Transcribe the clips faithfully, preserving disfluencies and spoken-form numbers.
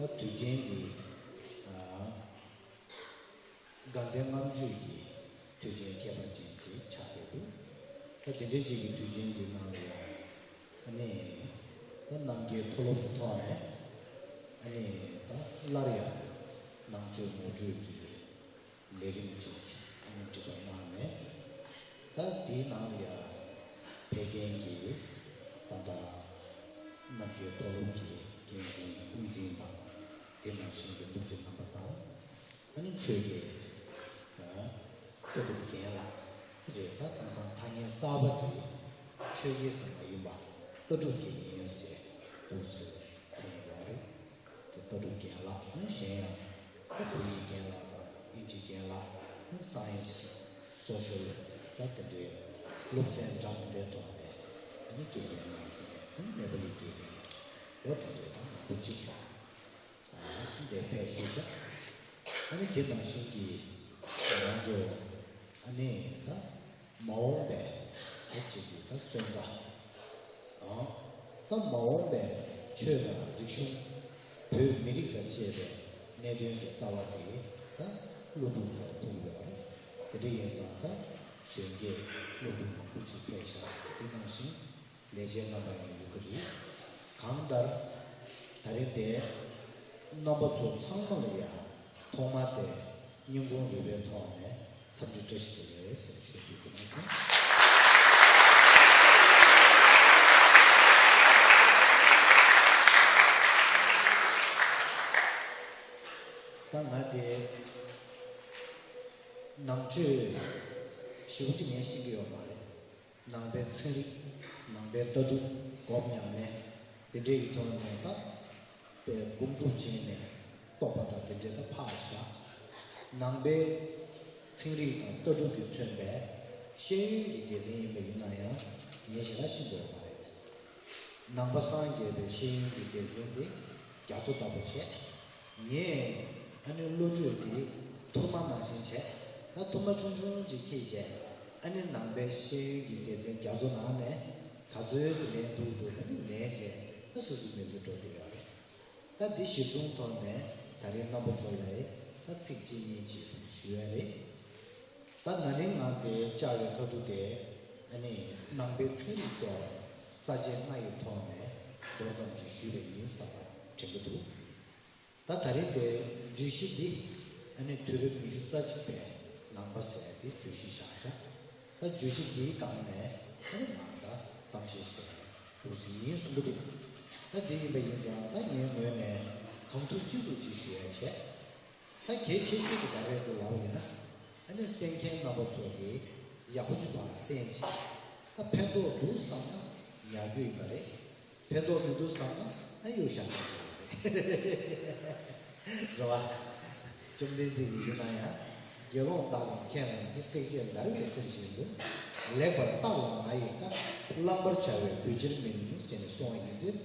ད་དུས་ཆེན་འདི་ཨ་དགའ་ལྡན་ལྔ་མཆོད་ཀྱི་དུས་ཆེན་ཁྱད་པར་ཅན་ཅིག་ཆགས་བསྡད་འདུག་ད་དེ་འདྲའི་ཅིག་གི་དུས་ཆེན་འདི་ནང་ལ་ཡང་ཨ་ནི་ད་རྣམ་རྒྱལ་མཐོ་སློབ་ཀྱི་ཐོག་ནས་ཨ་ནི་ད་སླར་ཡང་ནང་ཆོས་ངོ་སྤྲོད་ཀྱི་ལས་རིམ་ཅིག་ཨ་ནི་འགྲིག་པ་གནང་ནས། ད་དེའི་ནང་ལ་ཡང་ཕེབས་མཁན་གྱི་ད་ལྟ་རྣམ་རྒྱལ་མཐོ་སློབ་ཀྱི་འགན་འཛིན་དབུ་འཛིན་དང་། དེ་ནང་བཞིན་གྱི་སློབ་སྤྱི་རྣམ་པ་དང་། ཨ་ནི་ཆོས་ཀྱི་ལྟ་གྲུབ་རྒན་ལགས་རེད། ད་དེང་སང་ཐ་སྙད་གསར་པ་དེ་ཆོས་ཀྱི་ཟེར་མ་ཡིན་པ་ལྟ་གྲུབ་ཀྱི་ཡིན་ཟེར་འདུག་ཟེར་ཐེངས་ཡོད་རེད། དེ་ལྟ་གྲུབ་རྒན་ལགས་དང་གཞན་ཡང་བོད་ཡིག་རྒན་ལགས་དང་ཨིན་ཇི་རྒན་ལགས་དང་སའེན་སི་སོ་ཤལ་ད་དེ་འདྲའི་སློབ་ཚན་འདྲ་མི་འདྲའི་ཐོག་ནས་ཨ་ནི་དགེ་རྒན་གནང་མཁན་ཨ་ནི་ནེ་པ་ལི་དགེ་རྒན་ལོ་དེ་འདྲའི་ད་མང་པོ་ཅིག་འདིར་ཕེབས་བཞུགས་ཤག་ཨ་ནི་དེ་ནང་བཞིན་གྱི་ང་ཚོ་ཨ་ནི་ད་མ་འོངས་པའི་ད་ཅིག་གི་ད་སོན་རྩ་དང་། ད་མ་འོངས་པའི་ཆོས་དང་རིག་གཞུང་། བོད་མི་རིགས་དང་བཅས་པའི་གནད་དོན་གྱི་རྩ་བ་དེ་ད་སློབ་ཕྲུག་ཚོར་ཐུག་ཡོད་རེད། དེ་འདྲ་ཡིན་ཙང་ད་གཞོན་སྐྱེས་སློབ་ཕྲུག་མང་པོ་ཅིག་ཕེབས་ཤག་དེ་ནང་བཞིན་ལས་བྱེད་རྣམ་པ་ཡང་ཡོད་ཀྱི་རེད། གང་ལྟར་ད་རེས་དེ་རྣམ་པ་ཚོ་ཚང་མ་ལ་ཡང་ཐོག་མར་དེ་སྙིང་ཁོང་རུས་པའི་ཐོག་ནས་འཚམས་འདྲི་བཀྲ་ཤིས་བདེ་ལེགས་ཟེར་ཞུ་རྒྱུ་ཡིན། ད་ང་དེ་ནང་ཆོས་ཞེ་པོ་ཅིག་ངས་ཤེས་ཀྱི་ཡོད་མ་རེད། ནང་པའི་ཚན་རིག་ནང་པའི་ལྟ་གྲུབ་སྒོམ་ཉམས་ལེན་དེ་འདྲའི་ཡི་ཐོག་ནས་ད་དཔེ་སྒོམ་སྒྲུབ་བྱས་ནས་རྟོགས་པ་དང་དེ་འདྲའི་ད་ཕར་བཞག་ནང་པའི་ཚན་རིག་དང་ལྟ་གྲུབ་ཀྱིས་མཚོན་པའི་ཤེས་ཡོན་གྱི་སྡེ་ཚན་ཡིན་པ་ཡིན་ན་ཡང་ངས་ཞེ་དྲག་ཤེས་ཀྱི་ཡོད་མ་རེད། ནང་པ་སངས་རྒྱས་པའི་ཤེས་ཡོན་གྱི་སྡེ་ཚན་དེ་རྒྱ་མཚོ་ལྟ་བུ་བྱས། ངས་ཨ་ནི་བློ་གྲོས་དེ་ཐུར་མ་ནང་བཞིན་བྱས། ད་ཐུར་མ་ཆུང་ཆུང་ཅིག་འཁྱེར་བྱས། ཨ་ནི་ནང་པའི་ཤེས་ཡོན་གྱི་སྡེ་ཚན་རྒྱ་མཚོ་ནང་ནས་ག་ཚོད་ཅིག་ལེན་ཐུབ་འདུག་ཨ་ནི་ལེན་བྱས། ད་སོ་སོའི་མི་ཚེ་འགྲོ་བསྡད་ཡོད་རེད། ད་འདི་གཞིར་བཟུང་ཐོག་ནས་ད་རེས་རྣམ་པ་ཚོ་ལ་ད་ཚིག་གཅིག་གཉིས་ཅིག་ཞུ་ཡ་རེད། ད་ན་ནིང་ང་དེ་བཅར་བའི་ཁ་ཐུག་དེ་ཨ་ནི་ནང་པའི་ཚན་རིག་སྐོར་ས་བཅད་ལྔ་ཡི་ཐོག་ནས་མདོར་ཙམ་ཅིག་ཞུས་པ་ཡིན་བསམ་པ་དྲན་གྱི་འདུག་ད་ད་རེས་དེ་བརྗོད་གཞི་འདི་ཨ་ནི་དུས་རབས་ཉི་ཤུ་རྩ་གཅིག་པའི་ནང་པ་ཟེར་ཏེ་བརྗོད་གཞི་བཞག་ཤག་ད་བརྗོད་གཞི་འདིའི་སྒང་ནས་ཨ་ནི་ང་ད་གཏམ་བཤད་བྱས་འདུག་ཟིན་ཡིན་གསུང་གི་འདུག་ད་དེ་ཡིན་པ་ཡིན་ཙང་ད་ངའི་ངོས་ནས་གང་ཐུབ་ཅི་ཐུབ་ཅིག་ཞུ་ཡ་བྱས། ད་གལ་ཆེ་ཤོས་ཀྱི་ད་རེས་འདི་ལབ་ཡིན་ན། ཨ་ནི་གསན་མཁན་རྣམ་པ་ཚོ་གིས་ཡག་པོ་ཅིག་ཕར་གསན་ཅིག་ད་ཕན་ཐོགས་འདུག་བསམ་ན་ཉར་རྒྱུ་ཡིན་པ་རེད། ཕན་ཐོགས་མི་འདུག་བསམ་ན་ཨ་གཡུག་བཞག་ན་རེད་བ། བཅོམ་ལྡན་འདས་ཀྱིས་ཡིན་ན་ཡང་དགེ་སློང་དག་དང་མཁས་རྣམས་ཀྱིས། བསྲེག་བཅད་མདའ་རིགས་ལ་སེམས་བཞིན་དུ། ལེགས་པར་བརྟགས་ལ་ང་ཡི་བཀའ། བླང་བར་བྱ་བའི་གུས་ཕྱིར་མིན། ཞེས་ནས་གསུངས་པ་ཡིན་དུས་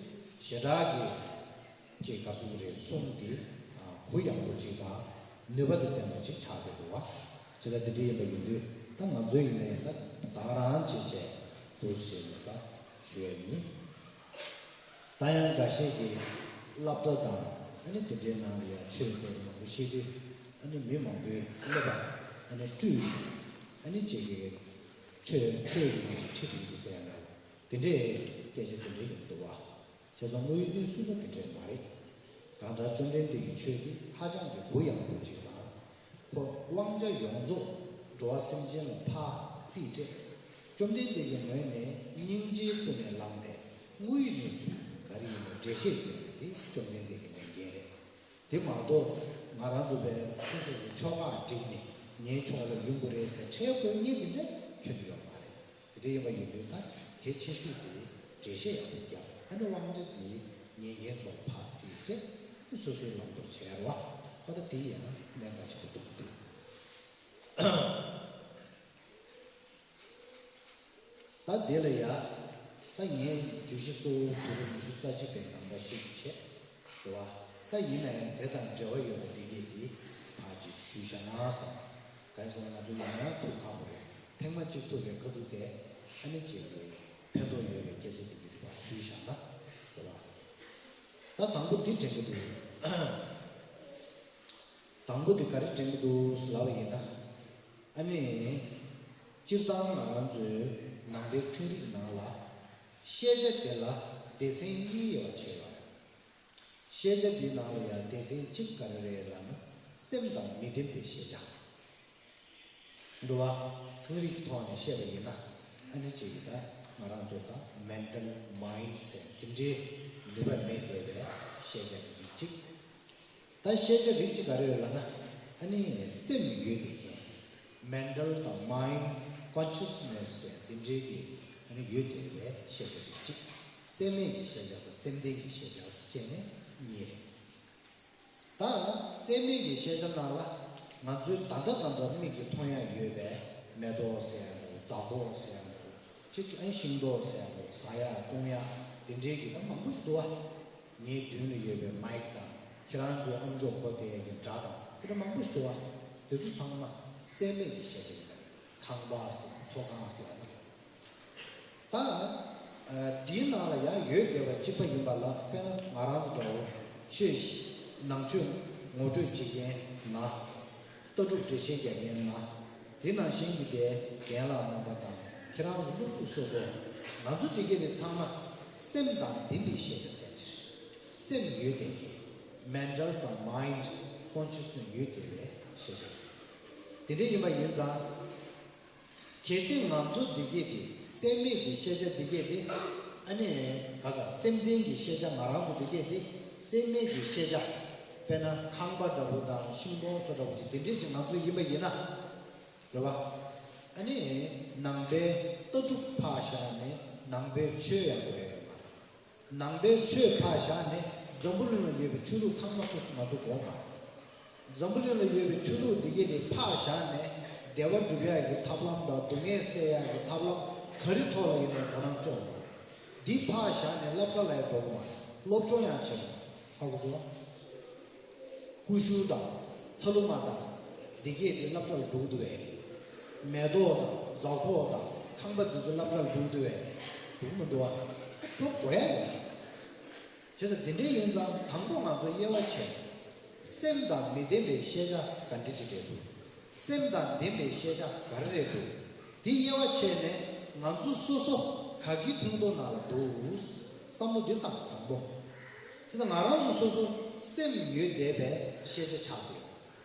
ཞེ་དྲག་གི་ཅེས་ག་ཟུག་རེད་གསུངས་ཏེ། གུ་ཡངས་པོ་ཅིག་དང་ནུས་པ་དང་ལྡན་པ་ཅིག་ཆགས་ཀྱི་འདུག་བ། ཇི་ལྟར་དེ་འདྲ་ཡིན་པ་ཡིན་དུས་ད་ང་ཚོ་ཡིན་ན་ཡང་ད་ད་ག་རང་བྱས་བྱས་འདུག་ཟེར་ནས་ད་ཞུ་ཡ་ཡིན། ད་ཡང་འགའ་ཤས་ཀྱིས་སློབ་གྲྭ་དང་ཨ་ནི་དེ་འདྲའི་ནང་ལ་ཡང་ཆོས་སྐོར་མང་པོ་བཤད་དུས་ཨ་ནི་མི་མང་པོའི་ཀླད་པ་ཨ་ནི་བཀྲུས་ཨ་ནི་ཅིག་གི་ཆོས་ཆོས་ཀྱི་ནང་ཁྲིད་འགྲོ་གི་ཟེར་ཡ་ན་དེ་འདྲའི་སྐད་ཆ་དེ་འདྲ་ཡོང་གི་འདུག་བ། བྱས་ཙང་དངོས་ཡོད་གནས་ཚུལ་ལ་དེ་འདྲས་མ་རེད། གང་ལྟར་བཅོམ་ལྡན་འདས་ཀྱི་ཆོས་འདི་ཧ་ཅང་གི་གུ་ཡངས་པོ་ཅིག་དང་། ཁོ་དབང་ཆ་ཡོངས་རྫོགས་འགྲོ་བ་སེམས་ཅན་ལ་ཕར་རྩིས་སྤྲད། བཅོམ་ལྡན་འདས་ཀྱི་ངོས་ནས་སྙིང་རྗེའི་སྒོ་ནས་བླངས་ཏེ་དངོས་ཡོད་གནས་ཚུལ་ག་རེ་ཡིན་པ་འགྲེལ་བཤད་བྱས་པ་དེ་བཅོམ་ལྡན་འདས་ཀྱི་ལས་འགན་རེད། དེ་མ་གཏོགས་ང་རང་ཚོ་བས་སོ་སོ་སོའི་ཕྱོགས་ཁག་བསྒྲིགས་ནས་ངའི་ཕྱོགས་ལ་ཡོང་དགོས་རེད་ཟེར་ཁྲལ་དགོས་ངེས་དེ་འདྲ་ཁྱོན་ནས་ཡོད་མ་རེད། དེ་འདྲ་ཡིན་པ་ཡིན་དུས་ད་གལ་ཆེ་ཤོས་དེ་འགྲེལ་བཤད་ཡག་པོ་རྒྱབ། ཨ་ནི་དབང་ཆ་དེ་ཉན་མཁན་ཚོར་ཕར་རྩིས་བྱས། ཨ་ནི་སོ་སོའི་ལམ་སྟོར་བྱས་རོགས། ཨ་ད་དེ་ཡང་གནད་འགག་ཆེན་པོ་འདུག་འདུག་ད་དེ་ལ་ཡ་ད་ངས་བརྗོད་གཞི་གཙོ་བོ་དུས་རབས་ཉི་ཤུ་རྩ་གཅིག་པའི་ནང་པ་ཞིག་བྱས། རེད་བ། ད་ཡིན་ན་ཡང་དེ་དང་འབྲེལ་བ་ཡོད་པ་འདི་གས་དེ་ཕར་ཅིག་ཞུས་བཞག་ན་བསམ། གང་ཡིན་ཟེར་ན་ང་ཚོ་ཡང་ཡང་ཐུག་ཁག་པོ་རེད། ཐེངས་མ་གཅིག་ཐུག་པའི་ཁ་ཐུག་དེ་ཨ་ནི་ཅིག་གི་ཕན་ཐོགས་ཡོད་པའི་སྐད་ཆ་འདི་གས་དེ་ཕར་ཞུས་བཞག་ན་རེད་བ། ད་དང་པོ་འདི་དྲན་གྱི་འདུག་དང་པོ་དེ་ག་རེ་དྲན་གྱི་འདུག་ལབ་པ་ཡིན་ན། ཨ་ནི། སྤྱིར་བཏང་ང་རང་ཚོའི་ནང་པའི་ཚན་རིག་ནང་ལ། ཤེས་བྱ་དེ་ལ་སྡེ་ཚན་གཉིས་ཡོད་པ་བྱས་ཡོད། ཤེས་བྱ་འདིའི་ནང་ལ་ཡང་སྡེ་ཚན་གཅིག་ག་རེ་རེད་ལབ་ན། སེམས་དང་མི་ལྡན་པའི་ཤེས་བྱ། འདུག་བ། ཚན་རིག་ཐོག་ནས་བཤད་པ་ཡིན་ན། ཨ་ནི་གཅིག་གིས་ད་ང་རང་ཚོ་ད་mental mind ཟེར་དེ་འདྲའི་ནུས་པ་མེད་བསྡད་པའི་ཤེས་བྱ་དེ་གཅིག་ད་ཤེས་བྱ་རིགས་གཅིག་ག་རེ་ཡོད་ལབ་ན། ཨ་ནི་སེམས་ཡོད་བསྡད་མཁན། mental དང་mind consciousness ཟེར་དེ་འདྲའི་གི་ཨ་ནི་ཡོད་བསྡད་པའི་ཤེས་བྱ་རིགས་གཅིག་སེམས་མེད་ཀྱི་ཤེས་བྱ་དང་སེམས་ལྡན་གྱི་ཤེས་བྱ་ཟེར་བྱས་ནས་གཉིས་རེད། ད་སེམས་མེད་ཀྱི་ཤེས་བྱ་ནང་ལ་ང་ཚོའི་ད་ལྟ་ད་ལྟ་མིག་གིས་མཐོང་ཡ་ཡོད་པའི་མེ་ཏོག་ཟེར་ཡ་འདྲ་བོ། རྫ་ཁོག་ཟེར་ཡ་འདྲ་བོ། གཅིག་ཨ་ཤིང་ཏོག་ཟེར་ཡ་འདྲ་བོ། ཟ་ཡ་བཏུང་ཡ་དེ་འདྲའི་གི་ད་མང་པོ་ཞིག་འདུག་བ། ངའི་མདུན་ལ་ཡོད་པའི་མའིག་དང་ཁྱེད་རང་ཚོའི་ཨམ་ཅོག་གོ་བསྡད་ཡ་གི་སྒྲ་དང་དེ་འདྲ་མང་པོ་ཞིག་འདུག་བ། དེ་ཚོ་ཚང་མ་སེམས་མེད་ཀྱི་ཤེས་བྱ་ཡིན་པ་རེད། ཁང་པ་ཟེར་ཚོགས་ཁང་ཟེར་ཡ་ན། ད། ཨ། འདིའི་ནང་ལ་ཡང་ཡོད་བསྡད་པ་གཅིག་པ་ཡིན་པ་ལ། དཔེར་ན་ང་རང་ཚོ་འདྲ་བོ་ཆོས་ཤིག་ནང་ཆོས་ངོ་སྤྲོད་བྱེད་མཁན་ན། ལྟ་གྲུབ་འགྲེལ་བཤད་རྒྱག་མཁན་ན། དེ་ནང་བཞིན་གྱི་དེ་རྒན་ལགས་རྣམ་པ་དང་ཁྱེད་རང་ཚོ་སློབ་ཕྲུག་སོ་སོ། ང་ཚོ་དེ་གས་དེ་ཚང་མ་སེམས་དང་ལྡན་པའི་ཤེས་བྱ་ཟེར་གྱི་རེད། སེམས་ཡོད་བསྡད་མཁན། mental དང་mind consciousness ཡོད་བསྡད་པའི་ཤེས་བྱ་རེད། དེ་འདྲ་ཡིན་པ་ཡིན་ཙང་། གལ་ཏེ་ང་ཚོ་འདི་གས་དེ་སེམས་མེད་ཀྱི་ཤེས་བྱ་འདི་གས་དེ། ཨ་ནི་ག་ས་སེམས་ལྡན་གྱི་ཤེས་བྱ་ང་རང་ཚོ་འདི་གས་དེ་སེམས་མེད་ཀྱི་ཤེས་བྱ། དཔེར་ན་ཁང་པ་འདྲ་བོ་དང་ཤིང་སྡོང་སོགས་འདྲ་བོ་ཅིག་དེ་འདྲས་ཅིག་ང་ཚོ་ཡིན་པ་ཡིན་ན། རེད་བ། ཨ་ནི་ནང་པའི་ལྟ་གྲུབ་ཕར་བཞག་ནས་ནང་པའི་ཆོས་ཡང་དགོས་ཡ་ཡོད་མ་རེད། ནང་པའི་ཆོས་ཕར་བཞག་ནས་འཛམ་བུ་གླིང་ལ་ཡོད་པའི་ཆོས་ལུགས་ཚང་མ་སོ་སོ་ང་ཚོ་དགོས་མ་རེད། འཛམ་བུ་གླིང་ལ་ཡོད་པའི་ཆོས་ལུགས་འདི་གས་དེ་ཕར་བཞག་ནས་བདེ་བ་སྒྲུབ་ཡག་གི་ཐབས་ལམ་དང་སྡུག་བསྔལ་སེལ་ཡག་གི་ཐབས་ལམ་ག་རེ་ཐོག་ལ་ཡིན་ནའི་དོ་སྣང་སྤྲད་དགོས། འདི་ཕར་བཞག་ནས་སློབ་གྲྭ་ལ་ཡང་འགྲོ་དགོས་མ་རེད། སློབ་སྦྱོང་ཡང་བྱེད་དགོས། ཧ་གོ་སོང་། ཀུ་ཤུ་དང་ཚ་ལུ་མ་དང་འདི་གས་དེ་སློབ་གྲྭ་ལ་འགྲོ་གི་འདུག་བས། མེ་ཏོག་དང་རྫ་ཁོག་དང་ཁང་པ་འདི་ཚོ་སློབ་གྲྭ་ལ་འགྲོ་གི་འདུག་བས། འགྲོ་གི་མི་འདུག་བ། འགྲོ་དགོས་ཡ་ཡོད། བྱས་ཙང་དེ་འདྲ་ཡིན་ཙང་དང་པོ་ང་ཚོ་དབྱེ་བ་ཕྱེ། སེམས་དང་མི་ལྡན་པའི་ཤེས་བྱ་ག་འདྲ་ཅིག་རེད་འདུག་སེམས་དང་ལྡན་པའི་ཤེས་བྱ་ག་རེ་རེད་འདུག་དེ་དབྱེ་བ་ཕྱེ་ནས་ང་ཚོ་སོ་སོ་ག་གི་ཁོངས་གཏོགས་ནང་ལ་འདུག་བསམ་བློ་འདི་བཏང་། དང་པོ། བྱས་ཙང་ང་རང་ཚོ་སོ་སོ་སེམས་ཡོད་བསྡད་པའི་ཤེས་བྱ་ཆགས་འདུག་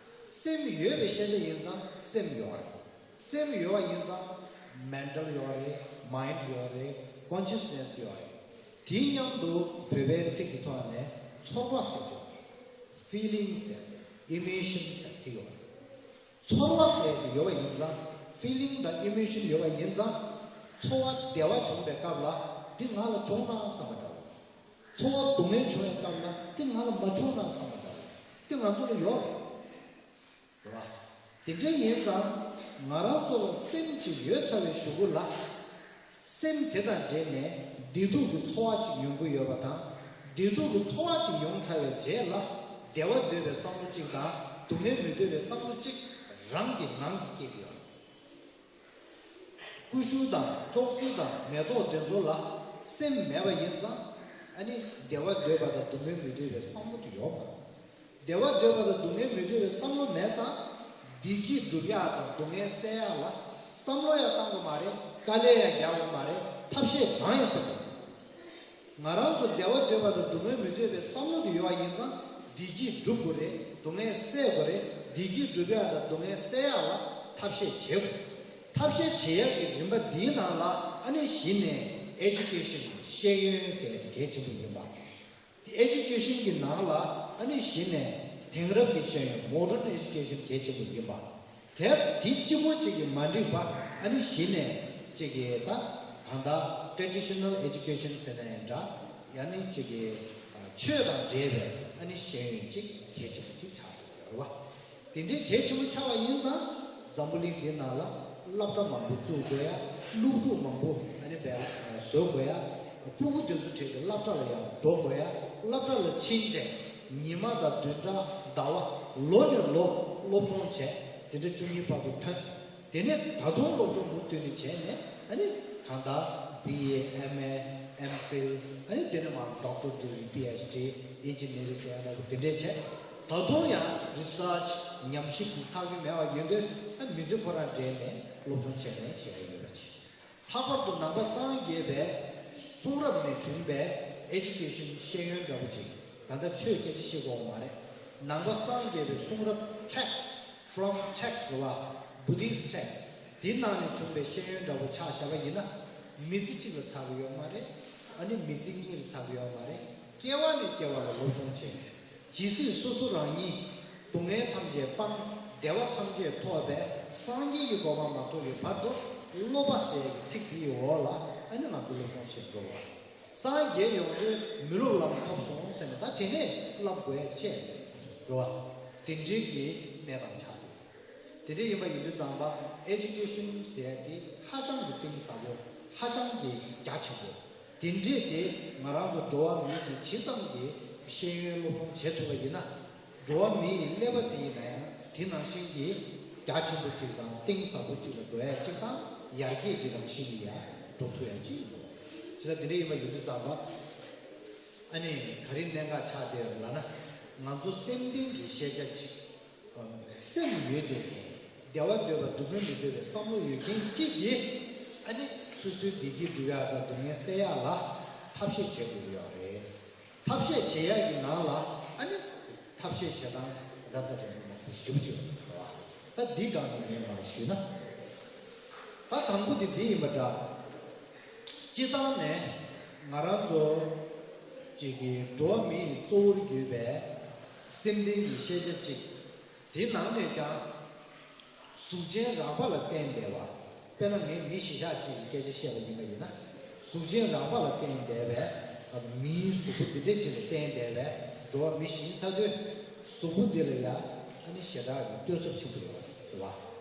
སེམས་ཡོད་པའི་ཤེས་བྱ་ཡིན་ཙང་སེམས་ཡོད་རེད། སེམས་ཡོད་པ་ཡིན་ཙང་མེན་ཊལ་ཡོད་རེད། མའིན་ཌི་ཡོད་རེད། ཀོན་ཤི་ཡས་ནེ་སི་ཡོད་རེད། དེའི་མཉམ་དུ་བོད་པའི་ཚིག་གི་ཐོག་ནས་ཚོར་བ་ཟེར་གྱི་ཡོད་རེད། ཕི་ལིང་ཟེར། ཨི་མོ་ཤན་ཟེར་དེ་ཡོད་རེད། ཚོར་བ་ཟེར་དེ་ཡོད་པ་ཡིན་ཙང་། ཕི་ལིང་དང་ཨི་མོ་ཤན་ཡོད་པ་ཡིན་ཙང་། ཚོར་བ་བདེ་བ་བྱུང་བའི་སྐབས་ལ་འདི་ང་ལ་བྱུང་ན་བསམ་པ་འདྲ་བོ། ཚོར་བ་སྡུག་བསྔལ་བྱུང་བའི་སྐབས་ལ་འདི་ང་ལ་མ་བྱུང་ན་བསམ་པ་འདྲ་བོ། འདི་ང་ཚོ་ལ་ཡོད་རེད། རེད་བ། དེ་འདྲ་ཡིན་ཙང་ང་རང་ཚོ་ལ་སེམས་ཅིག་ཡོད་ཚར་བའི་གཞུག་གུ་ལ། སེམས་དེ་དང་འབྲེལ་ནས་བདེ་སྡུག་གི་ཚོར་བ་ཅིག་ཡོང་གི་ཡོད་པ་དང་། བདེ་སྡུག་གི་ཚོར་བ་ཅིག་ཡོང་ཚར་བའི་རྗེས་ལ་བདེ་བ་འདོད་པའི་བསམ་བློ་གཅིག་དང་སྡུག་བསྔལ་མི་འདོད་པའི་བསམ་བློ་གཅིག་རང་གི་ནང་གི་སྐྱེ་གི་ཡོད། ཀུ་ཤུ་དང་ཅོག་ཙེ་དང་མེ་ཏོག་དེ་ཚོ་ལ་སེམས་མེད་པ་ཡིན་ཙང་། ཨ་ནི་བདེ་བ་འདོད་པ་དང་སྡུག་བསྔལ་མི་འདོད་པའི་བསམ་བློ་དེ་ཡོད་མ་རེད། བདེ་བ་འདོད་པ་དང་སྡུག་བསྔལ་མི་འདོད་པའི་བསམ་བློ་མེད་ཙང་། བདེ་སྐྱིད་སྒྲུབ་ཡག་དང་སྡུག་བསྔལ་སེལ་ཡག་ལ་བསམ་བློ་ཡང་བཏང་དགོས་མ་རེད། དཀའ་ལས་ཡང་རྒྱག་དགོས་མ་རེད། ཐབས་ཤེས་གང་ཡང་བཏོན་དགོས་མ་རེད། ང་རང་ཚོ་བདེ་བ་འདོད་པ་དང་སྡུག་བསྔལ་མི་འདོད་པའི་བསམ་བློ་དེ་ཡོད་པ་ཡིན་ཙང་། བདེ་སྐྱིད་སྒྲུབ་དགོས་རེད། སྡུག་བསྔལ་སེལ་དགོས་རེད། བདེ་སྐྱིད་སྒྲུབ་ཡག་དང་སྡུག་བསྔལ་སེལ་ཡག་ལ་ཐབས་ཤེས་བྱེད་དགོས། ཐབས་ཤེས་བྱེད་ཡག་གི་རིམ་པ་འདིའི་ནང་ལ་ཨ་ནི་གཞི་ནས་ཨེ་ཇུ་ཀེ་ཤན་ཤེས་ཡོན་ཟེར་ཡག་དེ་གལ་ཆེན་པོ་ཡིན་པ། ཨེ་ཇུ་ཀེ་ཤན་གྱི་ནང་ལ་ཨ་ནི་གཞི་ནས་དེང་རབས་ཀྱི་ཤེས་ཡོན་མོ་ཌན་ཨེ་ཇུ་ཀེ་ཤན་གལ་ཆེན་པོ་ཡིན་པ། དེ་དེ་གཅིག་པོ་གཅིག་གིས་མ་འགྲིག་པ། ཨ་ནི་གཞི་ནས་གཅིག་གིས་ད་གང་ལྟར་ཊེ་ཌི་ཤི་ནལ་ཨེ་ཇུ་ཀེ་ཤན་ཟེར་ན་ཡང་འདྲ། ཡང་ན་གཅིག་གིས་ཆོས་དང་འབྲེལ་བའི་ཨ་ནི་ཤེས་ཡོན་གཅིག་གལ་ཆེན་པོ་གཅིག་ཆགས་འདུག་རེད་བ། དེ་འདྲའི་གལ་ཆེན་པོ་ཆགས་པ་ཡིན་ཙང་། འཛམ་བུ་གླིང་འདིའི་ནང་ལ་སློབ་གྲྭ་མང་པོ་བཙུགས་དགོས་ཡ། སློབ་ཕྲུག་མང་པོ་ཨ་ནི་བས་བཟོ་དགོས་ཡ། ཕྲུ་གུ་དེ་ཚོ་ཁྲིད་དེ་སློབ་གྲྭ་ལ་ཡང་འགྲོ་དགོས་ཡ། སློབ་གྲྭ་ལ་ཕྱིན་རྗེས་ཉི་མ་དང་བདུན་ཕྲག་ཟླ་བ་ལོ་ནས་ལོ་སློབ་སྦྱོང་བྱས། འཛིན་གྲྭ་བཅུ་གཉིས་བར་དུ་ཐོན། དེ་ནས་ད་དུང་སློབ་སྦྱོང་མུ་མཐུད་ནས་བྱས་ནས་ཨ་ནི་གང་ལྟར་བི་ཨེ་ཨེམ་ཨེ་ M.Phil ཨ་ནི་དེ་ནས་མར་Doctor Degree PhD Engineering ཟེར་ཡ་འདྲ་བོ་དེ་འདྲས་བྱས། ད་དུང་ཡང་Research ཉམས་ཞིབ་ཀྱི་ཚར་གྱི་མེད་པ་ཡིན་དུས་ཨ་མི་ཚེ་ཁོ་རང་འབྲེལ་ནས་སློབ་སྦྱོང་བྱས་ནས་བྱས་ཡོད་པ་ཅིག་ལྷག་པར་དུ་ནང་པ་སངས་རྒྱས་པའི་གསུང་རབ་ནས་བྱུང་པའི་Education ཤེས་ཡོན་འདྲ་བོ་ཅིག་ད་ལྟ་ཆོས་སྐད་ཆ་བཤད་དགོས་མ་རེད། ནང་པ་སངས་རྒྱས་པའི་གསུང་རབ་Text, from text རེད་བ། Buddhist text དེའི་ནང་ནས་བྱུང་པའི་ཤེས་ཡོན་འདྲ་བོ་ཆ་བཞག་པ་ཡིན་ན། མི་ཚེ་གཅིག་ལ་ཚར་གི་ཡོད་མ་རེད། ཨ་ནི་མི་ཚེ་གཉིས་ལ་ཚར་གི་ཡོད་མ་རེད། སྐྱེ་བ་ནས་སྐྱེ་བ་ལ་སློབ་སྦྱོང་བྱས། ཇི་སྲིད་སོ་སོ་རང་ཉིད་སྡུག་བསྔལ་ཐམས་ཅད་སྤངས། བདེ་བ་ཐམས་ཅད་ཐོབ་པའི་སངས་རྒྱས་ཀྱི་གོ་འཕང་མ་ཐོབ་པའི་བར་དུ་སློབ་པ་ཟེར་ཡག་གི་ཚིག་དེའི་འོག་ལ་ཨ་ནི་ང་ཚོ་སློབ་སྦྱོང་བྱེད་དགོས་པ། སངས་རྒྱས་ཡོང་དུས་མི་སློབ་ལམ་ཐོབ་སོང་ཟེར་ནས་ད་དེ་ནས་བསླབ་དགོས་ཡ་ཅི་ཡང་མེད་རེད་བ། དེ་འདྲའི་གི་གནས་སྟངས་ཆགས་འདུག་དེ་འདྲ་ཡིན་པ་ཡིན་དུས་ཙམ་པ་Education ཟེར་ཡ་དེ་ཧ་ཅང་གི་གཏིང་ཟབ་པོ། ཧ་ཅང་གི་རྒྱ་ཆེན་པོ། དེ་འདྲས་དེ་ང་རང་ཚོ་འགྲོ་བ་མི་གི་ཇི་ཙམ་གྱི་ཤེས་ཡོན་སློབ་སྦྱོང་བྱེད་ཐུབ་པ་ཡིན་ན། འགྲོ་བ་མི་ཡི་ཀླད་པ་དེ་ཡིན་ན་ཡང་དེ་ནང་བཞིན་གྱི་རྒྱ་ཆེན་པོ་གཅིག་དང་གཏིང་ཟབ་པོ་གཅིག་ལ་འགྲོ་ཡ་གཅིག་དང་། ཡར་རྒྱས་ཀྱི་རང་བཞིན་ལ་ཡང་འགྲོ་ཐུབ་ཡ་གཅིག་ཡིན་འགྲོ། ཇི་ལྟར་དེ་འདྲ་ཡིན་པ་ཡིན་དུས་ཙམ་པ། ཨ་ནི་ག་རེ་གནད་འགག་ཆགས་བསྡད་ཡོད་ལབ་ན། ང་ཚོ་སེམས་ལྡན་གྱི་ཤེས་བྱ་གཅིག་སེམས་ཡོད་དེ། བདེ་བ་འདོད་པ་སྡུག་བསྔལ་མི་འདོད་པའི་བསམ་བློ་ཡོད་མཁན་གཅིག་གིས་ཨ་ནི་སོ་སོའི་བདེ་སྐྱིད་སྒྲུབ་ཡག་དང་སྡུག་བསྔལ་སེལ་ཡག་ལ་ཐབས་ཤེས་བྱེད་དགོས་ཀྱི་ཡོད་རེད། ཐབས་ཤེས་བྱེད་ཡག་གི་ནང་ལ་ཨ་ནི་ཐབས་ཤེས་བྱེད་སྟངས་ར་ད་དྲན་པོ་མང་པོ་ཞེ་པོ་ཅིག་ཡོད་རེད་བ། ད་འདི་སྒང་ནས་ངས་མར་ཞུས་ན། ད་དང་པོ་དེ་འདི་ཡིན་པ་འདྲ། སྤྱིར་བཏང་ནས་ང་རང་ཚོ་གཅིག་གི་འགྲོ་བ་མི་ཡི་གཙོ་བོར་གྱུར་པའི་སེམས་ལྡན་གྱི་ཤེས་བྱ་གཅིག་དེ་ནང་ནས་ཀྱང་གཟུགས་ཅན་རགས་པ་ལ་བརྟེན་བསྡད་པ། དཔེར་ན་ངས་མི་གཞི་བཞག་ཅིག་གི་སྐད་ཆ་བཤད་པ་ཡིན་པ་ཡིན་ན། གཟུགས་ཅན་རགས་པ་ལ་བརྟེན་བསྡད་པའི་མིའི་གཟུགས་པོ་འདི་འདྲ་ཅིག་ལ་བརྟེན་བསྡད་པའི་འགྲོ་བ་མི་ཞིག་ཡིན་ཚར་དུས། གཟུགས་པོ་འདི་ལ་ཡང་ཨ་ནི་ཞེ་དྲག་གི་ལྟོས་ཚབས་ཆེན་པོ་ཡོད་རེད་བ།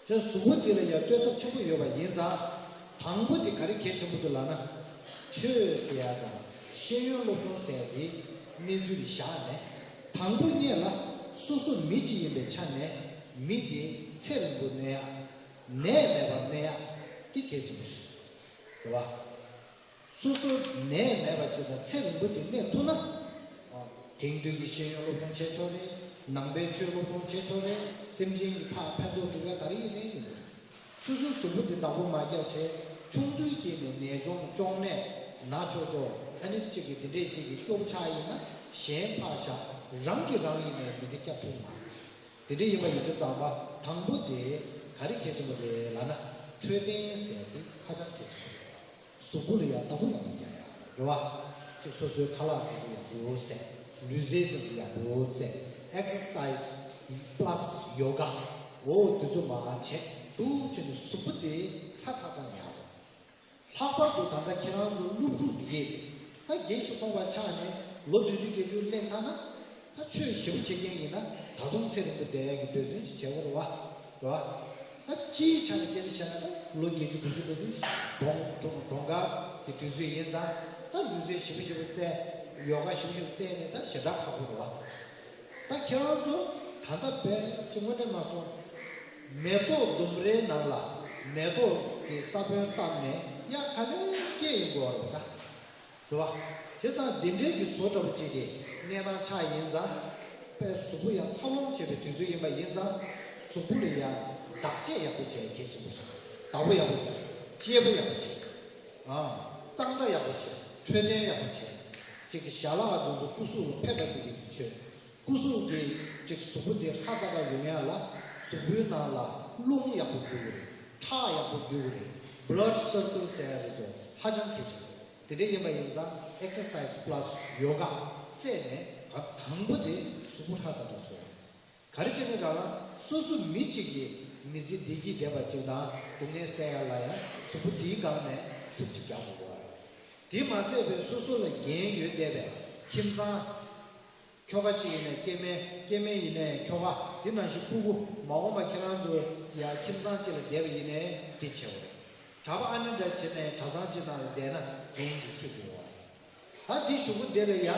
ཁྱོད་གཟུགས་པོ་འདི་ལ་ཡང་ལྟོས་ཚབས་ཆེན་པོ་ཡོད་པ་ཡིན་ཙང་། དང་པོ་དེ་ག་རེ་གལ་ཆེན་པོ་འདུག་ལབ་ན། ཆོས་ཟེར་ཡ་དང་ཤེས་ཡོན་སློབ་སྦྱོང་ཟེར་ཡ་དེ་གནས་ཚུལ་དེ་བཞག་ནས། དང་པོ་ཉིད་ལ་སོ་སོ་མི་གཅིག་ཡིན་པའི་ཆ་ནས་མི་དེ་ཚེ་རིང་པོ་གནས་ཡ། ནད་མེད་པར་གནས་ཡ་དེ་གལ་ཆེན་པོ་རེད། རེད་བ། སོ་སོ་ནད་མེད་པ་ཅིག་དང་ཚེ་རིང་པོ་ཅིག་གནས་ཐུབ་ན། ཨ། དེང་དུས་ཀྱི་ཤེས་ཡོན་སློབ་སྦྱོང་བྱེད་ཆོག་རེད། ནང་པའི་ཆོས་སློབ་སྦྱོང་བྱེད་ཆོག་རེད། སེམས་ཅན་གྱི་ཕར་ཕན་ཐོགས་སྒྲུབ་ཡ་ག་རེ་ཡིན་ནའི་ཡིན་འདུག་སོ་སོའི་གཟུགས་པོ་དེ་བདག་པོ་མ་རྒྱབ་བྱས། ཆུང་དུས་སྐྱེས་ནས་ནད་གཅོང་གཅོང་ནད་ན་ཆོག་ཆོག་ཨ་ནི་གཅིག་གིས་དེ་འདྲས་གཅིག་གིས་སྐྱོ་པོ་ཆགས་ཡིན་ན། གཞན་ཕར་བཞག་རང་གིས་རང་ཡིན་ནའི་མི་ཚེ་སྐྱབས་ཐུབ་མ་རེད། དེ་འདྲ་ཡིན་པ་ཡིན་དུས་ཙམ་པ། དང་པོ་དེ་ག་རེ་གལ་ཆེན་པོ་རེད་ལབ་ན། འཕྲོད་བསྟེན་ཟེར་ཡ་དེ་ཧ་ཅང་གལ་ཆེན་པོ་རེད། གཟུགས་པོ་ལ་ཡང་བདག་པོ་ཡག་པོ་རྒྱག་ཡ་རེད་བ། ཅིག་སོ་སོའི་ཁ་ལག་དེ་ཚོ་ཡག་པོ་བཟས། ལུས་རྩལ་དེ་ཚོ་ཡག་པོ་རྩེ། Exercise plus yoga འོ་དེ་ཚོ་མར་བྱས། འདུག་བྱས་ནས་གཟུགས་པོ་དེ་ཧྲ་ཐག་ཐག་ཉར་དགོས། ལྷག་པར་དུ་ད་ལྟ་ཁྱེད་རང་ཚོ་སློབ་ཕྲུག་འདི་གས་དེ། ད་རྒན་ཞིག་སོང་བ་ཆགས་ནས་ལོ་བདུན་ཅུ་བརྒྱད་ཅུ་སླེབས་ཚར་ན། ད་ཆོས་ཞེ་པོ་བྱེད་མཁན་ཡིན་ན། ད་དུང་ཚེ་རིང་པོ་བསྡད་ཡག་གི་འདོད་བརྩོན་ཞིག་བྱེད་དགོས་རེད་བ། རེད་བ། ད་སྤྱིའི་ཆ་ནས་སྐད་ཆ་བཤད་ན། ད་ལོ་བརྒྱད་ཅུ་དགུ་བཅུ་ལོ་དུས་གྲོངས་གྲོངས་གྲོངས་ཁ་གི་དུས་ཚོད་ཡིན་ཙང་། ད་ལུས་རྩལ་ཞེ་པོ་ཞེ་པོ་རྩེ། ཡོ་ག་ཞེ་པོ་ཞེ་པོ་རྩེ་ནས་ད་ཞེ་དྲག་ཁག་པོ་རེད་བ། ད་ཁྱེད་རང་ཚོ་ད་ལྟ་བས་ཅི་དངོས་གནས་མ་སོང་། མེ་ཏོག་ལྡུམ་རའི་ནང་ལ་མེ་ཏོག་གི་ས་བོན་བཏབ་ནས་ཡར་ག་ལེར་སྐྱེས་ཡོང་གི་ཡོད་རེད་ད། རེད་བ། བྱས་ཙང་འདི་འདྲའི་གི་བཟོ་འདྲ་པོ་ཅིག་གི་གནས་སྟངས་ཆགས་ཡིན་ཙང་། དཔེ་གཟུགས་པོ་ཡང་འཚར་ལོངས་བྱེད་པའི་དུས་ཚོད་ཡིན་པ་ཡིན་ཙང་། གཟུགས་པོ་ལ་ཡང་བདག་གཅེས་ཡག་པོ་བྱེད་ཡ་གལ་ཆེན་པོ་རེད། བདག་པོ་ཡག་པོ་བྱེད། གཅེས་པོ་ཡག་པོ་བྱེད། ཨ། གཙང་སྦྲ་ཡག་པོ་བྱེད། འཕྲོད་བསྟེན་ཡག་པོ་བྱེད། ཅིག་གི་ཞལ་ལག་དེ་ཚོ་སྐུ་གཟུགས་ལ་ཕན་པ་དེ་གི་མཆོད། སྐུ་གཟུགས་དེ་ཅིག་གཟུགས་པོ་དེ་ཧྲ་ཏག་ཏག་ཡོང་ཡ་ལ། གཟུགས་པོའི་ནང་ལ་རླུང་ཡག་པོ་རྒྱུག་གི་རེད། ཁྲག་ཡག་པོ་རྒྱུག་གི་རེད། Blood circle ཟེར་ཡ་རེད་དོ། ཧ་ཅང་གལ་ཆེ། དེ་འདྲ་ཡིན་པ་ཡིན་ཙང་། Exercise plus yoga རྩེས་ནས་དང་པོ་དེ་གཟུགས་པོ་ཧྲ་ཏག་ཏག་བཟོ། ག་རེ་བྱས་ནས་ལབ་ན། སོ་སོ་མི་གཅིག་གི་མི་ཚེ་བདེ་སྐྱིད་ལྡན་པ་ཅིག་དང་སྡུག་བསྔལ་སེལ་ཡ་ལ་ཡང་གཟུགས་པོ་དེའི་སྒང་ནས་ཤུགས་ཅིག་རྒྱག་དགོས་པ་རེད། དེ་མ་ཟད་པའི་སོ་སོ་ལ་འགན་ཡོད་བསྡད་པའི་ཁྱིམ་ཚང་། ཁྱོ་ག་གཅིག་ཡིན་ནའི་སྐྱེ་དམན། སྐྱེ་དམན་ཡིན་ནའི་ཁྱོ་ག། དེ་ནང་བཞིན་སྤུ་གུ། མ་འོངས་པ་ཁྱེད་རང་ཚོ་ཡང་ཁྱིམ་ཚང་གཅིག་ལ་བསྡད་པ་ཡིན་ནའི་དེ་བྱེད་དགོས་རེད། གྲྭ་པ་ཨ་ནེ་འདྲ་བྱས་ནས་གྲྭ་ཚང་གཅིག་ནང་ལ་བསྡད་ན་འགན་ཅིག་འཁྱེར་དགོས་པ་རེད། ད་འདི་གཞུག་གུ་འདི་ལ་ཡ།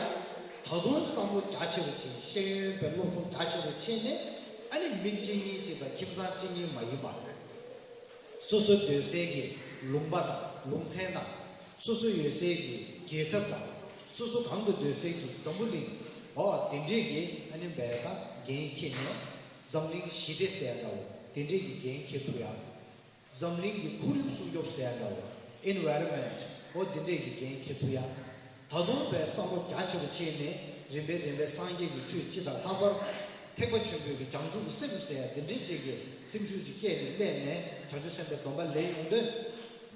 ད་དུང་བསམ་བློ་རྒྱ་ཆེ་བ་ཅིག་ཤེས་ཡོན་པའི་སློབ་སྦྱོང་རྒྱ་ཆེ་བ་བྱས་ནས། ཨ་ནི་མི་གཅིག་གཉིས་གཅིག་དང་ཁྱིམ་ཚང་གཅིག་གཉིས་མ་ཡིན་པ། སོ་སོ་སྡོད་སའི་གི་ལུང་པ་དང་ལུང་ཚན་དང་ སོ་སོ་ཡོད་སའི་གི་རྒྱལ་ཁབ་དང་། སོ་སོ་གང་དུ་སྡོད་སའི་གི་འཛམ་བུ་གླིང་། འོ་དེ་འདྲས་ཀྱི་ཨ་ནི་བས་ད་འགན་འཁྱེར་ནས། འཛམ་གླིང་ཞི་བདེ་ཟེར་འདྲ་བོ། དེ་འདྲས་ཀྱི་འགན་འཁྱེར་ཐུབ་ཡ། འཛམ་གླིང་གི་ཁོར་ཡུག་སྲུང་སྐྱོབ་ཟེར་འདྲ་བོ། Environment། འོ་དེ་འདྲས་ཀྱི་འགན་འཁྱེར་ཐུབ་ཡ། ད་དུང་བས་བསམ་བློ་རྒྱ་ཆེ་རུ་ཕྱིན་ནས། རིམ་པས་རིམ་པས་སངས་རྒྱས་ཀྱི་ཆོས་སྤྱི་དང་ལྷག་པར། ཐེག་པ་ཆེན་པོའི་གི་བྱང་ཆུབ་ཀྱི་སེམས་ཟེར་ཡ་དེ་འདྲའི་ཅིག་གི་སེམས་ཤུགས་ཅིག་སྐྱེས་ནས་སླེབས་ནས། བྱང་ཆུབ་སེམས་དཔའི་སྡོམ་པ་ལེན་ཡོང་དུས།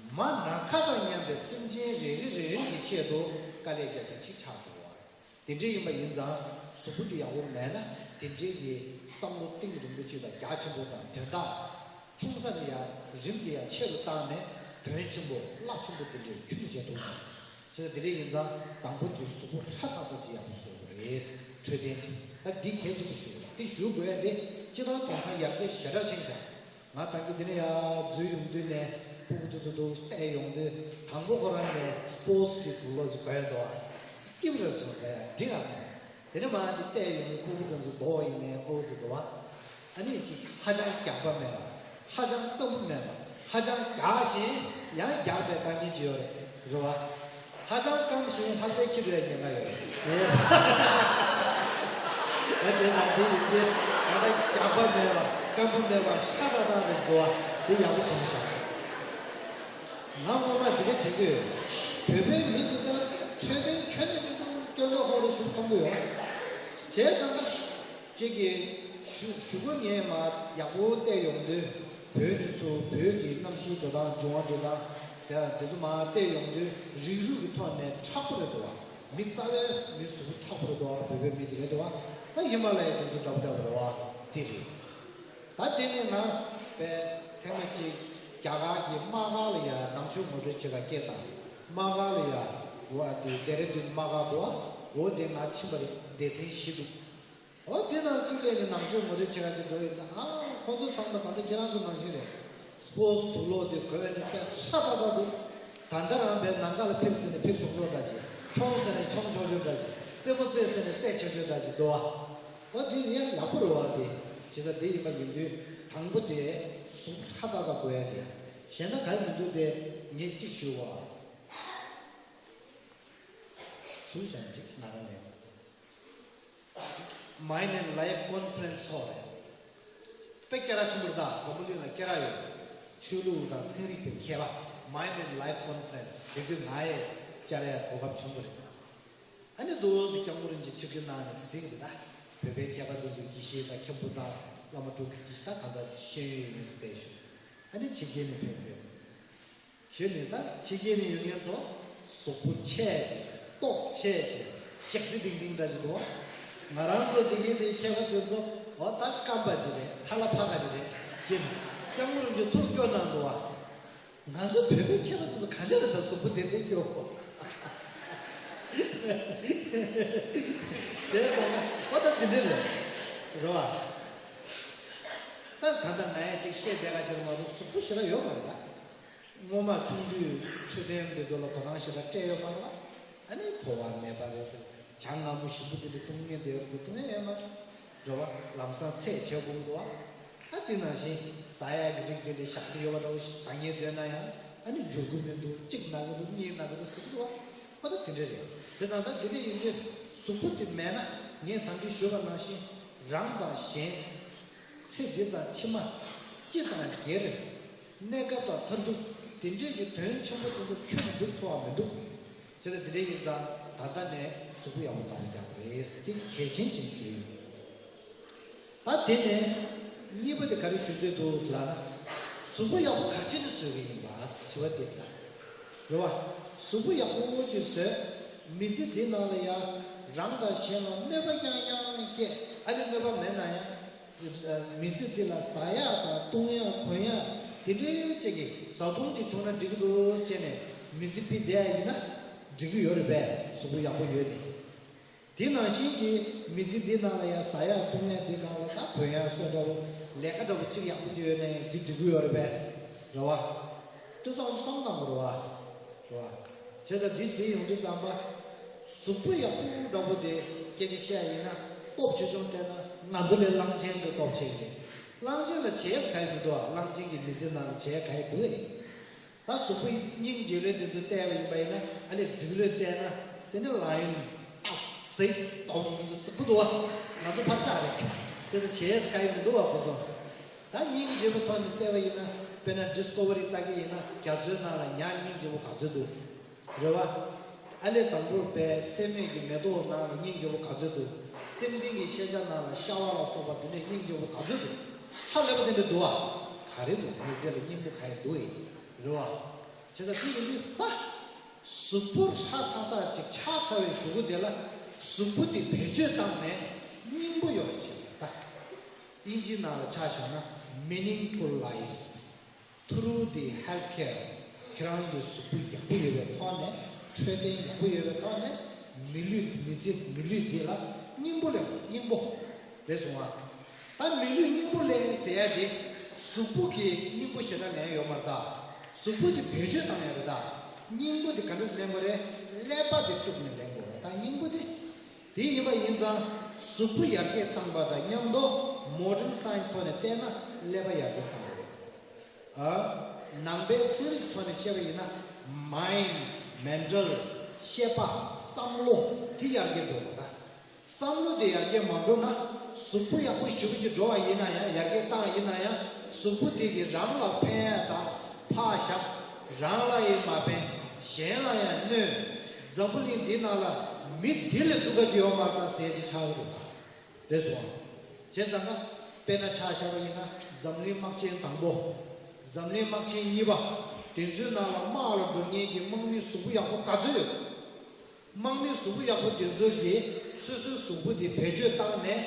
མ་ནམ་མཁའ་དང་མཉམ་པའི་སེམས་ཅན་རེ་རེ་རེ་རེ་གི་ཆེད་དུ་དཀའ་ལས་རྒྱག་མཁན་ཅིག་ཆགས་འགྲོ་བ། དེ་འདྲ་ཡིན་པ་ཡིན་ཙང་། གཟུགས་པོ་དེ་ཡག་པོ་མེད་ན། དེ་འདྲའི་གི་བསམ་བློ་གཏིང་རིང་པོ་ཅིག་དང་རྒྱ་ཆེན་པོ་དང་། དོན་དག་ཆུང་ས་དེ་ཡང་རིམ་གྱིས་ཡང་ཆེ་རུ་བཏང་ནས། དོན་ཆེན་པོ་རླབས་ཆེན་པོ་དེ་འདྲའི་ཁྱོན་ནས་བྱེད་ཐུབ་ཀྱི་རེད། བྱས་ཙང་དེ་འདྲ་ཡིན་ཙང་། དང་པོ་དེ་གཟུགས་པོ་ཧྲ་ཏག་ཏག་ཅིག་ཡག་པོ་བཟོ་དགོས་རེད། འཕྲོད་བསྟེན་དེ། ད་འདི་གལ་ཆེན་པོ་ཞིག་རེད། དེ་ཞུ་དགོས་ཡ་དེ་སྤྱིར་བཏང་དེང་སང་ཡར་རྒྱས་ཞེ་དྲག་ཕྱིན་ཤག་ང་ད་གིན་འདི་ནས་ཡར་འཛུལ་ཡོང་དུས་ནས། སྤུ་གུ་དེ་ཚོ་འདུག་བལྟས་ཡོང་དུས། དང་པོ་ཁོ་རང་ནས་སི་པོར་ཊི་གི་དུག་ལོག་ཅིག་གོན་འདུག་ཨ། སྐྱིད་པོ་རེད་བྱུང་ཟེར་ཡ། འགྲིག་ཨ་ཟེར། དེ་ནས་མར་ཅིག་བལྟས་ཡོང་དུས། སྤུ་གུ་དེ་ཚོ་མདོག་ཡིན་ནའི་ཨོ་ཙི་འདུག་ཨ། ཨ་ནི་ཅིག་ཧ་ཅང་རྒྱགས་པ་མེད་པ། ཧ་ཅང་སྐམ་པོ་མེད་པ། ཧ་ཅང་རྒྱགས་ཤིང་ཡང་རྒྱགས་པའི་དཀའ་ངལ་ཅིག་ཡོད་རེད། རེད་བ། ཧ་ཅང་སྐམ་ཞིང་ལྷགས་པའི་ཁྱི་འགྲོ་ཡ་ཉེན་ཁ་ཡོད་རེད། ཨ་བྱས་ཙང་དེ་ཡིན་ཏེ། ད་ལྟ་རྒྱགས་པ་མེད་པ། སྐམ་པོ་མེད་པ། ཧྲ་ཏག་ཏག་རེད་འདུག་བ། དེ་ཡག་པོ་བྱུང་ཤག་ང་སྔོན་མ་དེ་ག་དྲན་གྱི་ཡོད། བོད་པའི་མི་དེ་དག་འཕྲོད་བསྟེན་ཁྱོན་ནས་མི་འདུག་སྐྱོན་བརྗོད་ཁོག་རུ་ཞུགས་གཏོང་གི་ཡོད། བྱས་ཙང་ན། གཅིག་གིས་གཞུག་གཞུག་གུ་ངས་མར་ཡག་པོ་བལྟས་ཡོང་དུས། བོད་མི་ཚོ་བོད་ཀྱི་གནམ་གཤིས་འགྲོ་སྟངས། འབྱུང་བ་འགྲོ་སྟངས་དེ་དེ་ཚོ་མར་བལྟས་ཡོང་དུས། རིགས་རུས་ཀྱི་ཐོག་ནས་མཁྲེགས་པོ་རེད་འདུག་བ། མི་རྩ་བའི་མི་གཟུགས་པོ་མཁྲེགས་པོ་རེད་འདུག་བ། བོད་པའི་མི་དེ་ག་འདུག་བ། ད་ཧི་མ་ལ་ཡའི་དེ་ཚོ་འདྲ་པོ་འདྲ་པོ་རེད་བ། དེ་རེད། ད་དེ་ནས་ང་བས་ཐེངས་མ་གཅིག་རྒྱ་གར་གྱི་དམག་སྒར་ལ་ཡར་ནང་ཆོས་ངོ་སྤྲོད་བྱེད་ག་སྐད་བཏང་། དམག་སྒར་ལ་ཡར། འོ་ཨ་དེ་ལྡེ་ར་ལྡུན་དམག་སྒར་འདུག་བ། འོ་དེ་ང་ཕྱིན་པ་རེད། སྡེ་ཚན་བཞི་འདུག་འོ་དེ་ནང་གཅིག་ལས་ནས་ནང་ཆོས་ངོ་སྤྲོད་བྱེད་ག་ཅིག་འགྲོ་ཡིན་ན། ཨ། ཁོང་ཚོ་ཚང་མ་ད་ལྟ་ཁྱེད་རང་ཚོ་ནང་བཞིན་རེད། སི་པོར་ཊི་དུག་ལོག་དེ་གོན་ནས་དཔེ་ཧྲ་ཏག་ཏག་འདུག་ད་ལྟ་རང་བས་ནམ་མཁའ་ལ་ཕེབས་ཟེར་ནས་ཕེབས་ཆོག་ཆོག་འདྲ་ཅིག་མཆོང་ཟེར་ནས་མཆོང་ཆོག་ཆོག་འདྲ་ཅིག་རྩེད་མོ་རྩེ་ཟེར་ནས་རྩེ་ཆོག་ཆོག་འདྲ་ཅིག་འདུག་བ། འོ་དེ་ཡང་ཡག་པོ་རེད་བ། དེ་བྱས་ཙང་དེ་ཡིན་པ་ཡིན་དུས། དང་པོ་དེ་གཟུགས་ཧྲ་ཏག་ཏག་དགོས་ཡ་དེ། གཞན་ན་ག་རེ་མི་འདུག་དེ་ངས་གཅིག་ཞུ་བ། ཞུ་བྱ་ཡ་གཅིག་ང་རང་ནས། Mind and Life Conference ཚོགས་རེད། དཔེ་སྐད་གྲགས་ཆེན་པོ་རེད་ད། འཛམ་བུ་གླིང་ལ་སྐད་གྲགས་ཡོད། ཆོས་ལུགས་དང་ཚན་རིག་པའི་མཁས་པ། Mind and Life Conference དེ་དུས་ང་ཡི་བཅར་ཡ་གོ་སྐབས་བྱུང་བ་རེད། ཨ་ནི་འདུག་སེ་སྐྱབས་མགོན་རིན་པོ་ཆེ་ཆིབས་བསྒྱུར་གནང་ནས་གཟིགས་རེད་ད། བོད་པའི་མཁས་པ་དེ་ཚོའི་དགེ་བཤེས་དང་མཁན་པོ་དང་། བླ་མ་སྤྲུལ་སྐུ་དགེ་བཤེས་དང་། གང་ལྟར་ཤེས་ཡོན་ཡོད་མཁན་ཚོ་བསྡད་ཤག་ཨ་ནི་ཕྱི་རྒྱལ་ནས་ཕེབས་ཡོད། ཞུས་ནས་ད་ཕྱི་རྒྱལ་ནས་ཡོང་མཁན་ཚོ་གཟུགས་པོ་ཆེ་ཅིག་སྟོབས་ཆེ་ཅིག་ཞག་རྩི་ཏིང་ཏིང་འདྲ་ཅིག་འདུག་ང་རང་ཚོ་དེ་གའི་དེའི་མཁས་པ་དེ་ཚོ་འོ་ད་སྐམ་པ་ཅིག་རེད། ཐ་ལ་ཕ་ག་ཅིག་རེད། ཀྱེ་མ། སྐྱབས་མགོན་རིན་པོ་ཆེ་ཐུགས་སྐྱོ་གནང་འདུག་བ། ང་ཚོ་བོད་པའི་མཁས་པ་དེ་ཚོ་ག་འདྲ་རེད་ཟེར། གཟུགས་པོ་དེ་འདྲའི་སྐྱོ་བོ། བྱས་ཙང་ན་འོ་ད་དེ་འདྲ་རེད། རེད་བ། ད་ད་ལྟ་ང་ཡང་ཅིག་བཤད་བསྡད་ག་ཅིག་མ་གཏོགས་གཟུགས་པོ་ཞེ་དྲག་ཡོད་མ་རེད་ད། སྔོན་མ་ཆུང་དུས་འཕྲོད་བསྟེན་འདི་ཚོ་ལ་དོ་སྣང་ཞེ་དྲག་སྤྲད་ཡོད་མ་རེད་བ། ཨ་ནི་ཕོ་བ་མེད་པ་རེད་ཟེར། ཇ་མངར་མོ་ཞིམ་པོ་འདི་འདྲ་བཏུང་མཁན་དེ་ཡོད་རེད། བཏུང་ཡ་ཡོད་མ་རེད། རེད་བ། ལམ་སང་ཚད་བྱེད་དགོས་འདུག་བ། ཨ་དེ་ནང་བཞིན་ཟ་ཡ་གི་རིགས་དེ་འདྲ་ཞག་རྩི་ཡོད་པ་འདྲ་བོ་ཟ་མཁན་འདོད་ན་ཡང་། ཨ་ནི་འཇུ་གི་མི་འདུག་གཅིག་ན་གི་འདུག་གཉིས་ན་གི་འདུག་ཟེར་གི་འདུག་བ། ཁོ་ད་དེ་འདྲ་རེད། དེ་ན་ད་དེ་འདྲ་ཡིན་དུས་གཟུགས་པོ་དེ་མེད་ན། ངས་ད་གིན་ཞུས་པ་ནང་བཞིན་རང་དང་གཞན། ཚེ་འདི་དང་ཕྱི་མ། སྤྱི་དང་སྒེར། གནས་སྐབས་དང་མཐར་ཐུག་དེ་འདྲས་ཀྱི་དོན་ཆེན་པོ་དེ་ཚོ་ཁྱོན་ནས་འགྲུབ་ཐུབ་པ་མི་འདུག་བྱས་ཙང་དེ་འདྲས་ཡིན་ཙང་ད་ལྟ་ནས་གཟུགས་པོ་ཡག་པོ་བདག་པོ་རྒྱག་དགོས་རེད། དེ་གལ་ཆེན་ཅན་ཞིག་ཡིན། ད་དེ་ནས་གཉིས་པ་དེ་ག་རེ་ཞུ་འདོད་འདུག་ལབ་ན། གཟུགས་པོ་ཡག་པོ་ག་རེ་བྱས་ནས་བཟོ་གི་ཡིན་པ་དྲི་བ་དེ་རེད། རེད་བ། གཟུགས་པོ་ཡག་པོ་ཅིག་བཟོས། མི་ཚེ་འདི་ནང་ལ་ཡང་རང་དང་གཞན་ལ་གནོད་པ་རྐྱང་རྐྱང་སྐྱེས། ཨ་ནི་གནོད་པ་མེད་ན་ཡང་། མི་ཚེ་འདི་ལ་ཟ་ཡག་དང་བཏུང་ཡག་གོན་ཡག་དེ་འདྲའི་ཅིག་གི་བཟའ་བཏུང་ཅིག་བྱུང་ན་འགྲིག་གི་འདུག་བྱས་ནས་མི་ཚེ་ཕུད་བསྡད་ཡ་ཡིན་ན་འགྲིག་གི་ཡོད་རེད་པས། གཟུགས་པོ་ཡག་པོ་ཡོད་ནི། དེ་ནང་བཞིན་གྱི་མི་ཚེ་འདི་ནང་ལ་ཡང་ཟ་ཡག་བཏུང་ཡག་འདི་སྒང་ལ་ད་གོན་ཡག་སོགས་འདྲ་བོ་ལས་ཀ་འདྲ་བོ་གཅིག་ཡག་པོ་ཅིག་ཡོད་ན་ཡང་འདི་འགྲིག་གི་ཡོད་རེད་པས། རེད་བ། དེ་ཚོ་བསམ་བཏང་དགོས་རེད་བ། རེད་བ། བྱས་ཙང་འདི་ཟེར་ཡོང་དུས་ཙམ་པ། གཟུགས་པོ་ཡག་པོ་འདྲ་བོ་དེ་སྐད་ཆ་བཤད་ཡིན་ན། སྟོབས་ཆེ་ཆུང་བལྟས་ན་ང་ཚོ་ལས་གླང་ཆེན་གྱི་སྟོབས་ཆེ་གི་རེད། གླང་ཆེན་ལ་བྱས་ག་ཡི་མི་འདུག་ཨ། གླང་ཆེན་གྱི་མི་ཚེ་ནང་ལ་བྱས་ག་ཡི་འདུག་ཨེ། ད་གཟུགས་པོ་སྙིང་རྗེ་ལོས་དེ་ཚོ་བལྟས་པ་ཡིན་པ་ཡིན་ན། ཨ་ལས་རྫིག་ལོས་བལྟས་ན་དེ་ནི་ལ་ཡིན། ཨ་ཟེ་དོང་གཟུགས་པོ་འདུག་བ། ང་ཚོ་ཕར་ཤག་རེད། དེ་ཚོ་བྱས་སྐལ་ཡིན་འདུག་བ་ཁོ་ཚོ། ད་སྙིང་རྗེ་པོ་ཐོག་ནས་བལྟས་པ་ཡིན་ན། དཔེར་ན་ཌིས་ཁོ་ཝ་རི་ལྟ་གི་ཡིན་ན། རྒྱ་མཚོའི་ནང་ལ་ཉ་སྙིང་རྗེ་པོ་ག་ཚོད་འདུག་རེད་བ། ཨ་ལས་དང་པོར་པའི་སེན་མོ་གི་མེ་ཏོག་ནང་ལ་སྙིང་རྗེ་པོ་ག་ཚོད་འདུག་སེམས་གཏིང་གི་ཤེས་བྱ་ནང་ལ་ཤ་བ་ལ་སོགས་པ་དེ་འདྲའི་སྙིང་རྗེ་པོ་ག་ཚོད་འདུག་ཧ་ལས་པ་དེ་འདྲ་འདུག་བ། ག་རེ་འདུག་མི་ཚེ་ལ་སྙིང་པོ་ག་རེ་འདུག་ཨེ། རེད་བ། བྱས་ཙང་དེ་ཡིན་དུས་ད། གཟུགས་པོ་ཧྲ་ཐག་ཐག་ཅིག་ཆགས་ཚར་བའི་གཞུག་གུ་དེ་ལ། གཟུགས་པོ་དེ་བེད་སྤྱོད་བཏང་ནས་སྙིང་པོ་ཡོང་བ་བྱེད་པ་ད། དབྱིན་ཇིའི་ནང་ལ་ཆ་བཞག་ན་meaningful life through the health care། ཁྱེད་རང་གི་གཟུགས་པོ་ཡག་པོ་ཡོད་པའི་ཐོག་ནས། འཕྲོད་བསྟེན་ཡག་པོ་ཡོད་པའི་ཐོག་ནས། མི་ལུས་མི་ཚེ་མི་ལུས་འདི་ལ་སྙིང་པོ་ལེན་དགོས། སྙིང་པོ། རེད་སོང་ང་། ད་མི་ལུས་སྙིང་པོ་ལེན་ཟེར་ཡ་དེ། གཟུགས་པོ་གི་སྙིང་པོ་ཞེ་དྲག་ལེན་ཡོད་མ་རེད་ད། གཟུགས་པོ་དེ་བེད་སྤྱོད་བཏང་ཡ་རེད་ད། སྙིང་པོ་དེ་ག་འདྲས་ལེན་དགོས་རེད། ཀླད་པ་དེ་དཀྲུགས་ནས་ལེན་དགོས་རེད་ད། སྙིང་པོ་དེ། དེ་ཡིན་པ་ཡིན་ཙང་། གཟུགས་པོ་ཡར་རྒྱས་བཏང་པ་དང་མཉམ་དུ་མོ་ཌན་སའེན་སི་ཐོག་ནས་བལྟས་ན་ཀླད་པ་ཡར་རྒྱས་བཏང་དགོས་རེད། ཨ། ནང་པའི་ཚན་རིག་ཐོག་ནས་བཤད་པ་ཡིན་ན། མའིན་ཌི། མེན་ཊལ། ཤེས་པ། བསམ་བློ་དེ་ཡར་རྒྱས་འགྲོ་དགོས་ད། བསམ་བློ་དེ་ཡར་རྒྱས་མ་འགྲོ་ན། གཟུགས་པོ་ཡག་པོ་ཞེ་པོ་ཅིག་འགྲོ་བ་ཡིན་ན་ཡང་། ཡར་རྒྱས་བཏང་ཡིན་ན་ཡང་། གཟུགས་པོ་དེ་གིས་རང་ལ་ཕན་ཡ་དང་ཕར་བཞག་རང་ལ་ཡང་མ་ཕན། གཞན་ལ་ཡང་གནོད། འཛམ་བུ་གླིང་འདི་ནང་ལ་མི་འདི་ལས་སྡུག་ག་ཅིག་ཡོད་མ་རེད་ད་ཟེར་ཅིག་ཆགས་ཀྱི་འདུག་ད། རེད་སོང་། བྱས་ཙང་ཀ། དཔེར་ན་ཆ་བཞག་པ་ཡིན་ན། འཛམ་གླིང་དམག་ཆེན་དང་པོ། འཛམ་གླིང་དམག་ཆེན་གཉིས་པ། དེ་ཚོའི་ནང་ལ་དམག་ལ་འགྲོ་མཁན་གྱི་དམག་མི་གཟུགས་པོ་ཡག་པོ་ག་ཚོད་ཡོད། དམག་མི་གཟུགས་པོ་ཡག་པོ་དེ་ཚོ་གིས་སོ་སོའི་གཟུགས་པོ་དེ་བེད་སྤྱོད་བཏང་ནས།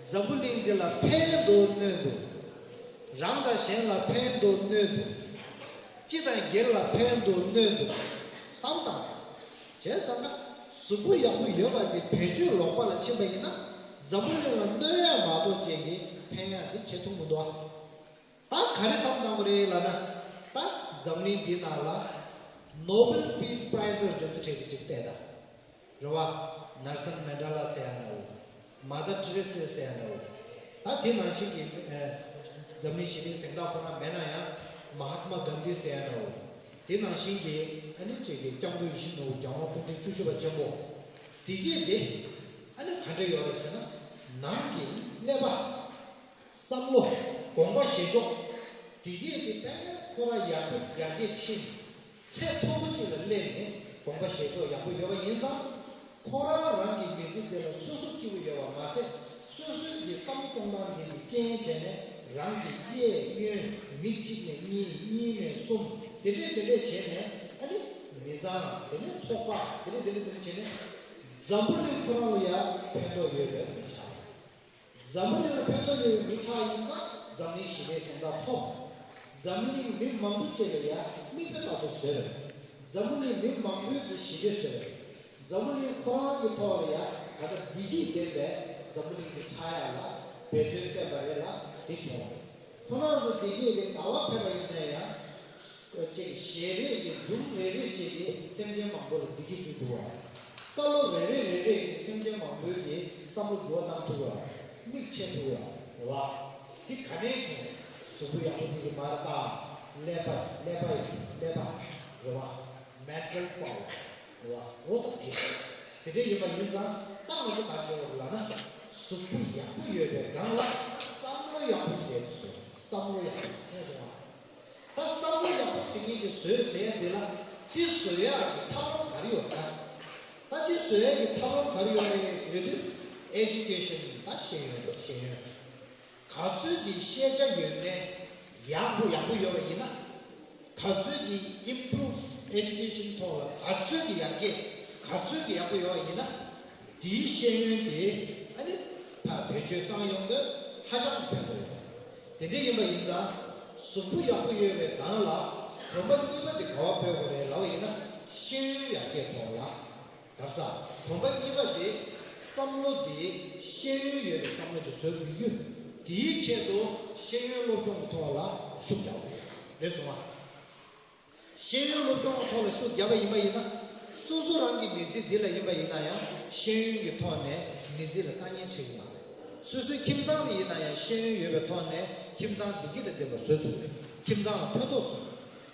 འཛམ་བུ་གླིང་འདི་ལ་ཕན་འདུག་གནོད་འདུག་རང་དང་གཞན་ལ་ཕན་འདུག་གནོད་འདུག་སྤྱི་དང་སྒེར་ལ་ཕན་འདུག་གནོད་འདུག་བསམ་བཏང་ནས། བྱས་ཙང་ཀ། གཟུགས་པོ་ཡག་པོ་ཡོད་པ་དེ་བེད་སྤྱོད་ལོག་པ་ལ་ཕྱིན་པ་ཡིན་ན། འཛམ་བུ་གླིང་ལ་གནོད་ཡ་མ་གཏོགས་ཅིག་གི་ཕན་ཡ་དེ་བྱེད་ཐུབ་མི་འདུག་ཨ། ད་ག་རེ་བསམ་བཏང་གི་རེད་ལབ་ན། ད་འཛམ་གླིང་འདི་ནང་ལ་Nobel Peace Prize་ལ་དེ་ཚོ་ཁྲིད་དེ་ཅིག་བལྟས་ད། རེད་བ། ནེལ་སན་མན་ཌེ་ལ་ཟེར་ཡ་འདྲ་བོ། མ་དར་ཏེ་རེ་སེ་ཟེར་ཡ་འདྲ་བོ། ད་དེ་ནང་བཞིན་གྱི་ཨ། འཛམ་གླིང་ཞི་བདེའི་གཟེངས་རྟགས་ཁོ་ན་མེད་ན་ཡང་། མ་ཧཱ་ཏ་མ་གྷན་དྷི་ཟེར་ཡ་འདྲ་བོ། དེ་ནང་བཞིན་གྱི་ཨ་ནི་ཅིག་གི་སྐྱབས་མགོན་ཡིད་བཞིན་ནོར་བུ་རྒྱལ་དབང་སྐུ་ཕྲེང་བཅུ་བཞི་པ་ཆེན་པོ། དེ་གས་དེ་ཨ་ནི་ག་འདྲ་ཡོད་རེད་ཟེར་ན། ནང་གི་ཀླད་པ། བསམ་བློ། དགོངས་པ་བཞེས་ཕྱོགས། དེ་གས་དེ་དཔེ་ཁོ་རང་ཡག་པོ་ཡར་རྒྱས་ཕྱིན། ཚད་མཐོ་པོ་ཅིག་ལ་སླེབས་ནས་དགོངས་པ་བཞེས་ཕྱོགས་ཡག་པོ་ཡོད་པ་ཡིན་ཙང་། ཁོ་རང་རང་གི་མི་ཚེ་འདི་ལ་སོ་སོ་སྐྱིད་པོ་ཡོད་པ་མ་ཟད། སོ་སོའི་གི་བསམ་བློ་གཏོང་སྟངས་དེ་ལ་རྐྱེན་བྱས་ནས། རང་གི་གཡས་གཡོན། མི་གཅིག་ནས་གཉིས། གཉིས་ནས་གསུམ། དེ་འདྲས་དེ་འདྲས་བྱས་ནས། ཨ་ནི་མི་ཚང་། དེ་ནས་ཚོགས་པ། དེ་འདྲས་དེ་འདྲས་དེ་འདྲས་བྱས་ནས། འཛམ་བུ་གླིང་ཁོ་རང་ལ་ཡང་ཕན་ཐོགས་ཡོད་པའི་མི་ཆགས། འཛམ་བུ་གླིང་ལ་ཕན་ཐོགས་ཡོད་པའི་མི་ཆགས་ཡིན་ན། འཛམ་གླིང་ཞི་བདེའི་གཟེངས་རྟགས་ཐོབ། འཛམ་གླིང་མི་མང་པོ་ཅིག་ལ་ཡང་མིག་དཔེ་ལྟ་ས་བཟོས། འཛམ་བུ་གླིང་མི་མང་པོའི་གི་ཞི་བདེ་བཟོས། འཛམ་བུ་གླིང་ཁོ་རང་གི་ཐོག་ལ་ཡང་ད་ལྟ་བདེ་སྐྱིད་ལྡན་པའི་འཛམ་བུ་གླིང་དེ་ཆགས་ཡག་ལ་འབད་བརྩོན་བསྟེན་པ་རེད་ལ། དེ་བྱུང་། ཁོ་རང་ཚོ་བདེ་སྐྱིད་དེ་ག་བ་ཕེབས་པ་ཡིན་ན་ཡང་། ཅིག་ཞལ་རས་ཀྱི་འཛུམ་རེ་རེ་ཅིག་གིས་སེམས་ཅན་མང་པོ་ལ་བདེ་སྐྱིད་བྱུང་འདུག་བ། བཀའ་སློབ་རེ་རེ་རེ་རེ་གིས་སེམས་ཅན་མང་པོའི་གི་བསམ་བློ་འགྱུར་བ་བཏང་ཐུབ་པ། མིག་ཕྱེ་ཐུབ་པ་རེད་བ། དེ་ག་ནས་བྱུང་། གཟུགས་པོ་ཡག་པོ་དེ་གིས་མ་རེད་ད། ཀླད་པ། ཀླད་པ་ཡིན། ཀླད་པ་རེད་བ། Mental power རེད་བ། འོ་ད་དེ། དེ་འདྲ་ཡིན་པ་ཡིན་ཙང་། ད་ང་ཚོ་ག་བྱེད་དགོས་རེད་ལབ་ན། གཟུགས་པོ་ཡག་པོ་ཡོད་པའི་སྒང་ལ་བསམ་བློ་ཡག་པོ་བཟོས་ཏེ་བཟོས། བསམ་བློ་ཡག་པོ། མཁྱེན་སོང་ང་། ད་བསམ་བློ་ཡག་པོ་དེ་ངེད་ཀྱིས་བཟོས་ཟེར་ཡ་དེ་ལ། དེ་བཟོ་ཡག་གི་ཐབས་ལམ་ག་རེ་ཡོད་ན། ད་དེ་བཟོ་ཡག་གི་ཐབས་ལམ་ག་རེ་ཡོད་རེད་ཟེར་དུས། Education ད་ཤེས་ཡོན་རེད། ཤེས་ཡོན། ག་ཚོད་ཀྱི་ཤེས་བྱ་ཡོད་མཁན་ཡག་པོ་ཡག་པོ་ཡོད་པ་ཡིན་ན། ག་ཚོད་ཀྱི་improve education ཐོག་ལ་ག་ཚོད་ཀྱི་ཡར་རྒྱས། ག་ཚོད་ཀྱི་ཡག་པོ་ཡོད་པ་ཡིན་ན། དེའི་ཤེས་ཡོན་དེ་ཨ་ནི་ཕར་བེད་སྤྱོད་བཏང་ཡོང་དུས་ཧ་ཅང་གི་ཕན་ཐོགས་ཡོད། དེ་འདྲ་ཡིན་པ་ཡིན་ཙང་། གཟུགས་པོ་ཡག་པོ་ཡོད་པའི་སྒང་ལ་གོམ་པ་གཉིས་པ་དེ་ག་བ་སྤོ་དགོས་རེད་ལབ་པ་ཡིན་ན། ཤེས་ཡོན་ཡར་རྒྱས་ཐོག་ལ། ག་རེ་ཟ། གོམ་པ་གཉིས་པ་དེ་བསམ་བློ་དེ་ཤེས་ཡོན་ཡོད་པའི་བསམ་བློ་ཅིག་བཟོ་དགོས་རྒྱུ། དེའི་ཆེད་དུ་ཤེས་ཡོན་སློབ་སྦྱོང་གི་ཐོག་ལ་ཤུགས་རྒྱག་དགོས། རེད་སོང་ང་། ཤེས་ཡོན་སློབ་སྦྱོང་གི་ཐོག་ལ་ཤུགས་བརྒྱབ་པ་ཡིན་པ་ཡིན་ན། སོ་སོ་རང་གི་མི་ཚེ་འདི་ལ་ཡིན་པ་ཡིན་ན་ཡང་། ཤེས་ཡོན་གྱི་ཐོག་ནས་མི་ཚེ་ལ་དཀའ་ངལ་འཕྲད་ཀྱི་མ་རེད། སོ་སོའི་ཁྱིམ་ཚང་ལ་ཡིན་ན་ཡང་། ཤེས་ཡོན་ཡོད་པའི་ཐོག་ནས་ཁྱིམ་ཚང་བདེ་སྐྱིད་དང་ལྡན་པ་བཟོ་ཐུབ་རེད། ཁྱིམ་ཚང་ལ་ཕན་ཐོགས་བཟོ་ཐུབ།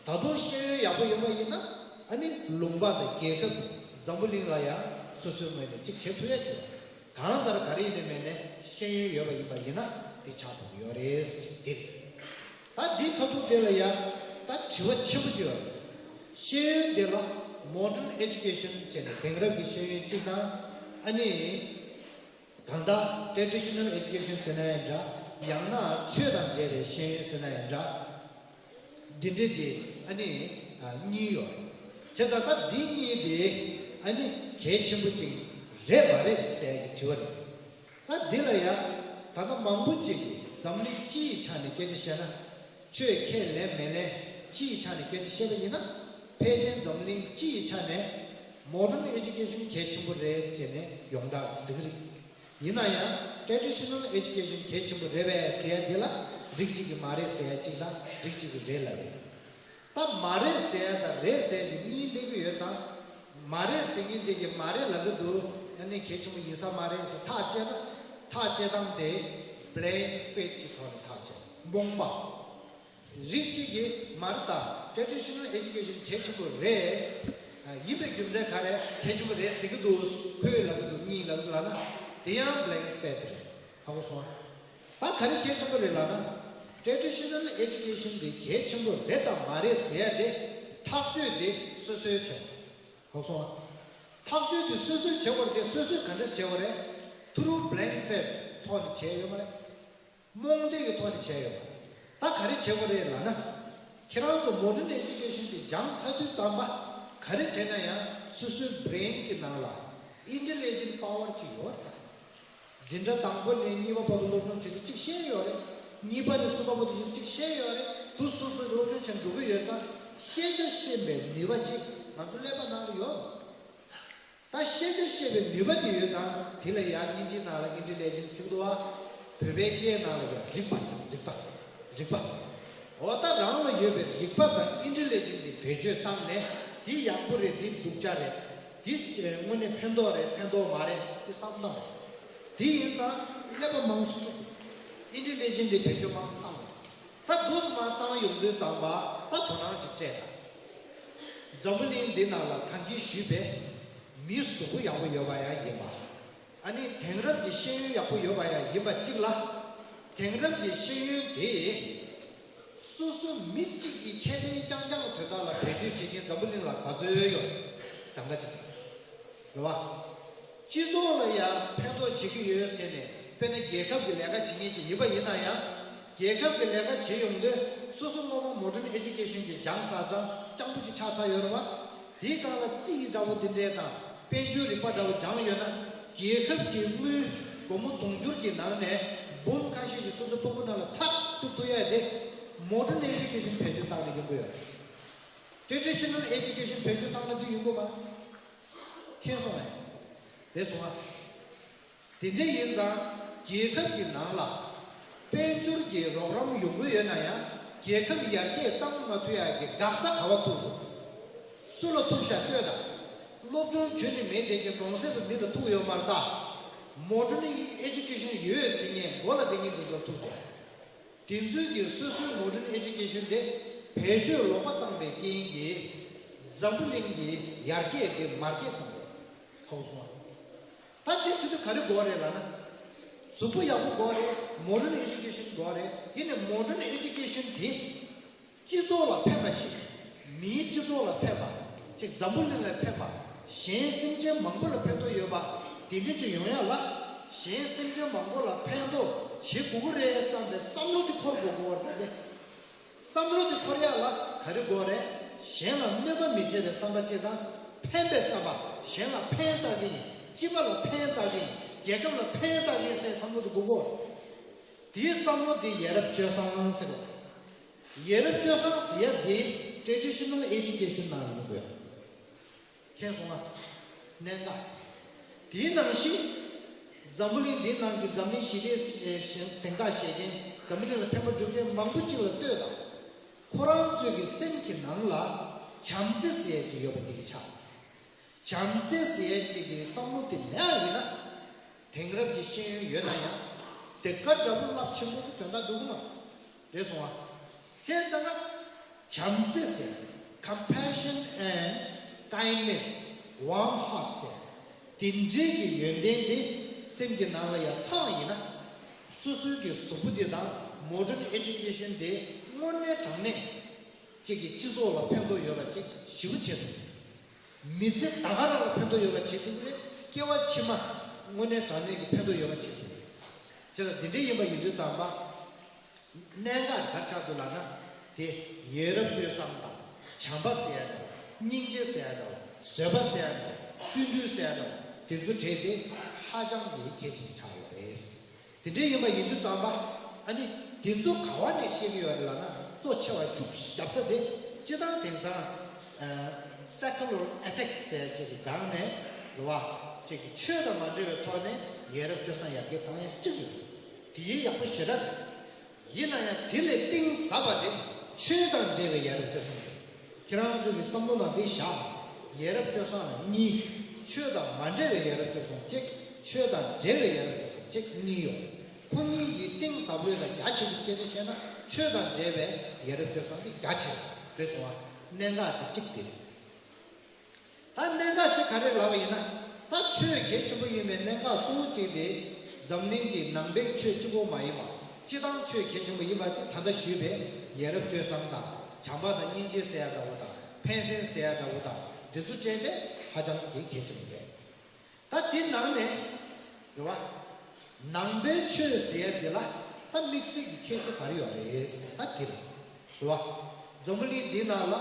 ད་དུང་ཤེས་ཡོན་ཡག་པོ་ཡོད་པ་ཡིན་ན། ཨ་ནི་ལུང་པ་དང་རྒྱལ་ཁབ། འཛམ་བུ་གླིང་ལ་ཡང་སོ་སོའི་ངོས་ནས་གཅིག་བྱེད་ཐུབ་ཡ་བྱེད། གང་ལྟར་ག་རེ་ཡིན་ནའི་མིན་ནའི་ཤེས་ཡོན་ཡོད་པ་ཡིན་པ་ཡིན་ན་དེ་ཆགས་ཐུབ་ཡོད་རེད། འདི་རེད། ད་འདི་ཁ་ཐུག་དེ་ལ་ཡང་ད་དྲི་བ་ཆེན་པོ་ཅིག་ཡོད་རེད། ཤེས་ཡོན་དེ་ལ་modern education་བྱས་ནས་དེང་རབས་ཀྱི་ཤེས་ཡོན་གཅིག་དང་། ཨ་ནི། གང་ལྟར་traditional education་ཟེར་ན་ཡང་འདྲ། ཡང་ན་ཆོས་དང་འབྲེལ་བའི་ཤེས་ཡོན་ཟེར་ན་ཡང་འདྲ། འདི་འདྲ་དེ་ཨ་ནི་གཉིས་ཡོད། བྱས་ཙང་ད་འདི་གཉིས་དེ་ཨ་ནི་གལ་ཆེན་པོ་ཅིག་རེད་མ་རེད་ཟེར་ཡག་གི་དྲི་བ་རེད། ད་འདི་ལ་ཡང་ད་ལྟ་མང་པོ་ཅིག་གིས་འཛམ་གླིང་སྤྱི་ཡི་ཆ་ནས་སྐད་ཆ་བཤད་ན། ཆོས་ཁས་ལེན་མི་ལེན་སྤྱི་ཡི་ཆ་ནས་སྐད་ཆ་བཤད་པ་ཡིན་ན། ཕལ་ཆེར་འཛམ་གླིང་སྤྱི་ཡི་ཆ་ནས་modern education་གལ་ཆེན་པོ་རེད་ཟེར་ནས་ཡོངས་གྲགས་ཟེར་གི་རེད། ཡིན་ན་ཡང་traditional education་གལ་ཆེན་པོ་རེད་པས་ཟེར་ཡ་འདི་ལ་རིགས་གཅིག་གིས་མ་རེད་ཟེར་ཡ་གཅིག་དང་རིགས་གཅིག་གིས་རེད་ལབ་ཡོད། ད་མ་རེད་ཟེར་ཡ་དང་རེད་ཟེར་ཡ་གཉིས་སླེབས་ཀྱི་ཡོད་ཙང་། མ་རེད་ཟེར་མཁན་དེ་གིས་མ་རེད་ལབ་ཀྱི་འདུག་ཨ་ནི་གལ་ཆེན་པོ་ཡིན་ས་མ་རེད་ཟེར་ཐག་བཅད་ན། ཐག་བཅད་སྟངས་དེ་blind faith་གི་ཐོག་ནས་ཐག་བཅད། རྨོངས་པ། རིགས་གཅིག་གིས་མ་རེད་ད། traditional education་གལ་ཆེན་པོ་རེད། ཡིན་པའི་རྒྱུ་མཚན་ག་རེ། གལ་ཆེན་པོ་རེད་ཟེར་གྱི་འདུག་ཁོས་ལབ་ཀྱི་འདུག་གཉིས་ལབ་ཀྱི་ལབ་ན། དེ་ཡང་blind faith་རེད། ཧ་གོ་སོང་ཨ། ད་ག་རེ་གལ་ཆེན་པོ་རེད་ལབ་ན། traditional education་དེ་གལ་ཆེན་པོ་རེད་དང་མ་རེད་ཟེར་ཡ་དེ་ཐག་གཅོད་དེ་སོ་སོའི་བྱས། ཧ་གོ་སོང་ཨ། ཐག་གཅོད་དེ་སོ་སོས་བྱེད་དགོས་རེད་དེ། སོ་སོས་ག་འདྲས་བྱེད་དགོས་རེད། through blind faith་ཐོག་ནས་བྱས་ཡོད་མ་རེད། རྨོངས་དད་ཀྱི་ཐོག་ནས་བྱས་ཡོད་པ། ད་ག་རེ་བྱེད་དགོས་རེད་ལབ་ན། ཁྱེད་རང་ཚོ་modern education་དེ་སྦྱངས་ཚར་དུས་ཙམ་པ། ག་རེ་བྱས་ན་ཡང་སོ་སོའི་brain་གི་ནང་ལ་intelligent power་ཅིག་ཡོད་རེད། འཛིན་གྲྭ་དང་པོ་ནས་གཉིས་པ་བར་དུ་སློབ་སྦྱོང་བྱེད་དུས་གཅིག་ཤེས་ཡོད་རེད། གཉིས་པ་ནས་གསུམ་པ་བར་དུ་བྱེད་དུས་གཅིག་ཤེས་ཡོད་རེད། དུས་སོ་སོས་སློབ་སྦྱོང་བྱས་འགྲོ་གི་ཡོད་ཙང་། ཤེས་བྱ་ཤེས་པའི་ནུས་པ་ཅིག་ང་ཚོ་ཀླད་པ་ནང་ལ་ཡོད། ད་ཤེས་བྱ་ཤེས་པའི་ནུས་པ་དེ་ཡོད་ཙང་། དེ་ལ་ཡང་དབྱིན་ཇིའི་ནང་ལ་intelligence་ཟེར་གྱི་འདུག་བ། བོད་པའི་སྐད་ནང་ལ་ཡང་རིག་པ་ཟེར། རིག་པ། རིག་པ། འོ་ད་རང་ལ་ཡོད་པའི་རིག་པ་དང་intelligence་དེ་བེད་སྤྱོད་བཏང་ནས། འདི་ཡག་པོ་རེད། འདི་སྡུག་ཅག་རེད། འདི་དངོས་གནས་ཕན་ཐོགས་རེད། ཕན་ཐོགས་མ་རེད། འདི་བསམ་བློ་བཏང་རེད། དེ་ཡིན་ཙང་ཀླད་པ་མང་སུ་སུ། intelligence་དེ་བེད་སྤྱོད་མང་སུ་བཏང་རེད། ད་འདུག་སེ་མར་བཏང་ཡོང་དུས་ཙམ་པ། ད་དོ་སྣང་ཅིག་སྤྲད་དང་། འཛམ་བུ་གླིང་འདི་ནང་ལ་གང་གིས་ཞུས་པའི་མི་གཟུགས་པོ་ཡག་པོ་ཡོད་པ་ཡང་ཡིན་པ། ཨ་ནི་དེང་རབས་ཀྱི་ཤེས་ཡོན་ཡག་པོ་ཡོད་པ་ཡང་ཡིན་པ་གཅིག་ལ། དེང་རབས་ཀྱི་ཤེས་ཡོན་དེ་སོ་སོ་མི་གཅིག་གི་ཁེ་ཕན་རྐྱང་རྐྱང་དོན་དག་ལ་བེད་སྤྱོད་བྱེད་མཁན་འཛམ་བུ་གླིང་ལ་ག་ཚོད་ཡོད། གྲངས་ཀ་གཅིག་རེད་བ། སྤྱི་ཚོགས་ལ་ཡང་ཕན་ཐོགས་བྱེད་ཀྱི་ཡོད་ཟེར་ནས། དཔེར་ན་རྒྱལ་ཁབ་ཀྱི་ལས་ཀ་བྱེད་མཁན་ཅིག་ཡིན་པ་ཡིན་ན་ཡང་། རྒྱལ་ཁབ་ཀྱི་ལས་ཀ་བྱེད་ཡོང་དུས་སོ་སོ་སློབ་མ་modern education་ཅིག་སྦྱངས་ཚར་ཙང་། སྤྱང་པོ་ཅིག་ཆགས་ཚར་ཡོད་རེད་བ། དེའི་སྒང་ལ་རྩིས་འདྲ་བོ་འདི་འདྲས་དང་། དཔལ་འབྱོར་རིག་པ་འདྲ་བོ་སྦྱངས་ཡོད་ན། རྒྱལ་ཁབ་ཀྱི་དངུལ་སྒོར་མོ་དུང་ཕྱུར་གྱི་ནང་ནས་འབུམ་ཁ་ཤས་ཤིག་སོ་སོའི་པུས་མོ་ནང་ལ་ཐག་བཅུག་ཐུབ་ཡ་དེ། modern education་བེད་སྤྱོད་བཏང་ནས་ཡོང་གི་ཡོད་རེད། traditional education་བེད་སྤྱོད་བཏང་ན་འདི་ཡོང་གི་མ་རེད། མཁྱེན་སོང་ངས། རེད་སོང་ང་། དེ་འདྲ་ཡིན་ཙང་རྒྱལ་ཁབ་ཀྱི་ནང་ལ་དཔལ་འབྱོར་གྱི་རོགས་རམ་ཡོང་གི་ཡོད་ན་ཡང་། རྒྱལ་ཁབ་ཡར་རྒྱས་བཏང་མ་ཐུབ་ཡག་གི་འགག་རྩ་ག་བ་ཐུག་འདུག་སུ་ལ་ཐུག་ཤག་ལྟོས་དང་། སློབ་སྦྱོང་ཁྱོན་ནས་མེད་བསྡད་མཁན་གྲོང་གསེབ་ཀྱི་མི་ལ་ཐུག་ཡོད་མ་རེད་ད། modern education་ཡོད་ཟེར་མཁན་མགོ་ལ་བསྡད་མཁན་དེ་ཚོ་ལ་ཐུག་འདུག་དེ་ཚོས་ཀྱིས་སོ་སོའི་modern education་དེ་བེད་སྤྱོད་ལོག་པ་བཏང་པའི་རྐྱེན་གྱིས། འཛམ་བུ་གླིང་གི་ཡར་རྒྱས་དེ་མར་རྒྱས་བཏང་འདུག་ཧ་གོ་སོང་ང་། ད་དེ་ཟེར་དུས་ག་རེ་དགོས་རེད་ལབ་ན། གཟུགས་པོ་ཡག་པོ་དགོས་རེད། modern education་དགོས་རེད། ཡིན་ནའི་modern education་དེ་སྤྱི་ཚོགས་ལ་ཕན་པ་ཞིག་མིའི་སྤྱི་ཚོགས་ལ་ཕན་པ། ཅིག་འཛམ་བུ་གླིང་ལ་ཕན་པ། གཞན་སེམས་ཅན་མང་པོ་ལ་ཕན་ཐོགས་ཡོད་པ། དེ་འདྲ་ཅིག་ཡོང་ཡ་ལ། གཞན་སེམས་ཅན་མང་པོ་ལ་ཕན་ཐོགས་བྱེད་དགོས་ཀྱི་རེད་བསམ་པའི་བསམ་བློ་དེ་འཁོར་དགོས་ཀྱི་ཡོད་རེད་དེ། བསམ་བློ་དེ་འཁོར་ཡག་ལ་ག་རེ་དགོས་རེད། གཞན་ལ་གནོད་པ་མི་བྱེད་པའི་བསམ་པ་གཅིག་དང་། ཕན་པའི་བསམ་པ། གཞན་ལ་ཕན་བཏགས་ཀྱི་ཡིན། སྤྱི་པ་ལ་ཕན་བཏགས་ཀྱི་ཡིན། རྒྱལ་ཁབ་ལ་ཕན་བཏགས་ཀྱི་ཡིན་ཟེར་བསམ་བློ་དེ་དགོས་ཀྱི་ཡོད་རེད། དེའི་བསམ་བློ་དེ་ཡ་རབས་སྤྱོད་བཟང་ཟེར་གྱི་ཡོད་རེད། ཡ་རབས་སྤྱོད་བཟང་ཟེར་ཡག་དེ་traditional education་ནང་ཡོང་དགོས། མཁྱེན་སོང་ང་། གནད་འགག་དེའི་ནང་བཞིན། འཛམ་བུ་གླིང་འདིའི་ནང་གི་འཛམ་གླིང་ཞི་བདེའི་གཟེངས་རྟགས་བཞེས་མཁན། འཛམ་བུ་གླིང་ལ་ཕན་པ་སྒྲུབ་མཁན་མང་པོ་ཅིག་ལ་ལྟོས་དང་། ཁོ་རང་ཚོའི་གི་སེམས་ཀྱི་ནང་ལ་བྱམས་བརྩེ་ཟེར་ཡག་ཅིག་ཡོད་པ་དེ་གི་ཆགས། བྱམས་བརྩེ་ཟེར་ཡག་ཅིག་གི་བསམ་བློ་དེ་མེད་པ་ཡིན་ན། དེང་རབས་ཀྱི་ཤེས་ཡོན་ཡོད་ན་ཡང་། དེ་ག་འདྲ་པོ་རླབས་ཆེན་པོ་གི་དོན་དག་འདུག་གི་མ་རེད། རེད་སོང་ང་། བྱས་ཙང་ང་ བྱམས་བརྩེ་ཟེར། Compassion and kindness, warm heart ཟེར། དེ་འདྲའི་གི་ཡོན་ཏན་དེ་སེམས་ཀྱི་ནང་ལ་ཡང་ཚང་བ་ཡིན་ན། སོ་སོའི་གི་གཟུགས་པོ་དེ་དང་modern education དེ་དངོས་གནས་དྲང་གནས་ཅིག་གི་སྤྱི་ཚོགས་ལ་ཕན་ཐོགས་ཡོད་པ་ཅིག་ཞེ་པོ་ཆེ་འདུག་མི་ཚེ་ད་ག་རང་ལ་ཕན་ཐོགས་ཡོད་པ་བྱེད་ཐུབ་ཀྱི་རེད། སྐྱེ་བ་ཕྱི་མ་དངོས་གནས་དྲང་གནས་ཀྱི་ཕན་ཐོགས་ཡོད་པ་བྱེད་ཐུབ་ཀྱི་རེད། བྱས་ཙང་འདི་འདྲའི་ཡིན་པ་ཡིན་དུས་ཙམ་པ། གནད་འགག་ག་ཆགས་འདུག་ལབ་ན། དེ་ཡ་རབས་སྤྱོད་བཟང་དང་བྱམས་པ་ཟེར་ཡ་འདྲ་བོ། སྙིང་རྗེ་ཟེར་ཡ་འདྲ་བོ། བཟོད་པ་ཟེར་ཡ་འདྲ་བོ། བརྩོན་འགྲུས་ཟེར་ཡ་འདྲ་བོ། དེ་ཚོ་གྲས་དེ་ཧ་ཅང་གི་གལ་ཆེན་ཆགས་ཡོད་རེད། དེ་འདྲའི་ཡིན་པ་ཡིན་དུས་ཙམ་པ། ཨ་ནི་དེ་ཚོ་ག་བ་ནས་ཤེས་ཀྱི་ཡོད་རེད་ལབ་ན། གཙོ་ཆེ་བ་ཤུགས་བརྒྱབ་ས་དེ་སྤྱིར་བཏང་དེང་སང་secular ethics ཟེར་ཅིག་གི་སྒང་ནས་རེད་བ། ཅིག་གི་ཆོས་དང་མ་འབྲེལ་བའི་ཐོག་ནས་ཡ་རབས་སྤྱོད་བཟང་ཡར་རྒྱས་བཏང་ཡ་གཅིག་ཡོད། དེ་ཡིན་ཡག་པོ་ཞེ་དྲག་ཡིན་ན་ཡང་དེ་ལས་གཏིང་ཟབ་པ་དེ་ཆོས་དང་འབྲེལ་བའི་ཡ་རབས་སྤྱོད་བཟང་རེད། ཁྱེད་རང་ཚོ་གི་བསམ་བློ་ནང་འདི་བཞག་ཡ་རབས་སྤྱོད་བཟང་ལ་གཉིས། ཆོས་དང་མ་འབྲེལ་བའི་ཡ་རབས་སྤྱོད་བཟང་གཅིག་ཆོས་དང་འབྲེལ་བའི་ཡ་རབས་སྤྱོད་བཟང་གཅིག་གཉིས་ཡོད། ཁོ་གཉིས་ཀྱི་གཏིང་ཟབ་པོའི་ལ་རྒྱ་ཆེ་ཤོས་སྐད་ཆ་བཤད་ན་ཆོས་དང་འབྲེལ་བའི་ཡ་རབས་སྤྱོད་བཟང་འདི་རྒྱ་ཆེ་རེད་སོང་བ། གནད་འགག་དེ་གཅིག་དེ་རེད། ད་གནད་འགག་ཅིག་ག་རེ་ལབ་པ་ཡིན་ན། ད་ཆོས་གལ་ཆེན་པོ་ཡིན་པའི་གནད་འགག་གཙོ་བོ་གཅིག་དེ། འཛམ་གླིང་གི་ནང་པའི་ཆོས་གཅིག་པོ་མ་ཡིན་པ། སྤྱི་བཏང་ཆོས་གལ་ཆེན་པོ་ཡིན་པ་དེ་ད་ལྟ་ཞུས་པའི་ཡ་རབས་སྤྱོད་བཟང་དང་བྱམས་པ་དང་སྙིང་རྗེ་ཟེར་ཡ་འདྲ་བོ་དང་ཕན་སེམས་ཟེར་ཡ་འདྲ་བོ་དང་འདི་ཚོ་བཅས་ཏེ་ཧ་ཅང་གི་གལ་ཆེན་པོ་རེད། ད་དེ་ནང་ནས་རེད་བ། ནང་པའི་ཆོས་ཟེར་ཡ་དེ་ལ་ད་དམིགས་བསལ་གྱི་ཁྱད་ཆོས་ག་རེ་ཡོད་རེད་ཟེར་ན་དེ་རེད། རེད་བ། འཛམ་བུ་གླིང་འདི་ནང་ལ་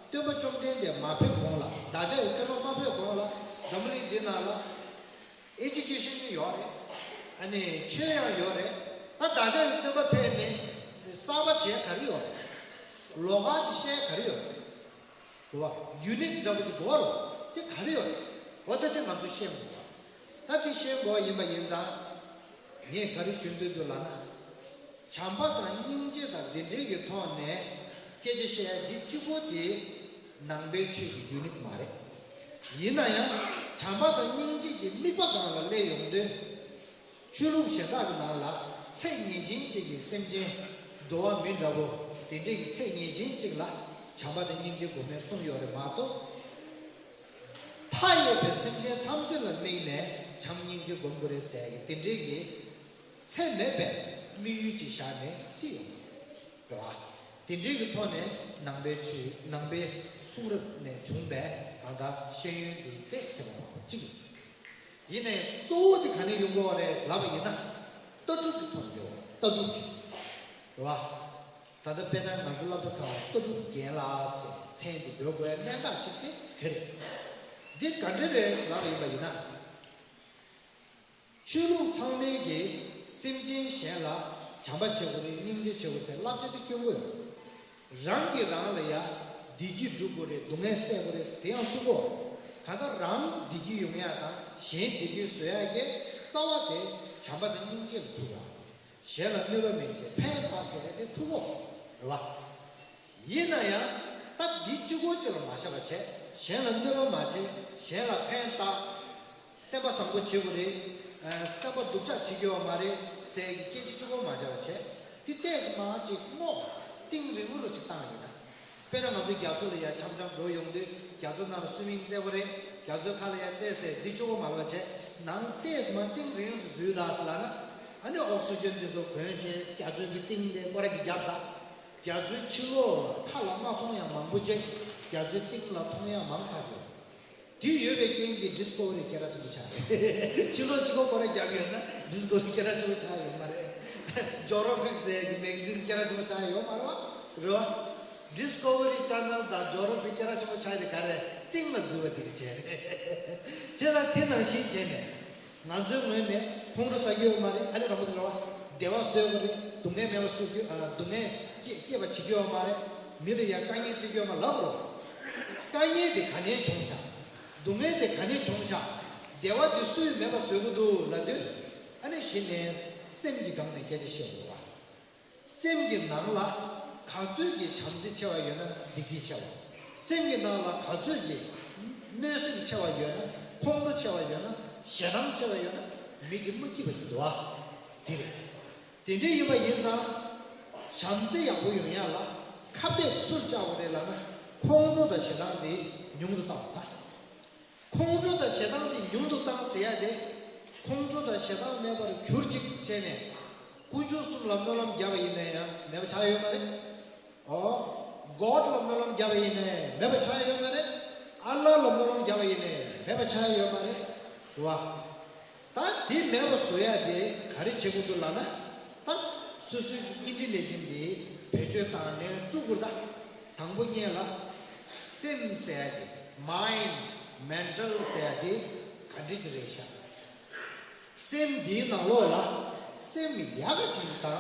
སྟོན་པ་བཅོམ་ལྡན་འདས་མ་ཕེབས་གོང་ལ། བདག་ཅག་གི་སྟོན་པ་མ་ཕེབས་གོང་ལ་འཛམ་བུ་གླིང་འདི་ནང་ལ་ཨེ་ཇུ་ཀེ་ཤན་ཡང་ཡོད་རེད། ཨ་ནི་ཆོས་ཡང་ཡོད་རེད། ད་བདག་ཅག་གི་སྟོན་པ་ཕེབས་ནས་གསར་པ་བྱས་ག་རེ་ཡོད་རེད། ལོགས་ཀ་ཅིག་བཤད་ག་རེ་ཡོད་རེད། རེད་བ། ཡུ་ནིག་འདྲ་པོ་ཅིག་དགོས་རེད། དེ་ག་རེ་ཡོད་རེད། འོ་ད་དེ་ང་ཚོ་ཤེས་དགོས་པ། ད་དེ་ཤེས་དགོས་པ་ཡིན་པ་ཡིན་ཙང་། ངས་ག་རེ་ཞུ་འདོད་འདུག་ལབ་ན། བྱམས་པ་དང་སྙིང་རྗེ་དང་འདི་འདྲའི་གི་ཐོག་ནས་སྐད་ཆ་བཤད་ཡ་འདི་གཅིག་པོ་དེ་ནང་པའི་ཆོས་ཀྱི་ཡུ་ནིག་མ་རེད། ཡིན་ན་ཡང་བྱམས་པ་དང་སྙིང་རྗེ་གི་དམིགས་པ་སྒང་ལ་སླེབས་ཡོང་དུས། ཆོས་ལུགས་གཞན་དག་གི་ནང་ལ་ཚད་ངེས་ཅན་གཅིག་གི་སེམས་ཅན། འགྲོ་བ་མི་འདྲ་བོ་དེ་འདྲའི་གི་ཚད་ངེས་ཅན་གཅིག་ལ་བྱམས་པ་དང་སྙིང་རྗེ་སྒོམ་ནས་གསུངས་ཡོད་རེད་མ་གཏོགས། མཐའ་ཡས་པའི་སེམས་ཅན་ཐམས་ཅད་ལ་དམིགས་ནས་བྱམས་སྙིང་རྗེ་སྒོམ་དགོས་རེད་ཟེར་གི་དེ་འདྲའི་གི་ཚད་མེད་པའི་དམིགས་ཡུལ་ཅིག་བཞག་ནས་ཧི་ཡོང་གི་རེད་བ། དེ་འདྲའི་གི་ཐོག་ནས་ནང་པའི་ཆོས་ནང་པའི་གསུང་རབ་ནས་བྱུང་བའི་ད་ལྟ་ཤེས་ཡོན་འདི་ཏོག་ཙམ་མང་པོ་གཅིག་ཡིན། ཡིན་ནའི་གཙོ་བོ་དེ་ག་ནས་ཡོང་དགོས་པ་རེད་ལབ་པ་ཡིན་ན། ལྟ་གྲུབ་ཀྱི་ཐོག་ནས་ཡོང་བ། ལྟ་གྲུབ་ཀྱི་རེད་བ། ད་ལྟ་དཔེར་ན་ང་ཚོ་སློབ་གྲྭ་ཁག་ལ་ལྟ་གྲུབ་རྒན་ལགས་ཟེར་མཚན་དེ་འབོད་དགོས་ཡ་གནད་འགག་ཅིག་དེ་དེ་རེད། འདི་ག་འདྲ་རེད་ལབ་པ་ཡིན་པ་ཡིན་ན། ཆོས་ལུགས་ཚང་མའི་གི་སེམས་ཅན་གཞན་ལ་བྱམས་པ་བྱེད་དགོས་རེད། སྙིང་རྗེ་བྱེད་དགོས་ཟེར་བསླབ་བྱ་དེ་སྐྱོན་དགོས། རང་གིས་རང་ལ་ཡ་བདེ་སྐྱིད་སྒྲུབ་དགོས་རེད། སྡུག་བསྔལ་སེལ་དགོས་རེད་དེ་ཡང་གསུང་གོ། གང་ལྟར་རང་བདེ་སྐྱིད་ཡོང་ཡ་དང་གཞན་བདེ་སྐྱིད་བཟོ་ཡ་གི་རྩ་བ་དེ་བྱམས་པ་དང་སྙིང་རྗེ་ལ་ཐུག་ཡ། གཞན་ལ་གནོད་པ་མེད་ཅེས་ཕན་ཐོགས་ཟེར་ཡ་དེ་ཐུག་གོ། རེད་བ། ཡིན་ན་ཡང་ད་འདི་གཅིག་པོ་གཅིག་ལ་མ་བཞག་པ་བྱས། གཞན་ལ་གནོད་པ་མ་བྱེད། གཞན་ལ་ཕན་བཏགས། སེམས་པ་བཟང་པོ་བྱེད་དགོས་རེད། ཨ། སེམས་པ་སྡུག་ཅག་བྱེད་ཀྱི་ཡོད་མ་རེད་ཟེར་གྱི་སྐད་ཆ་གཅིག་པོ་མ་བྱས་པ་བྱས། འདི་ཏོག་ཙམ་མང་ཅིག་སྔོག་གཏིང་རིང་པོ་རུ་ཅིག་བཏང་ཡིན་ན། དཔེར་ན་ང་ཚོ་རྒྱ་མཚོ་ལ་ཡ་འཆམ་འཆམ་འགྲོ་ཡོང་དུས་རྒྱ་མཚོ་ནང་ལ་སུའི་མིང་རྩེ་བ་རེད། རྒྱ་མཚོའི་ཁ་ལ་ཡ་རྩེ་ཟེར་འདི་གཅིག་པོ་མ་ལབ་བྱས། ནང་ཏོག་ཙམ་མང་གཏིང་རིང་སུ་འཛུལ་ད་ཟེར་ལབ་ན། ཨ་ནི་ཨོག་སི་ཇན་འདི་ཚོ་གོན་བྱས་རྒྱ་མཚོའི་གི་གཏིང་དེ་སྐོར་ར་ཅིག་བརྒྱབ་ད། རྒྱ་མཚོའི་ཕྱི་ལོགས་ལ་ཁ་ལ་མ་མཐོང་ཡ་མང་པོ་ཅིག་རྒྱ་མཚོའི་གཏིང་ལ་མཐོང་ཡ་མང་དྲགས་ཡོད། དེ་ཡོད་པའི་རྐྱེན་གྱིས་ཌིས་ཁོ་ཝ་རི་སྐད་གྲགས་ཆེན་པོ་ཆགས་རེད། ཕྱི་ལོགས་གཅིག་པོ་སྐོར་ར་རྒྱག་ཡོད་ན་ཌིས་ཁོ་ཝ་རི་སྐད་གྲགས་ཆེན་པོ་ཆགས་ཡོད་མ་རེད། ཇོ་གྷི་ར་ཕིག་ཟེར་གྱི་མེ་ག་ཛིན་སྐད་གྲགས་ཆེན་པོ་ཆགས་ཡོད་མ་རེད་བ། རེད་བ། ཌིས་ཁོ་ཝ་རི་ཅེ་ནལ་དང་ཇོ་གྷི་ར་ཕིག་སྐད་གྲགས་ཆེན་པོ་ཆགས་དེ་ག་རེ་གཏིང་ལ་འཛུལ་བ་དེ་གི་བྱས་རེད། བྱས་ཙང་དེ་ནང་བཞིན་བྱས་ནས། ང་ཚོའི་ངོས་ནས་ཁོང་ཁྲོ་ཟ་གི་ཡོད་མ་རེད། ཨ་ནི་རང་མོས་རེད་བ། བདེ་བ་བཟོ་དགོས་རེད། སྡུག་བསྔལ་མེད་པ་བཟོ་རྒྱུ། ཨ། སྡུག་བསྔལ་སྐྱེ་སྐྱེད་པ་བྱེད་ཀྱི་ཡོད་མ་རེད། མི་ལ་ཡང་དཀའ་ངལ་སྤྲད་ཀྱི་ཡོད་མ་ལབ་རོགས། དཀའ་ངལ་དེ་ག་ནས་བྱུང་ཤག་སྡུག་བསྔལ་དེ་ག་ནས་བྱུང་ཤག་བདེ་བ་དེ་སུས་མེད་པ་བཟོ་གི་འདུག་ལབ་དུས། ཨ་ནི་གཞི་ནས་སེམས་ཀྱི་སྒང་ནས་སྐད་ཆ་བཤད་དགོས་བ། སེམས་ཀྱི་ནང་ལ་ག་ཚོད་ཀྱི་བྱམས་བརྩེ་ཆེ་བ་ཡོད་ན་བདེ་སྐྱིད་ཆེ་བ། སེམས་ཀྱི་ནང་ལ་ག་ཚོད་ཀྱི་གནོད་སེམས་ཆེ་བ་ཡོད་ན། ཁོང་ཁྲོ་ཆེ་བ་ཡོད་ན། ཞེ་སྡང་ཆེ་བ་ཡོད་ན། མི་གིས་མ་སྐྱིད་པ་ཅིག་འདུག་ཨ། དེ་རེད། དེ་འདྲ་ཡིན་པ་ཡིན་ཙང་། བྱམས་བརྩེ་ཡག་པོ་ཡོང་ཡ་ལ། ཁ་ ཁ་གཏད་ཚུར་བཅག་པ་རེད་ལབ་ན། ཁོང་ཁྲོ་དང་ཞེ་སྡང་དེ་ཉུང་དུ་བཏང་བ་དང་། ཁོང་ཁྲོ་དང་ཞེ་སྡང་དེ་ཉུང་དུ་བཏང་ཟེར་ཡ་དེ། ཁོང་ཁྲོ་དང་ཞེ་སྡང་མེད་པར་གྱུར་ཅིག་བྱས་ནས། དཀོན་མཆོག་གསུམ་ལ་སྨོན་ལམ་བརྒྱབ་པ་ཡིན་ན་ཡང་མེད་པ་ཆགས་ཡོད་མ་རེད། ཨོ། གོཌ་ལ་སྨོན་ལམ་བརྒྱབ་པ་ཡིན་ནའི་མེད་པ་ཆགས་ཡོད་མ་རེད། ཨ་ལ་ལ་སྨོན་ལམ་བརྒྱབ་པ་ཡིན་ནའི་མེད་པ་ཆགས་ཡོད་མ་རེད། རེད་བ། ད་དེ་མེད་པ་བཟོ་ཡ་དེ་ག་རེ་བྱེད་དགོས་འདུག་ལབ་ན། ད་སོ་སོའི་གི་ཨིན་ཊེ་ལི་ཇེན་ཊི་དེ་བེད་སྤྱོད་བཏང་ནས་དཀྲུག་དགོས། ད་དང་པོ་ཉིད་ལ་སེམས་ཟེར་ཡ་དེ། མའིན་ཌི། མེན་ཊལ་ཟེར་ཡ་དེ་ག་འདྲ་ཅིག་རེད་ཤག་སེམས་འདིའི་ནང་ལོགས་ལ་སེམས་ཡག་ག་ཅིག་དང་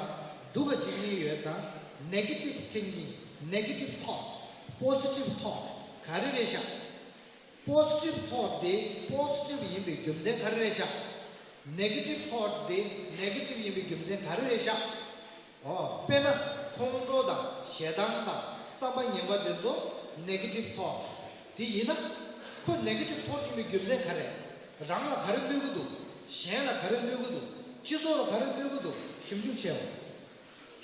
སྡུག་ག་ཅིག་གཉིས་ཡོད་ཙང་། ནེ་གེ་ཊིབ་ཐིང་ཀིང་། ནེ་གེ་ཊིབ་ཐོཊ། པོ་ཟི་ཊིབ་ཐོཊ་ག་རེ་རེད་ཤག་པོ་ཟི་ཊིབ་ཐོཊ་དེ་པོ་ཟི་ཊིབ་ཡིན་པའི་རྒྱུ་མཚན་ག་རེ་རེད་ཤག་ནེ་གེ་ཊིབ་ཐོཊ་དེ་ནེ་གེ་ཊིབ་ཡིན་པའི་རྒྱུ་མཚན་ག་རེ་རེད་ཤག་ཨོ། དཔེར་ན་ཁོང་ཁྲོ་དང་ཞེ་སྡང་དང་བསམ་པ་ངན་པ་དེ་ཚོ་ནེ་གེ་ཊིབ་ཐོཊ་དེ་ཡིན་ན། ཁོ་ནེ་གེ་ཊིབ་ཐོཊ་ཡིན་པའི་རྒྱུ་མཚན་ག་རེ། རང་ལ་ག་རེ་གནོད་ཀྱི་འདུག་གཞན་ལ་ག་རེ་གནོད་ཀྱི་འདུག་སྤྱི་ཚོགས་ལ་ག་རེ་གནོད་ཀྱི་འདུག་ཞིབ་འཇུག་བྱས་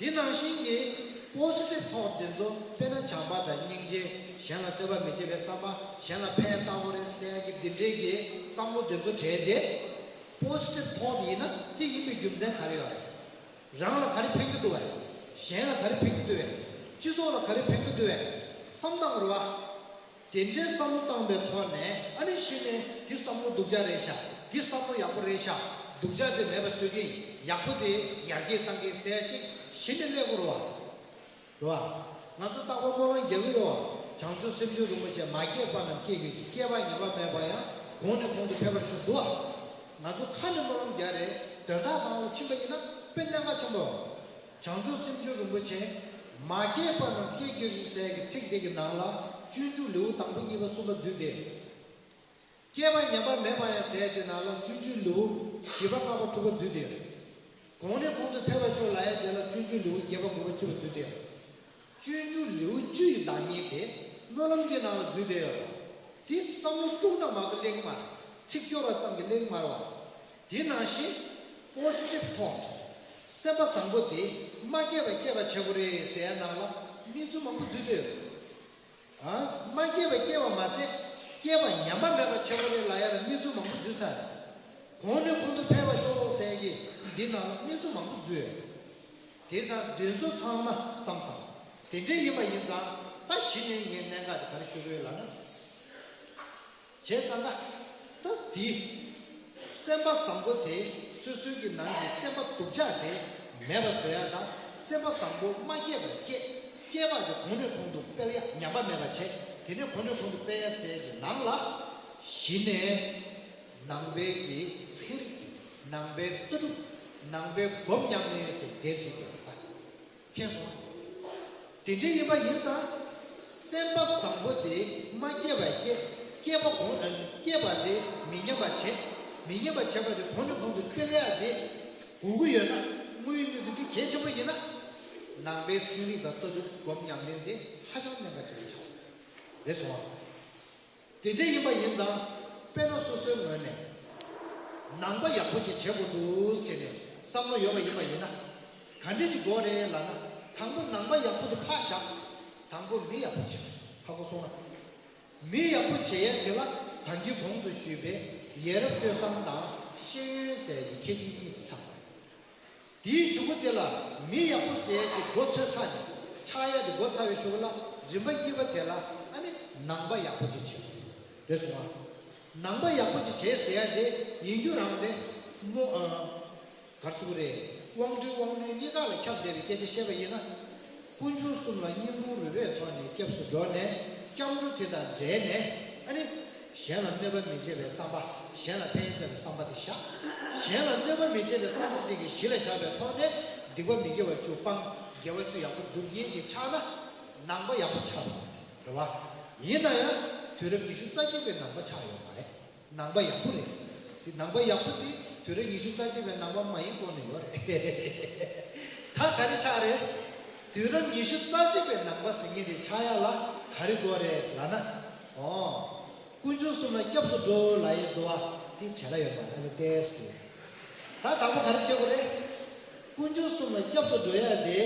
པ། དེ་ནང་བཞིན་གྱི་པོ་ཟི་ཊིབ་ཐོཊ་དེ་ཚོ། དཔེར་ན་བྱམས་པ་དང་སྙིང་རྗེ། གཞན་ལ་གནོད་པ་མི་བྱེད་པའི་བསམ་པ། གཞན་ལ་ཕན་བཏགས་དགོས་རེད་ཟེར་ཡ་གི་འདི་འདྲའི་གི་བསམ་བློ་དེ་ཚོ་བྲལ་ཏེ། པོ་ཟི་ཊིབ་ཐོཊ་ཡིན་ན་དེ་ཡིན་པའི་རྒྱུ་མཚན་ག་རེ་ཡོད་རེད། རང་ལ་ག་རེ་ཕན་གྱི་འདུག་བས། གཞན་ལ་ག་རེ་ཕན་གྱི་འདུག་བས། སྤྱི་ཚོགས་ལ་ག་རེ་ཕན་གྱི་འདུག་བས། བསམ་བཏང་དགོས་རེད་བ། དེ་འདྲའི་བསམ་བློ་བཏང་པའི་ཐོག་ནས། ཨ་ནི་གཞི་ནས་འདི་བསམ་བློ་སྡུག་ཅག་རེད་ཤག་འདི་བསམ་བློ་ཡག་པོ་རེད་ཤག་སྡུག་ཅག་དེ་མེད་པ་བཟོ་གི། ཡག་པོ་དེ་ཡར་རྒྱས་བཏང་གི་ཟེར་ཅིག་གཞི་ནས་སླེབས་དགོས་རེད་བ། རེད་བ། ང་ཚོ་རྟག་པར་སྨོན་ལམ་རྒྱག་གི་ཡོད་བ། བྱང་ཆུབ་སེམས་མཆོག་རིན་པོ་ཆེ། མ་སྐྱེས་པ་རྣམས་སྐྱེ་གྱུར་ཅིག་སྐྱེས་པ་ཉམས་པ་མེད་པར་ཡང་། གོང་ནས་གོང་དུ་འཕེལ་བར་ཤོག་འདུག་བ། ང་ཚོ་ཁ་ནས་སྨོན་ལམ་རྒྱག་རེད། དོན་དག་ནང་ལ་ཕྱིན་པ་ཡིན་ན་དཔེ་གནད་འགག་ཆེན་པོ། བྱང་ཆུབ་སེམས་མཆོག་རིན་པོ་ཆེ། མ་སྐྱེས་པ་རྣམས་སྐྱེ་གྱུར་ཅིག་ཟེར་གྱི་ཚིག་དེ་གི་ནང་ལ། སྤྱོད་འཇུག་ལེའུ་དང་པོ་གཉིས་པ་གསུམ་པ་འཛུལ་ཏེ། སྐྱེས་པ་ཉམས་པ་མེད་པ་ཡང་ཟེར་དེ་ནང་ལ། སྤྱོད་འཇུག་ལེའུ་བཞི་པ་ལྔ་པ་དྲུག་པ་འཛུལ་ཏེ། གོང་ནས་གོང་དུ་འཕེལ་བར་ཤོག་ལབ་ཡ་དེ་ལ་སྤྱོད་འཇུག་ལེའུ་བརྒྱད་པ་དགུ་པ་བཅུ་པ་འཛུལ་ཏེ། སྤྱོད་འཇུག་ལེའུ་བཅུ་ཡི་བདག་ཉིད་དེ་སྨོན་ལམ་གྱི་ནང་ལ་འཛུལ་བསྡད་ཡོད་རེད། དེ་བསམ་བློ་དཀྲུགས་ན་མ་གཏོགས་སླེབས་ཀྱི་མ་རེད། ཚིག་སྐྱོར་བ་ཙམ་གྱིས་སླེབས་ཀྱི་མ་རེད་བ། དེ་ནང་བཞིན་པོ་ཟི་ཊིབ་ཐོཊ། སེམས་པ་བཟང་པོ་དེ་མ་སྐྱེས་པ་སྐྱེས་པ་བྱེད་དགོས་རེད་ཟེར་ཡ་ནང་ལ་གནས་ཚུལ་མང་པོ་འཛུལ་བསྡད་ཡོད་རེད། ཨ། མ་སྐྱེས་པ་སྐྱེས་པ་མ་ཟད། སྐྱེས་པ་ཉམས་པ་མེད་པ་བྱེད་དགོས་རེད་ལབ་ཡ་ལ་གནས་ཚུལ་མང་པོ་འཛུལ་ཚར་རེད། གོང་ནས་གོང་དུ་འཕེལ་བར་ཤོག་ཟེར་གྱི་འདི་ནང་ལ་གནས་ཚུལ་མང་པོ་འཛུལ་ཡོད། དེ་ཙང་དེ་ཚོ་ཚང་མ་བསམ་དང་། དེ་འདྲ་ཡིན་པ་ཡིན་ཙང་། ད་གཞི་ནས་ངས་གནད་འགག་དེ་ག་རེ་ཞུ་གི་ཡོད་ལབ་ན། བྱས་ཙང་ད། ད་དེ། སེམས་པ་བཟང་པོ་དེ། སོ་སོའི་གི་ནང་གི་སེམས་པ་སྡུག་ཅག་དེ་མེད་པ་བཟོ་ཡ་དང་། སེམས་པ་བཟང་པོ་མ་སྐྱེས་པར་སྐྱེ། སྐྱེས་པ་དེ་གོང་ནས་གོང་དུ་སྤེལ་ཡ། ཉམས་པ་མེད་པ་བྱས། དེ་ནས་གོང་ནས་གོང་དུ་སྤེལ་ཡ་ཟེར་གྱི་ནང་ལ། གཞི་ནས་ནང་པའི་གི་ཚན་རིག་ནང་པའི་ལྟ་གྲུབ། ནང་པའི་སྒོམ་ཉམས་ལེན་ཟེར་དེ་ཚིག་དེ་ལ། མཁྱེན་སོང་། དེ་འདྲ་ཡིན་པ་ཡིན་ཙང་། སེམས་པ་བཟང་པོ་དེ་མ་སྐྱེས་པར་སྐྱེ། སྐྱེས་པ་གོང་། སྐྱེས་པ་དེ་མི་ཉམས་པར་བྱེད། མི་ཉམས་པར་བྱེད་པ་དེ་གོང་ནས་གོང་དུ་སྤེལ་ཡ་དེ་དགོས་ཀྱི་ཡོད་ན། དངོས་ཡོད་གནས་ཚུལ་འདི་གལ་ཆེན་པོ་ཡིན་ན། ནང་པའི་ཚན་རིག་དང་ལྟ་གྲུབ་སྒོམ་ཉམས་ལེན་དེ་ཧ་ཅང་གནད་འགག་ཆེན་པོ་ཆགས། རེད་སོང་ཨ། དེ་འདྲ་ཡིན་པ་ཡིན་ཙང་། དཔེར་ན་སོ་སོའི་ངོས་ནས་ནང་པ་ཡག་པོ་ཅིག་བྱེད་དགོས་འདུག་ཟེར་ནས་བསམ་བློ་ཡོད་པ་ཡིན་པ་ཡིན་ན། ག་འདྲ་ཅིག་དགོས་རེད་ལབ་ན། དང་པོ་ནང་པ་ཡག་པོ་དེ་ཕར་བཞག་དང་པོ་མི་ཡག་པོ་བྱེད། ཧ་གོ་སོང་ན། མི་ཡག་པོ་བྱེད་ཡས་དེ་ལ་ད་གིན་གོང་དུ་ཞུས་པའི་ཡ་རབས་སྤྱོད་བཟང་དང་ཤེས་ཡོན་ཟེར་གྱི་ཁྱད་ཆོས་གཉིས་ཚང་བ་རེད། དེའི་གཞུག་གུ་དེ་ལ་མི་ཡག་པོ་ཟེར་ཡས་ཀྱི་འགོ་ཚུགས་ཚར་ནས། ཆགས་ཡས་དེ་འགོ་ཚུགས་པའི་གཞུག་གུ་ལ། རིམ་པ་གཉིས་པ་དེ་ལ་ཨ་ནི་ནང་པ་ཡག་པོ་ཅིག་བྱེད། རེད་སོང་ཨ། ནང་པ་ཡག་པོ་ཅིག་བྱེད་ཟེར་ཡས་དེ་ཡིན་རྒྱུ་རང་དེ་མོ། ཨ། ག་རེ་ཟེར་དགོས་རེད། དབང་རྟུལ་དབང་རྣོན་གཉིས་ཀ་ལ་ཁྱབ་བསྡད་པའི་སྐད་ཆ་བཤད་པ་ཡིན་ན། དཀོན་མཆོག་གསུམ་ལ་སྙིང་ཁུང་རུས་པའི་ཐོག་ནས་སྐྱབས་སུ་འགྲོ་ནས། སྐྱབས་འགྲོ་དེ་དང་འབྲེལ་ནས། ཨ་ནི། གཞན་ལ་གནོད་པ་མི་བྱེད་པའི་བསམ་པ། གཞན་ལ་ཕན་བྱེད་པའི་བསམ་པ་དེ་བཞག་གཞན་ལ་གནོད་པ་མི་བྱེད་པའི་བསམ་པ་དེ་གི་གཞི་ལ་བཞག་པའི་ཐོག་ནས། སྡིག་པ་མི་དགེ་བ་བཅུ་སྤང་། དགེ་བ་བཅུ་ཡག་པོ་སྒྲུབ་མཁན་ཅིག་ཆགས་ན། ནང་པ་ཡག་པོ་ཆགས་པ་རེད་བ། ཡིན་ན་ཡང་དུས་རབས་ཉི་ཤུ་རྩ་གཅིག་པའི་ནང་པ་ཆགས་ཡོད་མ་རེད། ནང་པ་ཡག་པོ་རེད། དེ་ནང་པ་ཡག་པོ་དེ་དུས་རབས་ཉི་ཤུ་རྩ་གཅིག་པའི་ནང་པ་མ་ཡིན་གོ་ནས་ཡོད་རེད། ད་ག་རེ་ཆགས་རེད། དུས་རབས་ཉི་ཤུ་རྩ་གཅིག་པའི་ནང་པ་ཟེར་མཁན་དེ་ཆགས་ཡ་ལ་ག་རེ་དགོས་རེད་ལབ་ན། ཨོ། དཀོན་མཆོག་གསུམ་ལ་སྐྱབས་སུ་འགྲོ་ལབ་ཡས་འདུག་བ། དེ་བྲེལ་བ་ཡོད་མ་རེད། ཨ་ནི་ཏོག་ཙམ། ད་དང་པོ་ག་རེ་བྱེད་དགོས་རེད། དཀོན་མཆོག་གསུམ་ལ་སྐྱབས་སུ་འགྲོ་ཡ་དེ་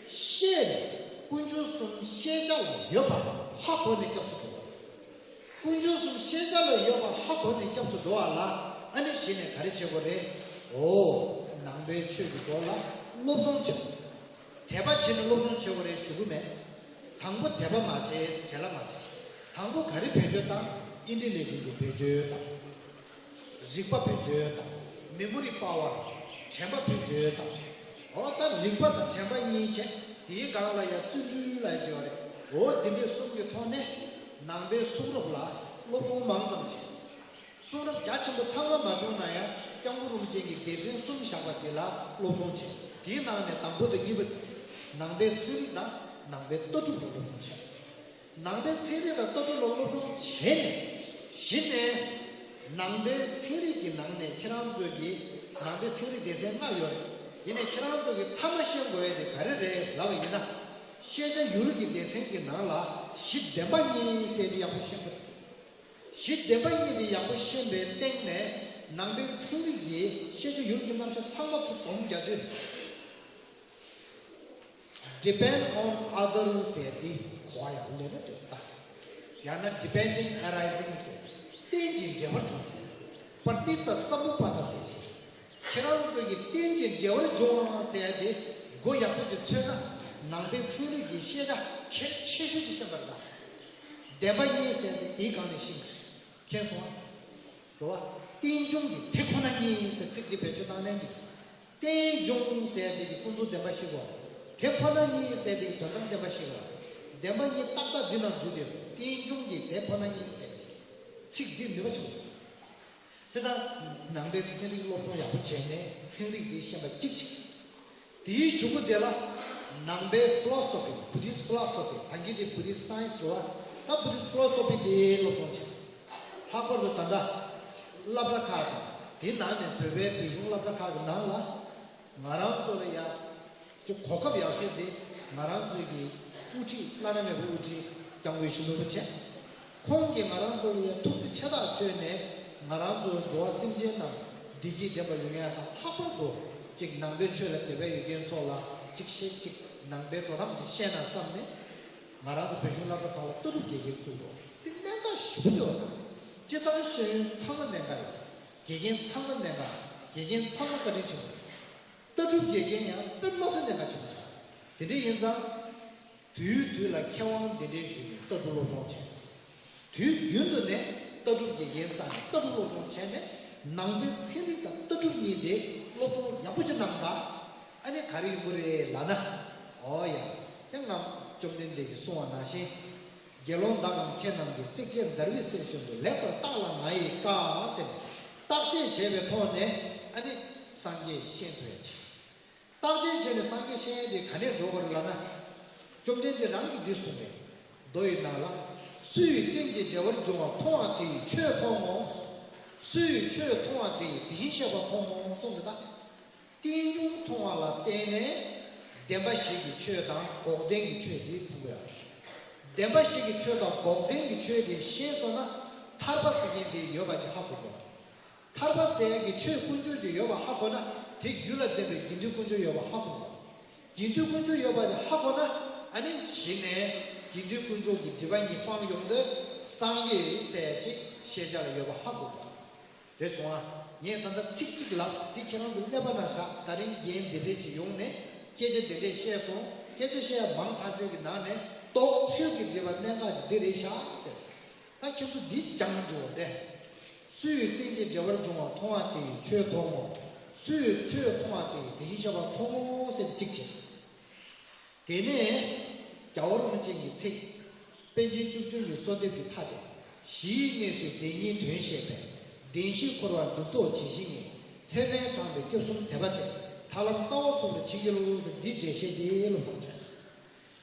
ཤེས་ནས། དཀོན་མཆོག་གསུམ་ཤེས་བྱ་ལ་ཡོད་པ་ཧ་གོ་ནས་སྐྱབས་སུ་འགྲོ་བ། དཀོན་མཆོག་གསུམ་ཤེས་བྱ་ལ་ཡོད་པ་ཧ་གོ་ནས་སྐྱབས་སུ་འགྲོ་བ་ལ་ཨ་ནི་གཞི་ནས་ག་རེ་བྱེད་དགོས་རེད། འོ། ནང་པའི་ཆོས་ཀྱི་སྒོ་ལ་སློབ་སྦྱོང་བྱེད་དགོས། དད་པ་བྱེད་ནས་སློབ་སྦྱོང་བྱེད་དགོས་རེད་ཞུ་གི་མེད། དང་པོ་དད་པ་མ་བྱས་བྱས་ལ་མ་བྱས། དང་པོ་ག་རེ་བེད་སྤྱོད་བཏང་། ཨིན་ཊེ་ལི་ཇེན་ཊི་བེད་སྤྱོད་བཏང་། རིག་པ་བེད་སྤྱོད་དང་། མེ་མོ་རི་པ་ཝར། དྲན་པ་བེད་སྤྱོད་དང་། འོ་ད་རིག་པ་དང་དྲན་པ་གཉིས་བྱས། དེའི་སྒང་ལ་ཡང་བརྩོན་འགྲུས་ལ་བྱེད་པ་རེད། འོ་དེ་འདྲའི་གསུམ་གྱི་ཐོག་ནས་ནང་པའི་གསུང་རབ་ལ་སློབ་སྦྱོང་མང་ཙམ་བྱས། གསུང་རབ་རྒྱ་ཆེན་པོ་ཚང་མ་མ་བྱུང་ན་ཡང་སྐྱབས་མགོན་རིན་པོ་ཆེ་གི་སྡེ་ཚན་གསུམ་བཞག་པ་དེ་ལ་སློབ་སྦྱོང་བྱས། དེའི་ནང་ནས་དང་པོ་དང་གཉིས་པ་དེ་ནང་པའི་ཚན་རིག་དང་ནང་པའི་ལྟ་གྲུབ་ལ་སློབ་སྦྱོང་བྱས། ནང་པའི་ཚན་རིག་དང་ལྟ་གྲུབ་ལ་སློབ་སྦྱོང་བྱས་ནས། གཞི་ནས་ནང་པའི་ཚན་རིག་གི་ནང་ནས་ཁྱེད་རང་ཚོས་ཀྱི་ནང་པའི་ཚན་རིག་སྡེ་ཚན་ལྔ་ཡོད་རེད། ཡིན་ནའི་ཁྱེད་རང་ཚོས་ཀྱི་མཐའ་མ་ཤེས་དགོས་ཡ་དེ་ག་རེ་རེད་ལབ་པ་ཡིན་ན། ཤེས་བྱ་ཡུལ་གྱི་སྡེ་ཚན་གྱི་ནང་ལ་གཞི་བདེན་པ་གཉིས་ཟེར་དེ་ཡག་པོ་ཤེས་དགོས། གཞི་བདེན་པ་གཉིས་དེ་ཡག་པོ་ཤེས་པའི་སྟེང་ནས་ནང་པའི་ཚན་རིག་གི་ཤེས་བྱ་ཡུལ་གྱི་རྣམ་གཞག་ཚང་མ་ཚུར་སྒོམ་རྒྱག་དུས། Depend on others ཟེར་དེ་གོ་བ་ཡག་པོ་ལེན་ན་འདོད་པ། ཡང་ན་dependent arising ཟེར། རྟེན་ཅིང་འབྲེལ་བར་འབྱུང་ཟེར། པ་ཏི་ཏ་སམ་བྷུ་པ་ཏ་ཟེར། ཁྱེད་རང་ཚོ་གི་རྟེན་ཅིང་འབྲེལ་བར་འབྱུང་བ་ཟེར་དེ་མགོ་ཡག་པོ་ཅིག་ཚོས་ན་ནང་པའི་ཚན་རིག་གི་ཤེས་བྱ་གལ་ཆེ་ཤོས་ཅིག་ཤེས་པར་གདའ། བདེན་པ་གཉིས་ཟེར་དེ་དེའི་སྒང་ནས་ཤེས་ཀྱི་རེད། མཁྱེན་སོང་ཨ། རེད་བ། རྟེན་འབྱུང་གི་དེ་ཁོ་ན་གཉིས་ཟེར་ཚིག་འདི་བེད་སྤྱོད་བཏང་ནའང་འགྲིག་རྟེན་འབྱུང་ཟེར་དེ་གི་ཀུན་རྫོབ་བདེན་པ་ཞིག་གོ། དེ་ཁོ་ན་གཉིས་ཟེར་དེ་གི་དོན་དམ་བདེན་པ་ཞིག་གོ། བདེན་པ་གཉིས་ཏག་ཏག་འདི་ནང་འཛུལ་ཏེ་རྟེན་འབྱུང་གི་དེ་ཁོ་ན་གཉིས་ཟེར་ཚིག་འདི་ནུས་པ་ཆེན་པོ། དེ་དང་ནང་པའི་ཚན་རིག་སློབ་སྦྱོང་ཡག་པོ་བྱས་ནས་ཚན་རིག་འདི་ཤེས་པ་གཅིག་བྱེད། དེའི་གཞུག་གུ་དེ་ལ་ནང་པའི་ཕི་ལོ་སོ་ཕི། བུ་དིསྟ་ཕི་ལོ་སོ་ཕི། ད་གིན་དེ་བུ་དིསྟ་སའེན་སི་རེད་བ། ད་བུ་དིསྟ་ཕི་ལོ་སོ་ཕི་དེ་སློབ་སྦྱོང་བྱེད། ལྷག་པར་དུ་ད་ལྟ་སློབ་གྲྭ་ཁག་དང་དེའི་ནང་ནས་བོད་པའི་བོད་གཞུང་སློབ་གྲྭ་ཁག་གི་ནང་ལ་ང་རང་ཚོ་ལ་ཡ་ཅིག་གོ་སྐབས་ཡག་ཤོས་དེ་ང་རང་ཚོའི་གི་དབུ་ཁྲིད་བླ་ན་མེད་པའི་དབུ་ཁྲིད་སྐྱབས་མགོན་ཞུ་ནོར་བུ་བྱས། ཁོང་གིས་ང་རང་ཚོ་ལ་ཡ་ཐུགས་རྗེ་ཆེ་ཐག་ཆོད་ནས་ང་རང་ཚོ་འགྲོ་བ་སེམས་ཅན་རྣམས་བདེ་སྐྱིད་ལྡན་པ་ཡོང་ཡ་དང་། ལྷག་པར་དུ་ཅིག་ནང་པའི་ཆོས་ལ་དད་པ་ཡོད་མཁན་ཚོ་ལ་ཅིག་བཤད། ཅིག་ནང་པའི་འགྲོ་སྟངས་ཅིག་བཤད་ན་བསམ་ནས་ང་རང་ཚོ་བོད་གཞུང་སློབ་གྲྭ་ཁག་ལ་ལྟ་གྲུབ་དགེ་རྒན་བཙུགས་འདུག་དེ་གནད་འགག་ཞེ་པོ་ཅིག་ཡོད་རེད། སྤྱིར་བཏང་ཤེས་ཡོན་ཚང་མ་གནད་འགག་ཡོད། དགེ་རྒན་ཚང་མ་གནད་འགག་དགེ་རྒན་ཚང་མ་བཀའ་དྲིན་ཆེན་པོ་རེད། ལྟ་གྲུབ་དགེ་རྒན་ཡང་དཔེ་མ་སྲིད་གནད་འགག་ཆེན་པོ་ཆགས། དེ་འདྲ་ཡིན་ཙང་། དུས་དུས་ལ་མཁས་དབང་གདན་འདྲེན་ཞུས་ནས་ལྟ་གྲུབ་སློབ་སྦྱོང་བྱས། དུས་རྒྱུན་དུ་ནས་ལྟ་གྲུབ་དགེ་རྒན་རྩ་ནས་ལྟ་གྲུབ་སློབ་སྦྱོང་བྱས་ནས་ནང་པའི་ཚན་རིག་དང་ལྟ་གྲུབ་གཉིས་དེ་སློབ་སྦྱོང་ཡག་པོ་ཅིག་གནང་དང་། ཨ་ནི་ག་རེ་ཡོང་གི་རེད་ལབ་ན། ཨོ་ཡ། ཁྱེད་རང་བཅོམ་ལྡན་འདས་ཀྱིས་གསུངས་པ་ནང་བཞིན། དགེ་སློང་དག་གམ་མཁས་རྣམས་ཀྱིས། བསྲེགས་བཅད་བརྡར་བའི་གསེར་བཞིན་དུ། ལེགས་པར་བརྟགས་ལ་ང་ཡིས་བཀའ་ཟེར་ནས་བརྟག་དཔྱད་བྱས་པའི་ཐོག་ནས་ཨ་ནི་སངས་རྒྱས་ཤེས་ཐུབ་ཡ་ཆེ། བརྟག་དཔྱད་བྱས་ནས་སངས་རྒྱས་ཤེས་ཡ་དེ་ག་ནས་འགྲོ་དགོས་རེད་ལབ་ན། བཅོམ་ལྡན་འདས་རང་གིས་འདི་གསུངས་པས། མདོ་ཡི་ནང་ལ། སུ་ཡིས་རྟེན་ཅིང་འབྲེལ་བར་འབྱུང་བ་མཐོང་བ་དེ་ཡིས་ཆོས་མཐོང་ངོ་། སུ་ཡིས་ཆོས་མཐོང་བ་དེ་ཡིས་དེ་བཞིན་གཤེགས་པ་མཐོང་ངོ་གསུངས་པ་དང་། རྟེན་འབྱུང་མཐོང་བ་ལ་བརྟེན་ནས་བདེན་པ་བཞི་གི་ཆོས་དང་འགོག་བདེན་གྱི་ཆོས་དེ་མཐོང་དགོས་ཡ། བདེན་པ་བཞི་གི་ཆོས་དང་འགོག་བདེན་གྱི་ཆོས་དེ་ཤེས་སོང་ན་ཐར་པ་ཟེར་མཁན་དེ་ཡོད་པ་ཅིག་ཧ་གོ་དགོས། ཐར་པ་ཟེར་ཡ་གི་ཆོས་དཀོན་མཆོག་ཅིག་ཡོད་པ་ཧ་གོ་ན་དེ་རྒྱུད་ལ་ལྡན་པའི་དགེ་འདུན་དཀོན་མཆོག་ཡོད་པ་ཧ་གོ་དགོས། དགེ་འདུན་དཀོན་མཆོག་ཡོད་པ་དེ་ཧ་གོ་ན་ཨ་ནི་གཞི་ནས་དགེ་འདུན་དཀོན་མཆོག་གི་སྒྲིབ་པ་གཉིས་སྤངས་ཡོང་དུས་སངས་རྒྱས་ཟེར་ཡ་ཅིག་ཤེས་བྱ་ལ་ཡོད་པ་ཧ་གོ་དགོས། རེད་སོང་ཨ། ངས་ད་ལྟ་ཚིག་གཅིག་ལབ་འདི་ཁྱེད་རང་ཚོ་ཀླད་པ་ན་བཞག་ད་རིང་རྒན་འདི་འདྲས་ཅིག་ཡོང་ནས་སྐད་ཆ་འདི་འདྲས་བཤད་སོང་། སྐད་ཆ་བཤད་ཡ་མང་ཐག་ཆོད་ཀྱི་ནང་ནས་རྟོག་ཤུལ་གྱི་སྒྲིབ་པ་གནད་འགག་འདི་རེད་ཤག་ཟེར། ད་ཁྱེད་ཚོ་འདི་སྦྱང་འགྲོ་བ་རེད། སུ་ཡིས་རྟེན་ཅིང་འབྲེལ་བར་འབྱུང་བ་མཐོང་བ་དེ་ཡིས་ཆོས་མཐོང་ངོ་། སུ་ཡིས་ཆོས་མཐོང་བ་དེ་ཡིས་དེ་བཞིན་གཤེགས་པ་མཐོང་ངོ་ཟེར་གཅིག་བྱས། དེ་ནས་རྒྱལ་བ་རིན་པོ་ཆེ་གི་ཚིག་པཎ་ཆེན་བཅུ་བདུན་གྱི་གསོལ་འདེབས་ཀྱི་མཐའ་དེ། གཞིའི་གནས་ཚུལ་བདེན་གཉིས་དོན་བཤད་པས། བདེན་བཞི་འཁོར་བར་འཇུག་ལྡོག་ཇི་བཞིན་ཉིད། ཚད་མས་དྲངས་པའི་སྐྱབས་གསུམ་དད་པ་སྟེ། ཐར་ལམ་རྩ་བ་ཚུགས་པར་བྱིན་གྱིས་རློབས་ཟེར་འདིའི་འགྲེལ་བཤད་དེ་སློབ་སྦྱོང་བྱས།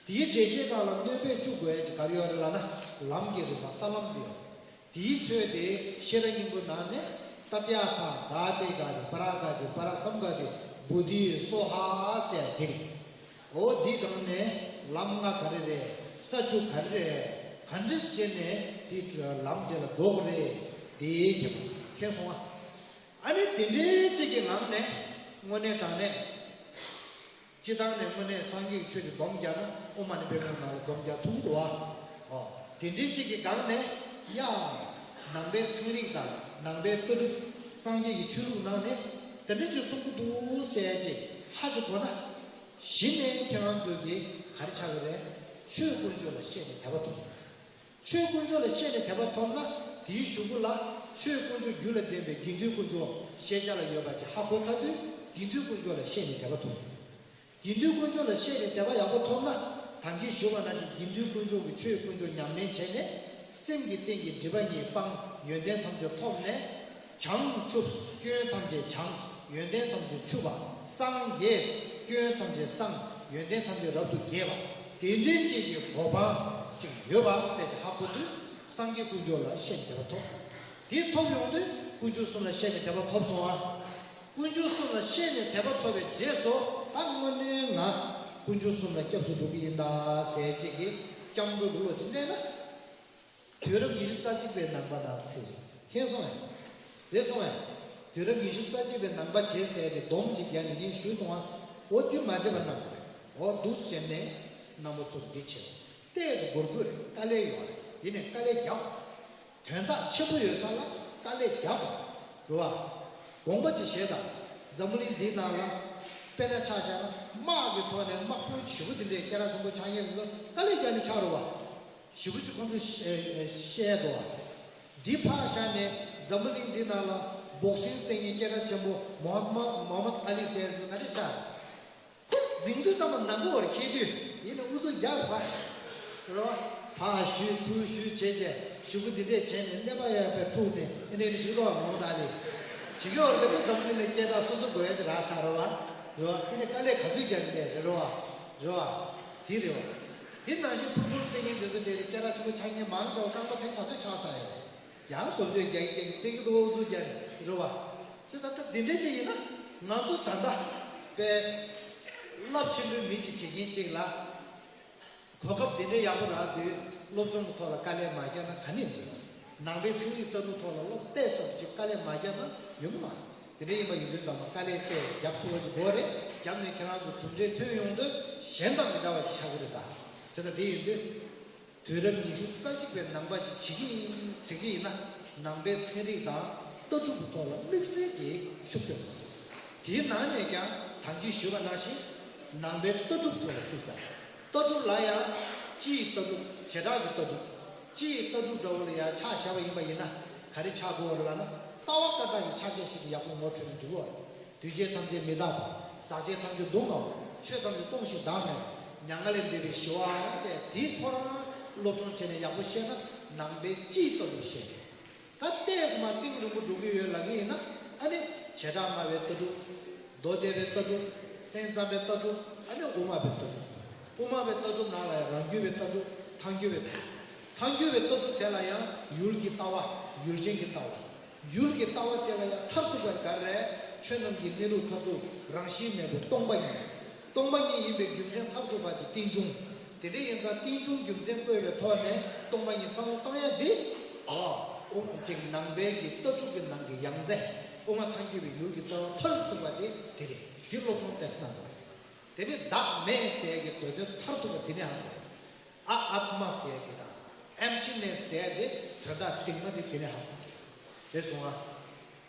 དེའི་འགྲེལ་བཤད་སྒང་ལ་སྣོན་པ་བཅུ་དགོས་ཡ་ཅིག་ག་རེ་ཡོད་རེད་ལབ་ན་ལམ་གྱི་རིམ་པ་ས་ལམ་དེ་ཡོད། དེའི་ཚོད་དེ་ཤེས་རབ་སྙིང་པོའི་ནང་ནས་ཏདྱ་ཐཱ་ག་ཏེ་ག་ཏེ་པ་ར་ག་ཏེ་པ་ར་སམ་ག་ཏེ་བོ་དྷི་སྭཱ་ཧཱ་ཟེར་དེ་རེད། འོ་འདི་སྒང་ནས་ལམ་ལྔ་ག་རེ་རེད། ས་བཅུ་ག་རེ་རེད། ག་འདྲས་བྱས་ནས་དེ་ལམ་དེ་ལ་འགྲོ་དགོས་རེད། དེ་ཁྱེད་མཁྱེན་སོང་ཨ། ཨ་ནི་དེ་འདྲའི་གཅིག་གི་ངང་ནས་དངོས་གནས་དྲང་གནས། སྤྱིར་བཏང་ནས་དངོས་གནས་སངས་རྒྱས་ཀྱི་ཆོས་དེ་སྡོམ་རྒྱག་ན་དབུ་མ་ནས་པདྨའི་ནང་ལ་སྡོམ་རྒྱག་ཐུབ་ཀྱི་འདུག་བ། ཨོ། དེ་འདྲའི་ཅིག་གི་སྒང་ནས་ཡ། ནང་པའི་ཚན་རིག་དང་ནང་པའི་ལྟ་གྲུབ། སངས་རྒྱས་ཀྱི་ཆོས་ལུགས་ནང་ནས་དེ་འདྲ་ཅིག་གསུང་གི་འདུག་ཟེར་ཅིག་ཧ་ཅིག་གོ་ན། གཞི་ནས་ཁྱེད་རང་ཚོས་ཀྱིས་ག་རེ་ཆགས་ཀྱི་རེད། ཆོས་དཀོན་མཆོག་ལ་བཤད་ནས་དད་པ་ཐོབ། ཆོས་དཀོན་མཆོག་ལ་བཤད་ནས་དད་པ་ཐོབ་ན། དེའི་གཞུག་གུ་ལ་ཆོས་དཀོན་མཆོག་རྒྱུད་ལ་ལྡན་པའི་དགེ་འདུན་དཀོན་མཆོག་ཤེས་བྱ་ལ་ཡོད་པ་ཅིག་ཧ་གོ་ཚར་དུས། དགེ་འདུན་དཀོན་མཆོག་ལ་བཤད་ནས་དད་པ་ཐོབ། དགེ་འདུན་དཀོན་མཆོག་ལ་བཤད་ནས་དད་པ་ཡག་པོ་ཐོབ་ན། ད་གིན་ཞུས་པ་ནང་བཞིན་དགེ་འདུན་དཀོན་མཆོག་གི་ཆོས་དཀོན་མཆོག་ཉམས་ལེན་བྱས་ནས། སེམས་ཀྱི་སྟེང་གི་སྒྲིབ་པ་གཉིས་སྤངས། ཡོན་ཏན་ཐམས་ཅད་ཐོབ་ནས། བྱང་ཆུབ། སྐྱོན་ཐམས་ཅད་བྱང་། ཡོན་ཏན་ཐམས་ཅད་ཆུབ་པ། སངས་རྒྱས། སྐྱོན་ཐམས་ཅད་སངས། ཡོན་ཏན་ཐམས་ཅད་རབ་ཏུ་རྒྱས་པ། དེ་འདྲའི་ཅིག་གི་གོ་འཕང་ཅིག་ཡོད་པ་ཟེར་ཏེ་ཧ་གོ་དུས། སངས་རྒྱས་དཀོན་མཆོག་ལ་བཤད་ནས་དད་པ་ཐོབ། དེ་ཐོབ་ཡོང་དུས་དཀོན་མཆོག་གསུམ་ལ་བཤད་ནས་དད་པ་ཐོབ་སོང་ཨ། དཀོན་མཆོག་གསུམ་ལ་བཤད་ནས་དད་པ་ཐོབ་པའི་རྗེས་སུ། ད་དངོས་གནས་ང་དཀོན་མཆོག་གསུམ་ལ་སྐྱབས་སུ་འགྲོ་གི་ཡིན་ད་ཟེར་ཅིག་གི་སྐྱབས་འགྲོ་གི་བློ་ཅིག་གནས་ན། དུས་རབས་ཉི་ཤུ་རྩ་གཅིག་པའི་ནང་པ་ནང་ཚེ་མཁྱེན་སོང་ངས། རེད་སོང་ངས། དུས་རབས་ཉི་ཤུ་རྩ་གཅིག་པའི་ནང་པ་བྱས་ཟེར་ཏེ་སྡོམ་ཅིག་བརྒྱབ་ནས་ངས་ཞུས་སོང་ཨ། འོ་དེ་མ་བྱས་པ་གནང་དགོས། འོ་འདུག་བྱས་ནས་རྣམ་པ་ཚོར་འདི་བྱས། ཏོག་ཙམ་འགོར་དགོས་རེད། དཀའ་ལས་ཡོད་རེད། ཡིན་ནའི་དཀའ་ལས་རྒྱག་དགོས། དོན་དག་ཆེན་པོ་ཡོད་ས་ལ་དཀའ་ལས་རྒྱག་དགོས། རེད་བ། དགོངས་པ་ཅིག་བཞེས་དང་། འཛམ་བུ་གླིང་འདིའི་ནང་ལ། དཔེར་ན་ཆ་བཞག་ན་དམག་གི་ཐོག་ནས་དམག་དཔོན་ཞེ་པོ་འདི་འདྲའི་སྐད་གྲགས་ཆེན་པོ་ཆགས་མཁན་ཚོ་དཀའ་ལས་རྒྱག་ནས་ཆགས་རེད་བ། ཞེ་པོ་ཅིག་ཁོང་ཚོས་བཤད་འདུག་བ། འདི་ཕར་བཞག་ནས་འཛམ་བུ་གླིང་འདི་ནང་ལ་སྦོག་སིང་རྩེད་མཁན་སྐད་གྲགས་ཆེན་པོ་མོ་ཧམ་མད་མོ་ཧམ་མད་ཨ་ལི་ཟེར་ཡ་ཚོ་ག་འདྲས་ཆགས། ཁོ་འཛིང་དུས་ཙམ་པ་ནང་ཁོ་བར་ཁྱེར་དུས་ཡིན་ན་ཨུ་ཚུགས་རྒྱག་རེད་པ། རེད་བ། ཕར་བཞུད་ཚུར་བཞུད་བྱས་བྱས་གཞུག་གུ་འདི་འདྲས་བྱས་ནས་ཀླད་པ་ཡར་ཕར་དཀྲུགས་ནས་ཨེ་འདྲས་ནས་བྱེད་རོགས་མོ་ཧམ་མད་ཨ་ལི། བྱེད་ཀྱི་ཡོད་རེད་པས། འཛམ་བུ་གླིང་ལ་སྐད་གྲགས་སོ་སོ་དགོས་ཡ་དེ་རག་ཚར་རེད་བ། རེད་བ། ཨེ་ནས་དཀའ་ལས་ག་ཚོད་རྒྱག་གི་འདུག་རེད་བ། རེད་བ། དེ་རེད་བ། དེ་ནང་བཞིན་ཕུར་ཕུར་རྩེད་མཁན་དེ་ཚོ་གྲས་དེ་སྐད་གྲགས་ཆེན་པོ་ཆགས་མཁན་མང་ཆེ་བ་རྐང་པ་དེ་ག་ཚོད་ཆགས་ཚར་ཡོད་རེད། ཡང་བཟོ་བཅོས་རྒྱག་གི་རྒྱག་གི་རྩེད་ཀྱི་འདུག་ཨུ་ཚུགས་རྒྱག་གི་རེད་བ། བྱས་ཙང་ད་འདི་འདྲ་ཅིག་ཡིན་ན་ང་ཚོ་ད་ལྟ་དཔེ་རླབས་ཆེན་པོའི་མི་ཅིག་བྱེད་མཁན་ཅིག་ལ་གོ་སྐབས་འདི་འདྲ་ཡག་པོ་རག་དུས་སློབ་སྦྱོང་གི་ཐོག་ལ་དཀའ་ལས་མ་བརྒྱབ་ན་ག་ནས་འགྲིག་ནང་པའི་ཚན་རིག་ལྟ་གྲུབ་ཐོག་ལ་སློབ་དཔེ་ཙམ་ཅིག་དཀའ་ལས་མ་བརྒྱབ་ན་ཡོང་གི་མ་རེད། དེ་འདྲ་ཡིན་པ་ཡིན་དུས་ཙམ་པ་དཀའ་ལས་དཔེ་རྒྱབ་ཐུབ་པ་ཅིག་དགོས་རེད། བརྒྱབ་ནས་ཁྱེད་རང་ཚོ་གྲུབ་འབྲས་ཐོན་ཡོང་དུས་གཞན་དང་མི་འདྲ་བ་ཞིག་ཆགས་ཀྱི་རེད་ད། བྱས་ཙང་དེ་ཡིན་དུས། དུས་རབས་ཉི་ཤུ་རྩ་གཅིག་པའི་ནང་པ་ཞིག་བྱེད་ཀྱི་ཡིན་ཟེར་གྱི་ཡིན་ན། ནང་པའི་ཚན་རིག་དང་ལྟ་གྲུབ་ཀྱི་ཐོག་ལ་དམིགས་བསལ་གྱི་ཤུགས་རྒྱབ་དགོས། དེའི་ནང་ནས་ཀྱང་ད་གིན་ཞུས་པ་ནང་བཞིན་ནང་པའི་ལྟ་གྲུབ་ཐོག་ལ་ཤུགས་རྒྱབ། ལྟ་གྲུབ་ལ་ཡང་སྤྱིའི་ལྟ་གྲུབ། བྱེ་བྲག་གི་ལྟ་གྲུབ། སྤྱིའི་ལྟ་གྲུབ་འདྲ་བོ་ལ་ཡང་ཆ་བཞག་པ་ཡིན་པ་ཡིན་ན་ག་རེ་ཆགས་དགོས་རེད་ལབ་ན། ལྟ་བ་བཀའ་རྟགས་ཀྱི་ཕྱག་རྒྱ་ཞིག་གི་ཡག་པོ་ངོ་འཕྲོད་ནས་འདུག་བ། འདུས་བྱས་ཐམས་ཅད་མི་རྟག་པ། ཟག་བཅས་ཐམས་ཅད་སྡུག་བསྔལ་བ། ཆོས་ཐམས་ཅད་སྟོང་ཞིང་བདག་མེད་པ། མྱ་ངན་ལས་འདས་པའི་ཞི་བ་ཟེར་དེའི་ཁོ་རང་སློབ་སྦྱོང་བྱས་ནས་ཡག་པོ་ཤེས་ན་ནང་པའི་སྤྱིའི་ལྟ་གྲུབ་ཤེས། ད་ལྟས་མ་གཏིང་རིང་པོ་འགྲོ་གི་ཡོད་ལབ་ཀྱི་ཡིན་ན། ཨ་ནི་བྱེ་བྲག་སྨྲ་བའི་ལྟ་གྲུབ། མདོ་སྡེ་པའི་ལྟ་གྲུབ། སེམས་ཙམ་པའི་ལྟ་གྲུབ། ཨ་ནི་དབུ་མ་པའི་ལྟ་གྲུབ། དབུ་མ་པའི་ལྟ་གྲུབ་ནང་ལ་ཡང་རང་རྒྱུད་པའི་ལྟ་གྲུབ། ཐལ་འགྱུར་བའི་ལྟ་གྲུབ། ཐལ་འགྱུར་བའི་ལྟ་གྲུབ་དེ་ལ་ཡང་ཡུལ་གྱི་ལྟ་བ། ཡུལ་ཅན་གྱི་ལྟ་བ། ཡུལ་གྱི་ལྟ་བ་དེ་ལ་ཡང་མཐར་ཐུག་པ་ག་རེ་རེད། ཆོས་རྣམས་ཀྱི་གནས་ལུགས་མཐར་ཐུག་རང་བཞིན་མེད་པའི་སྟོང་པ་ཉིད། སྟོང་པ་ཉིད་ཡིན་པའི་རྒྱུ་མཚན་མཐར་ཐུག་པ་དེ་རྟེན་འབྱུང་། དེ་འདྲ་ཡིན་ཙང་རྟེན་འབྱུང་རྒྱུ་མཚན་བཀོད་པའི་ཐོག་ནས་སྟོང་པ་ཉིད་བསམ་བློ་བཏང་ཡ་དེ། ཨོ། ཨོ་ཅིག་ནང་པའི་གི་ལྟ་གྲུབ་ཀྱི་ནང་གི་ཡང་རྩེ། དབུ་མ་ཐལ་འགྱུར་བའི་ཡུལ་གྱི་ལྟ་བ་མཐར་ཐུག་པ་དེ་དེ་རེད། དེ་སློབ་སྦྱོང་ཏོག་ཙམ་གནང་དགོས། དེ་ནས་བདག་མེད་ཟེར་གྱི་དོན་དེ་མཐར་ཐུག་པ་དེ་ནས་ཨ་ནི། ཨ་ཨཱཏྨ་ཟེར་གྱི་དང་ཨེམ་ཊི་ནེ་སི་ཟེར་དེ་དོན་དག་གཏིང་མ་དེ་དེ་ནས་ཧ་གོ་གི་རེད་སོང་ཨ།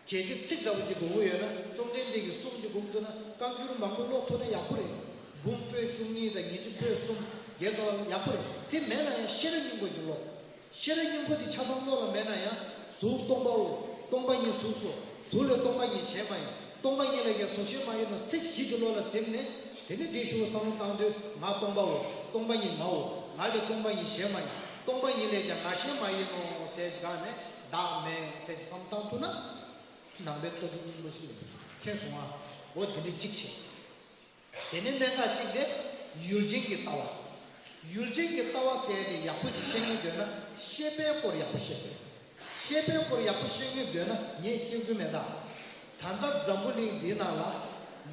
གལ་ཏེ་ཚིག་འདྲ་བོ་ཅིག་དགོས་ཀྱི་ཡོད་ན་བཅོམ་ལྡན་འདས་ཀྱིས་གསུང་ཅིག་དགོས་ཀྱི་འདུག་ན་བཀའ་འགྱུར་མང་པོ་ཀློག་ཐུབ་ན་ཡག་པོ་རེད། འབུམ་པོད་བཅུ་གཉིས་དང་ཉི་ཁྲི་པོད་གསུམ་བརྒྱད་དོ་ཡག་པོ་རེད། དེ་མེད་ན་ཡང་ཤེས་རབ་སྙིང་པོ་ཅིག་ཀློག་ཤེས་རབ་སྙིང་པོ་དེ་ཆ་ཚང་བློ་ལ་མེད་ན་ཡང་གཟུགས་སྟོང་པའོ། སྟོང་པ་ཉིད་གཟུགས་སོ། གཟུགས་ལས་སྟོང་པ་ཉིད་གཞན་མ་ཡིན། སྟོང་པ་ཉིད་ལས་ཀྱང་གཟུགས་གཞན་མ་ཡིན་ནོ་ཚིག་བཞི་གི་བློ་ལ་ཟིན་ནས་དེ་ནས་འདི་ཞུ་བསམ་བློ་བཏང་དུས་ང་སྟོང་པའོ། སྟོང་པ་ཉིད་ངའོ། ང་ལས་སྟོང་པ་ཉིད་གཞན་མ་ཡིན། སྟོང་པ་ཉིད་ལས་ཀྱང་ང་གཞན་མ་ཡིན་ནོ་ཟེར་གྱི་སྒང་ནས་བདག་མེད་ཟེར་གྱི་བསམ་བློ་བཏང་ཐུབ་ན་ནང་པའི་ལྟ་གྲུབ་སྙིང་པོ་ཞིག་ཡིན། མཁྱེན་སོང་ང་། འོ་དེ་འདྲ་གཅིག་བྱས། དེ་ནས་གནད་འགག་གཅིག་དེ་ཡུལ་ཅན་གྱི་ལྟ་བ། ཡུལ་ཅན་གྱི་ལྟ་བ་ཟེར་ཏེ་ཡག་པོ་ཅིག་ཤེས་ངེས་འདོད་ན་ཤེས་པའི་སྐོར་ཡག་པོ་ཤེས་དགོས། ཤེས་པའི་སྐོར་ཡག་པོ་ཤེས་ངེས་འདོད་ན་ངས་སྐྱོན་ཚུལ་མེད་ད། ད་ལྟ་འཛམ་བུ་གླིང་འདིའི་ནང་ལ་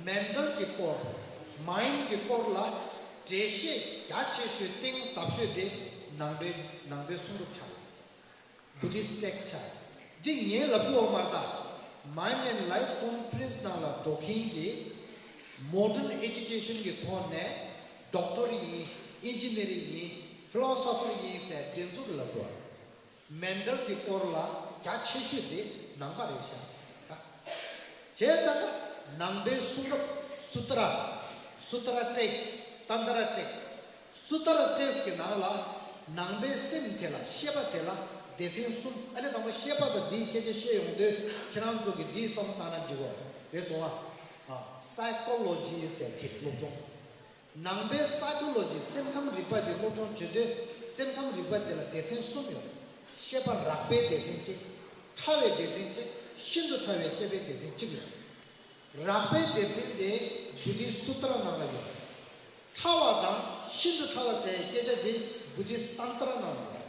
མེན་ཊལ་གྱི་སྐོར། མའིན་ཌི་གྱི་སྐོར་ལ་འགྲེལ་བཤད་རྒྱ་ཆེ་ཤོས་གཏིང་ཟབ་ཤོས་དེ་ནང་པའི་ནང་པའི་གསུང་རབ་ཆགས་ཡོད། བུ་དིསྟ་ཊེག་སི་ཆགས། འདི་ངས་ལབ་རྒྱུ་ཡོད་མ་རེད་ད། Mind and Life Conference ནང་ལ་འགྲོ་མཁན་གྱི་ Modern Education གི་ཐོག་ནས་Doctor ཡིན། Engineer ཡིན། Philosopher ཡིན་ཟེར་འདི་ཚོ་ལ་གོ། མན་ཌལ་གྱི་སྐོར་ལ་རྒྱ་ཆེ་ཤོས་དེ་ནང་པ་རེད་ཤག་ཟེར། བྱས་ཙང་ན་ནང་པའི་གསུང་རབ་སུ་ཏྲ། སུ་ཏྲ་ཊེགས། ཏན་ཏྲ་ཊེགས། སུ་ཏྲ་ཊེགས་ཀྱི་ནང་ལ་ནང་པའི་སེམས་དེ་ལ་ཤེས་པ་དེ་ལ་སྡེ་ཚན་གསུམ། ཨ་ནི་དང་པོ་ཤེས་པ་དང་འདིའི་སྐད་ཆ་བཤད་ཡོང་དུས་ཁྱེད་རང་ཚོ་གིས་འདིའི་བསམ་བློ་བཏང་ན་འགྲིག་གོ། རེད་སོང་ཨ། སའི་ཀོ་ལོ་ཇི་ཟེར་དེ་སློབ་སྦྱོང་། ནང་པའི་སའི་ཀོ་ལོ་ཇི་སེམས་ཁམས་རིག་པ་དེ་སློབ་སྦྱོང་བྱེད་དུས་སེམས་ཁམས་རིག་པ་དེ་ལ་སྡེ་ཚན་གསུམ་ཡོད། ཤེས་པ་རགས་པའི་སྡེ་ཚན་གཅིག་ཕྲ་བའི་སྡེ་ཚན་གཅིག་ཤིན་ཏུ་ཕྲ་བའི་ཤེས་པའི་སྡེ་ཚན་གཅིག་ཡོད། རགས་པའི་སྡེ་ཚན་དེ་བུ་དྷིསྟ་སུ་ཏྲ་ནང་ལ་ཡོད། ཕྲ་བ་དང་ཤིན་ཏུ་ཕྲ་བ་ཟེར་སྐད་ཆ་དེ་བུ་དྷིསྟ་ཏན་ཏྲ་ནང་ལ་ཡོད།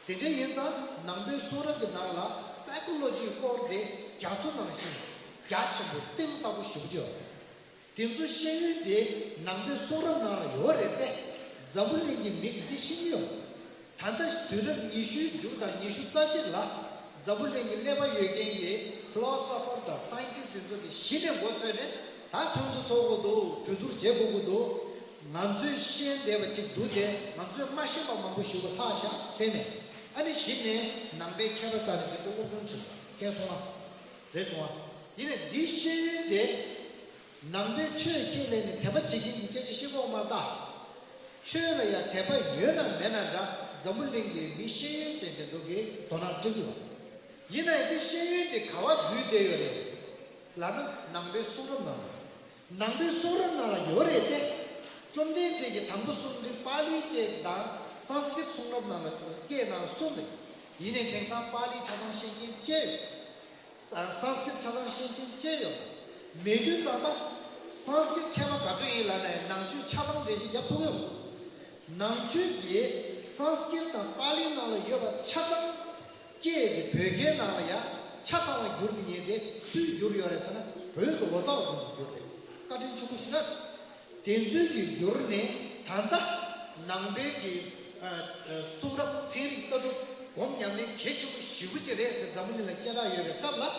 དེ་འདྲ་ཡིན་ཙང་ནང་པའི་གསུང་རབ་ཀྱི་ནང་ལ་སའི་ཀོ་ལོ་ཇིའི་སྐོར་དེ་རྒྱ་མཚོ་ནང་བཞིན་རྒྱ་ཆེན་པོ་གཏིང་ཟབ་པོ་ཞེ་པོ་ཅིག་ཡོད། དེ་ཚོ་ཤེས་ཡོན་དེ་ནང་པའི་གསུང་རབ་ནང་ལ་ཡོད་རེད་དེ། འཛམ་བུ་གླིང་གི་མི་གིས་འདི་ཤེས་ཀྱི་ཡོད། ད་ལྟ་དུས་རབས་ཉི་ཤུའི་མཇུག་དང་ཉི་ཤུ་རྩ་གཅིག་ལ་འཛམ་བུ་གླིང་གི་ཀླད་པ་ཡོད་མཁན་གྱི་ཕི་ལོ་སོ་ཕར་དང་སའེན་ཊིསི་དེ་ཚོ་གིས་གཞི་ནས་མགོ་ཚོས་ནས་ད་ཚོགས་འདུ་ཚོགས་དགོས་འདུག་གྲོས་བསྡུར་བྱེད་དགོས་ཀྱི་འདུག་ང་ཚོས་ཤེས་བསྡད་པ་ཅིག་འདུག་དེ་ང་ཚོས་མ་ཤེས་པ་མང་པོ་ཞིག་ལ་ཐག་བཞག་བྱས་ནས། ཨ་ནི་གཞི་ནས་ནང་པའི་མཁས་པ་རྩ་ནས་དེ་ཚོ་སློབ་སྦྱོང་བྱེད་དགོས། མཁྱེན་སོང་ཨ། རེད་སོང་ཨ། ཡིན་ནའི་འདི་ཤེས་ཡོན་དེ། ནང་པའི་ཆོས་ཁས་ལེན་ནས་དད་པ་བྱེད་མཁན་གྱི་སྐད་ཆ་བཤད་ཀྱི་ཡོད་མ་རེད་ད། ཆོས་ལ་ཡང་དད་པ་ཡོད་ན་མེད་ན་འདྲ། འཛམ་བུ་གླིང་གི་མི་ཤེས་ཡོན་ཅན་དེ་ཚོ་གིས་དོ་སྣང་སྤྲད་ཀྱི་ཡོད། ཡིན་ནའི་དེ་ཤེས་ཡོན་དེ་ག་བ་འཛུལ་བསྡད་ཡོད་རེད་ལབ་ན་ནང་པའི་གསུང་རབ་ནང་ལ། ནང་པའི་གསུང་རབ་ནང་ལ་ཡོད་རེད་དེ། བཅོམ་ལྡན་འདས་ཀྱིས་དང་པོ་གསུངས་དུས་པཱ་ལིའི་སྐད་དང་སཾ་སྐྲྀཏ་གསུང་རབ་ནང་ལ་སྐད་ནང་ལ་གསུངས་རེད། ཡིན་ནའི་དེང་སང་པཱ་ལི་ཆ་ཚང་ཤེས་མཁན་ཅི་ཡོད། སཾ་སྐྲྀཏ་ཆ་ཚང་ཤེས་མཁན་ཅི་ཡོད། མེད་དུས་ཙམ་པ་སཾ་སྐྲྀཏ་མཁས་པ་ག་ཚོད་ཡིན་ལབ་ནའི་ནང་ཆོས་ཆ་ཚང་འགྲེལ་བཤད་རྒྱབ་ཐུབ་ཀྱི་ཡོད། ནང་ཆོས་ཀྱི་སཾ་སྐྲྀཏ་དང་པཱ་ལི་ནང་ལ་ཡོད་པ་ཆ་ཚང་སྐད་དེ་བོད་སྐད་ནང་ལ་ཡང་ཆ་ཚང་བ་བསྒྱུར་ནས་ཉན་ཏེ་སུས་བསྒྱུར་ཡོད་རེད་ཟེར་ན་བོད་ཀྱི་ལོ་ཙཱ་བ་དེ་ཚོས་བསྒྱུར་རེད། བཀའ་དྲིན་ཆེན་པོ་ཞིག་རེད། དེ་ཚོས་ཀྱིས་བསྒྱུར་ནས་ད་ལྟ་ནང་པའི་གི་ཨ་ཨ་གསུང་རབ་ཚན་རིག་ལྟ་གྲུབ་སྒོམ་ཉམས་ལེན་གལ་ཆེན་པོ་ཞེ་པོ་ཅིག་རེད་ཟེར་འཛམ་བུ་གླིང་ལ་སྐད་གྲགས་ཡོད་པའི་སྐབས་ལ།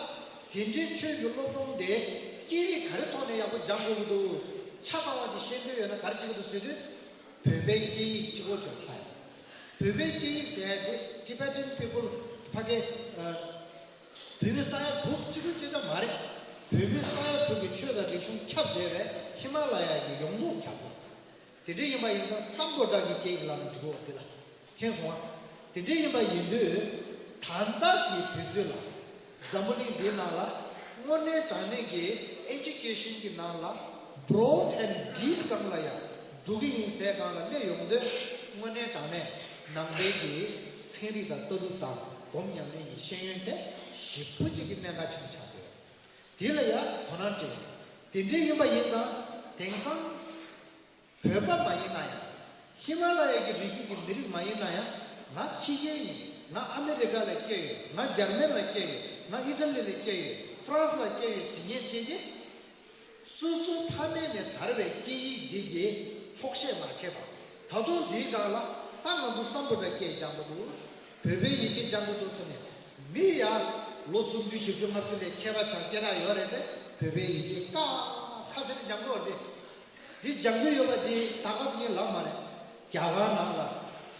དེ་འདྲའི་ཆོས་ཀྱི་སློབ་སྦྱོང་དེ་སྐད་རིགས་ག་རེ་ཐོག་ནས་ཡག་པོ་སྦྱང་དགོས་ཀྱི་འདུག་ཆ་ཚང་བ་ཅིག་ཤེས་འདོད་ཡོད་ན་ག་རེ་བྱེད་ཀྱི་འདུག་ཟེར་དུས། བོད་པའི་སྐད་ཡིག་གཅིག་པོ་ཅིག་ལ་ཡ། བོད་པའི་སྐད་ཡིག་ཟེར་ཡ་དེ་Tibetan people ཕ་གི་ཨ། བོད་མི་ས་ཡ་དྲུག་གཅིག་པུའི་སྐད་ཆ་མ་རེད། བོད་མི་ས་ཡ་དྲུག་གི་ཆོས་དང་རིག་གཞུང་ཁྱབ་བསྡད་པའི་ཧི་མ་ལ་ཡ་གི་ཡོངས་རྫོགས་ཁྱབ་དགོས། དེ་འདྲ་ཡིན་པ་ཡིན་ཙང་སམ་བྷོ་ཊ་གི་སྐད་ཡིག་ལབ་ན་འགྲིག་གོ་འདི་ལ། མཁྱེན་སོང་ང་། དེ་འདྲ་ཡིན་པ་ཡིན་དུས་ད་ལྟ་གི་དུས་ཚོད་ལ་འཛམ་བུ་གླིང་འདིའི་ནང་ལ་དངོས་གནས་དྲང་གནས་ཀྱི་ཨེ་ཇུ་ཀེ་ཤན་གྱི་ནང་ལ་broad and deep སྒང་ལ་ཡང་འགྲོ་གི་ཡིན་ཟེར་སྒང་ལ་སླེབས་ཡོང་དུས་དངོས་གནས་དྲང་གནས་ནང་པའི་གི་ཚན་རིག་དང་ལྟ་གྲུབ་དང་སྒོམ་ཉམས་ལེན་གྱི་ཤེས་ཡོན་དེ་ཞེ་པོ་ཅིག་གི་གནད་འགག་ཆེན་པོ་ཆགས་ཡོད། དེ་ལ་ཡང་དོ་སྣང་སྤྲད། དེ་འདྲ་ཡིན་པ་ཡིན་ཙང་དེང་སང་བོད་པ་མ་ཡིན་ན་ཡང་། ཧི་མ་ལ་ཡ་གི་རི་རྒྱུད་ཀྱི་མི་རིགས་མ་ཡིན་ན་ཡང་། ང་ཕྱི་རྒྱལ་ཡིན། ང་ཨ་མི་རི་ཀ་ལ་སྐྱེས་ཡོད། ང་འཇར་མན་ལ་སྐྱེས་ཡོད། ང་ཨི་ཊ་ལི་ལ་སྐྱེས་ཡོད། ཧྥ་རན་སི་ལ་སྐྱེས་ཡོད་ཟེར་མཁན་བྱས་ཏེ། སོ་སོའི་ཕ་མེས་ནས་དར་བའི་སྐད་ཡིག་འདི་གི་འཁྱོག་བཤད་མ་བྱས་པ། ད་དུང་འདིའི་སྒང་ལ་ད་ང་ཚོ་སམ་བྷོ་ཊ་སྐད་སྦྱང་གི་འདུག་བོད་པའི་ཡི་གེ་སྦྱང་གི་འདུག་ཟེར་ནས་མི་ཡ་ལོ་སུམ་ཅུ་བཞི་བཅུ་ལྔ་བཅུ་ལས་མཁས་པ་ཆགས་སྐད་གྲགས་ཡོད་རེད་དེ། བོད་པའི་ཡི་གེ་ཀ་ཁ་ཟེར་ནས་སྦྱང་གི་ཡོད་རེད་དེ། འདི་སྦྱང་གི་ཡོད་པ་འདི་ད་ག་ཟེར་མཁན་ལབ་མ་རེད། རྒྱ་གར་ནང་ལ་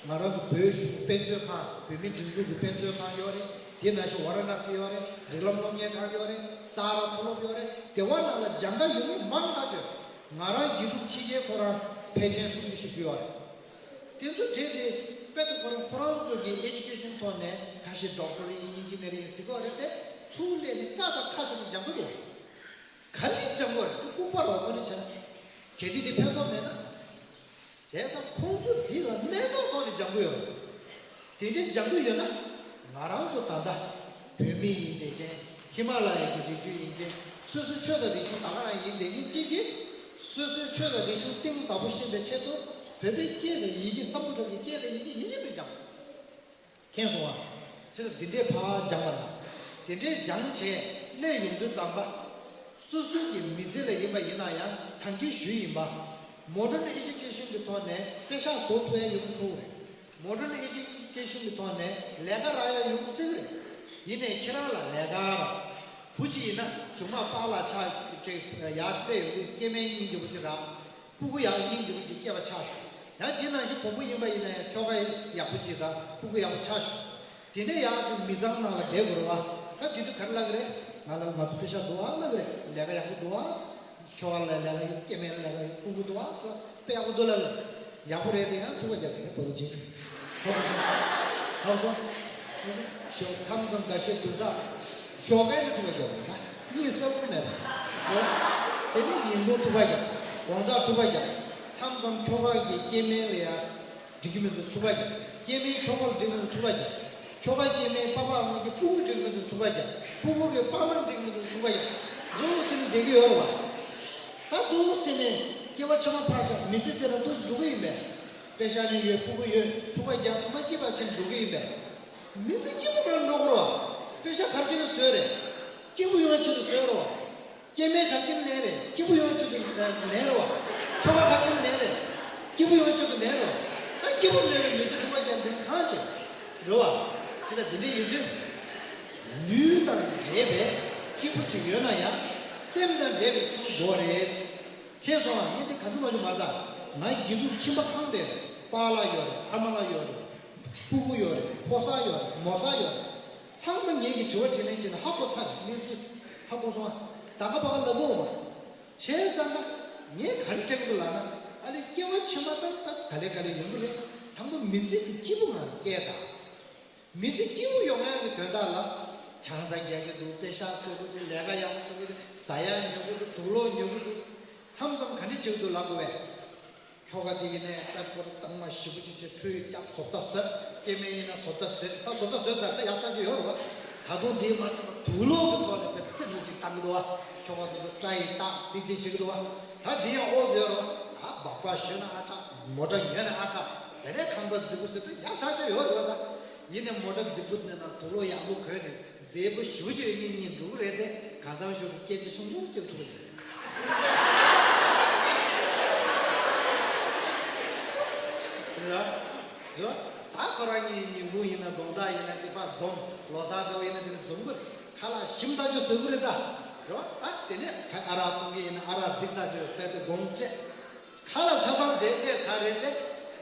ང་རང་ཚོ་བོད་གཞུང་དཔེ་མཛོད་ཁང་། བོད་མིའི་སྒྲིག་འཛུགས་ཀྱི་དཔེ་མཛོད་ཁང་ཡོད་རེད། དེ་ནང་བཞིན་ཝ་ར་ཎ་སི་ཡོད་རེད། རིགས་ལམ་སློབ་གཉེར་ཁང་ཡོད་རེད། ས་རཱ་མཐོ་སློབ་ཡོད་རེད། དེ་བ་ནང་ལ་སྦྱང་ག་ཡོང་མི་མང་དྲགས་བྱོས། ང་རང་དགེ་ཕྲུག་ཕྱི་རྒྱལ་ཁོ་རང་ཕལ་ཆེར་སུམ་ཅུ་བཞི་བཅུ་ཡོད་རེད། དེ་ཚོ་བྲིས་ཏེ་དཔེ་དེ་ཁོ་རང་ཁོ་རང་ཚོ་གི་ཨེ་ཇུ་ཀེ་ཤན་ཐོག་ནས་ཁ་ཤས་ཌོག་ཊར་ཡིན། ཨིན་ཇི་ནི་ཡར་ཡིན་ཟེར་གི་ཡོད་རེད་དེ། ཚུར་སླེབས་ནས་ཀ་དང་ཁ་ཟེར་ནས་སྦྱང་གི་འདུག་ག་རེ་སྦྱང་དགོས་རེད། ལྐུགས་པ་རོགས་པ་ནི་བྱས་ན། གལ་ཏེ་འདི་ཕན་ཐོགས་མེད་ན། བྱས་ཙང་ཁོང་ཚོ་འདི་ལ་གནས་སྟངས་ཐོག་ནས་སྦྱང་གི་ཡོད་རེད། དེ་འདྲའི་སྦྱང་གི་ཡོད་ན། ང་རང་ཚོ་ད་ལྟ་བོད་མི་ཡིན་བསྡད་མཁན། ཧི་མ་ལ་ཡ་གི་རི་རྒྱུད་ཡིན་མཁན། སོ་སོའི་ཆོས་དང་རིག་གཞུང་ད་ག་རང་ཡིན་བསྡད་མཁན་གཅིག་གིས། སོ་སོའི་ཆོས་དང་རིག་གཞུང་གཏིང་ཟབ་པོ་ཤེས་པའི་ཆེད་དུ། བོད་པའི་སྐད་དང་ཡི་གེ། སམ་བྷོ་ཊ་གི་སྐད་དང་ཡི་གེ་ཡིན་གཅིག་མིན་གཅིག་སྦྱངས། མཁྱེན་སོང་ང་། བྱས་ཙང་འདི་འདྲའི་ཕར་སྦྱངས་པ་དང་། དེ་འདྲའི་སྦྱངས་བྱས་སླེབས་ཡོང་དུས་ཙམ་པ། སོ་སོའི་གི་མི་ཚེ་ལ་ཡིན་པ་ཡིན་ན་ཡང་། ད་གིན་ཞུས་ཡིན་པ། མོ་ཌརན་ཨེ་ཇུ་ཀེ་ཤན་གི་ཐོག་ནས་པེ་ཤག་བཟོ་ཐུབ་ཡ་ཡོང་གི་འགྲོ་རེད། མོ་ཌརན་ཨེ་ཇུ་ཀེ་ཤན་གི་ཐོག་ནས་ལས་ཀ་རག་ཡ་ཡོང་སྲིད་རེད། ཡིན་ནའི་ཁྱེད་རང་ལ་ལས་ཀ་རག་བུ་གཅིག་ཡིན་ན་གཞུག་མ་པཱ་ལགས་ཆགས་ཅིག་ཡར་སླེབས་ཡོང་དུས་སྐྱེ་དམན་སྙིང་རྗེ་པོ་ཅིག་རག། སྤུ་གུ་ཡང་སྙིང་རྗེ་པོ་ཅིག་སྐྱེས་པ་ཆགས་ཤོག། ཡང་དེ་ནང་བཞིན་བུ་མོ་ཡིན་པ་ཡིན་ན་ཡང་ཁྱོ་ག་ཡག་པོ་ཅིག་དང་སྤུ་གུ་ཡག་པོ་ཆགས་ཤོག། དེ་ནས་ཡང་ཅིག་མི་ཚང་ནང་ལ་བསྡད་དགོས་རེད་བ། ད་དེ་དུས་ག་རེ་ལབ་ཀྱི་རེད། ང་ལ་ང་ཚོ་པེ་ཤག་འདུག་ཨ་ལབ་ཀྱི་རེད། ལས་ཀ་ཡག་པོ་འདུག་ཨ། ཁྱོ་ག་ལ་ལས་ཀ་ཡོད། སྐྱེ་དམན་ལ་ལས་ཀ་ཡོད། སྤུ་གུ་འདུག་ཨ་ཟེར། དཔེ་ཡག་པོ་འདུག་ལབ་ལ། ཡག་པོ་རེད་དེ་ཡང་འཁྲུག་པ་རྒྱབ་དེ་ནས་དོ་རུ་བྱེད། ཧ་གོ་སོང་། ཧ་གོ་སོང་། ཞོགས་མཚམས་མཚམས་འགའ་ཤས་འདུག་ད། ཞོགས་ཀས་ནི་འཁྲུག་པ་རྒྱབ་ད། གཉིད་སད་པོ་མེད་པ། དེ་ནས་ཉིན་གུང་འཁྲུག་པ་རྒྱབ། དགོང་དག་འཁྲུག་པ་རྒྱབ། མཚམས་མཚམས་ཁྱོ་ག་གི་སྐྱེ་དམན་ལ་ཡ། འགྲིག་གི་མི་འདུག་འཁྲུག་པ་རྒྱབ། སྐྱེ་དམན་ཁྱོ་ག་ལ་འགྲིག་མི་འདུག་འཁྲུག་པ་རྒྱབ། ཁྱོ་ག་སྐྱེ་དམན་པ་ཕ་ཨ་མ་གི་སྤུ་གུ་འགྲིག་མི་འདུག་འཁྲུག་པ་རྒྱབ། སྤུ་གུ་གི་པ་ཕ་འགྲིག་མི་འདུག་འཁྲུག་པ་རྒྱབ། འདུག་སེ་ནས་བསྡད་ཀྱི་ཡོད་རེད་བ། ད་འདུག་སེ་ནས་སྐྱེ་བ་ཕྱི་མ་ཕར་བཞག། མི་ཚེ་དེ་ལ་འདུག་སེ་འགྲོ་གི་ཡིན་པས། པེ་ཤག་ནི་ཡོད། སྤུ་གུ་ཡོད། འཁྲུག་པ་རྒྱབ་མ་སྐྱིད་པ་བྱས་འགྲོ་གི་ཡིན་པས། མི་ཚེ་སྐྱིད་པོ་ངང་འགྲོ་དགོས་རེད་བ། པེ་ཤག་ག་རེ་བྱས་ནས་བཟོས་རེད། སྐྱིད་པོ་ཡོང་ཆེད་དུ་བཟོས་རེད་བ། སྐྱེ་དམན་ག་རེ་བྱས་ནས་ལེན་རེད། སྐྱིད་པོ་ཡོང་ཆེད་དུ་ལེན་རེད་བ། ཁྱོ་ག་ག་རེ་བྱས་ནས་ལེན་རེད། སྐྱིད་པོ་ཡོང་ཆེད་དུ་ལེན་རེད་བ། ད་སྐྱིད་པོ་མེད་པའི་མི་ཚེ་འཁྲུག་པ་རྒྱབ་མཁན་གང་བྱེད། རེད་བ། དེ་ལྟ་དེ་འདྲ་ཡིན་དུས། ལུས་དང་འབྲེལ་བའི་སྐྱིད་པོ་ཅིག་ཡོད་ན་ཡང་སེམས་དང་འབྲེལ་བའི་སྐྱིད་པོ་དགོས་རེད། ཁྱེད་ཚོ་ལ་ངས་འདི་ག་ཚོད་མ་ཚོད་མ་ལྟ། ང་དགེ་ཕྲུག་ཁྱིམ་པ་གང་དེ་པཱ་ལགས་ཡོད་རེད། ཨ་མ་ལགས་ཡོད་རེད། སྤུ་གུ་ཡོད་རེད། ཕོ་གསར་ཡོད་རེད། མོ་གསར་ཡོད་རེད། ཚང་མ་ངེད་ཀྱི་དྲི་བ་དྲིས་ལན་བྱས་ནས་ཧ་གོ་ཚར་རེད། གནས་ཚུལ་ཧ་གོ་སོང་ཨ། ད་ག་པ་ག་ལབ་གོ་བ། བྱས་ཙང་ན་ངས་ག་རེ་སྟོན་གི་ལབ་ན། ཨ་ལས་སྐྱེ་བ་ཕྱི་མ་ད་ད་ག་ལེ་ག་ལེ་ཡོང་གི་རེད། དང་པོ་མི་ཚེ་འདི་སྐྱིད་པོ་ངང་སྐྱེལ་དང་། མི་ཚེ་སྐྱིད་པོ་ཡོང་ཡག་གི་དོན་དག་ལ། ཆང་ས་རྒྱག་གི་འདུག་པེ་ཤག་བཟོ་གི་འདུག་ལས་ཀ་ཡག་པོ་བཟོ་གི་འདུག་ཟ་ཡག་ཉོ་གི་འདུག་དུག་ལོག་ཉོ་གི་འདུག་མཚམས་མཚམས་ག་འདྲ་བྱེད་ཀྱི་འདུག་ལབ་དགོས་པས། ཁྱོ་ག་དེ་ཡིན་ནའི་ད་ཁོ་རང་གཙང་མ་ཞིབ་པོ་ཅིག་བྱས་ཁྲུས་བརྒྱབ་བཟོ་ལྟ་བཟོས། སྐྱེ་དམན་ཡིན་ན་བཟོ་ལྟ་བཟོས། ད་བཟོ་ལྟ་བཟོས་ཚར། ད་ཡག་ཐག་ཆོད་ཡོད་རེད་བ། ད་དུང་དེའི་མ་ཐུབ་པ་དུག་ལོག་གི་ཐོག་ནས་དཔེ་རྩེ་རུ་ཅིག་བཏང་གི་འདུག་བ། ཁྱོ་ག་དེ་ཚོ་སྐྲ་ཡི་བཏགས་དེ་ཅིག་བྱེད་ཀྱི་འདུག་བ། ད་དེ་ཡང་ཨོ་ཟེར་རོ། ད་སྦག་སྦག་ཞོན་ན་ཨ་དྲག་མོ་ཊ་ཉོས་ན་ཨ་དྲག་དེ་ནས་ཁང་པ་རྫིག་པོ་བཟོས་ཏེ་ཡག་ཐག་ཆོད་ཡོད་རེད་བ། ད་ཡིན་ནའི་མོ་ཊ་རྫིག་པོ་ནས་ན་དུག་ལོག་ཡག་པོ་གོན་ནས་མཛེས་པོ་ཞེ་པོ་ཅིག་ཡོད་མཁན་གཉིས་འགྲོ་གི་རེད་དེ། གང་འཚམ་ཞིག་གི་སྐད་ཆ་ཆུང་ཆུང་ཅིག་ཐུག་གི་རེད། རེད་བ། རེད་བ། ད་ཁོ་རང་གཉིས་ཉིན་གུང་ཡིན་ན་དགོང་དག་ཡིན་ན་ཅིག་ཕར་འཛོམས། ལོ་གསར་འདྲ་བོ་ཡིན་ན་དེ་ནས་འཛོམས་དགོས། ཁ་ལག་ཞིམ་ཐག་ཆོད་བཟོ་གི་རེད་ད། རེད་བ། ད་དེ་ནས་ཨ་རག་འཐུང་གི་ཡིན་ན་ཨ་རག་རྫིག་ཐག་ཆོད་བས་ཏེ་དགོང་སྤྲད། ཁ་ལག་ཆ་ཚང་དེ་སླེབས་ཚར་རེད་དེ།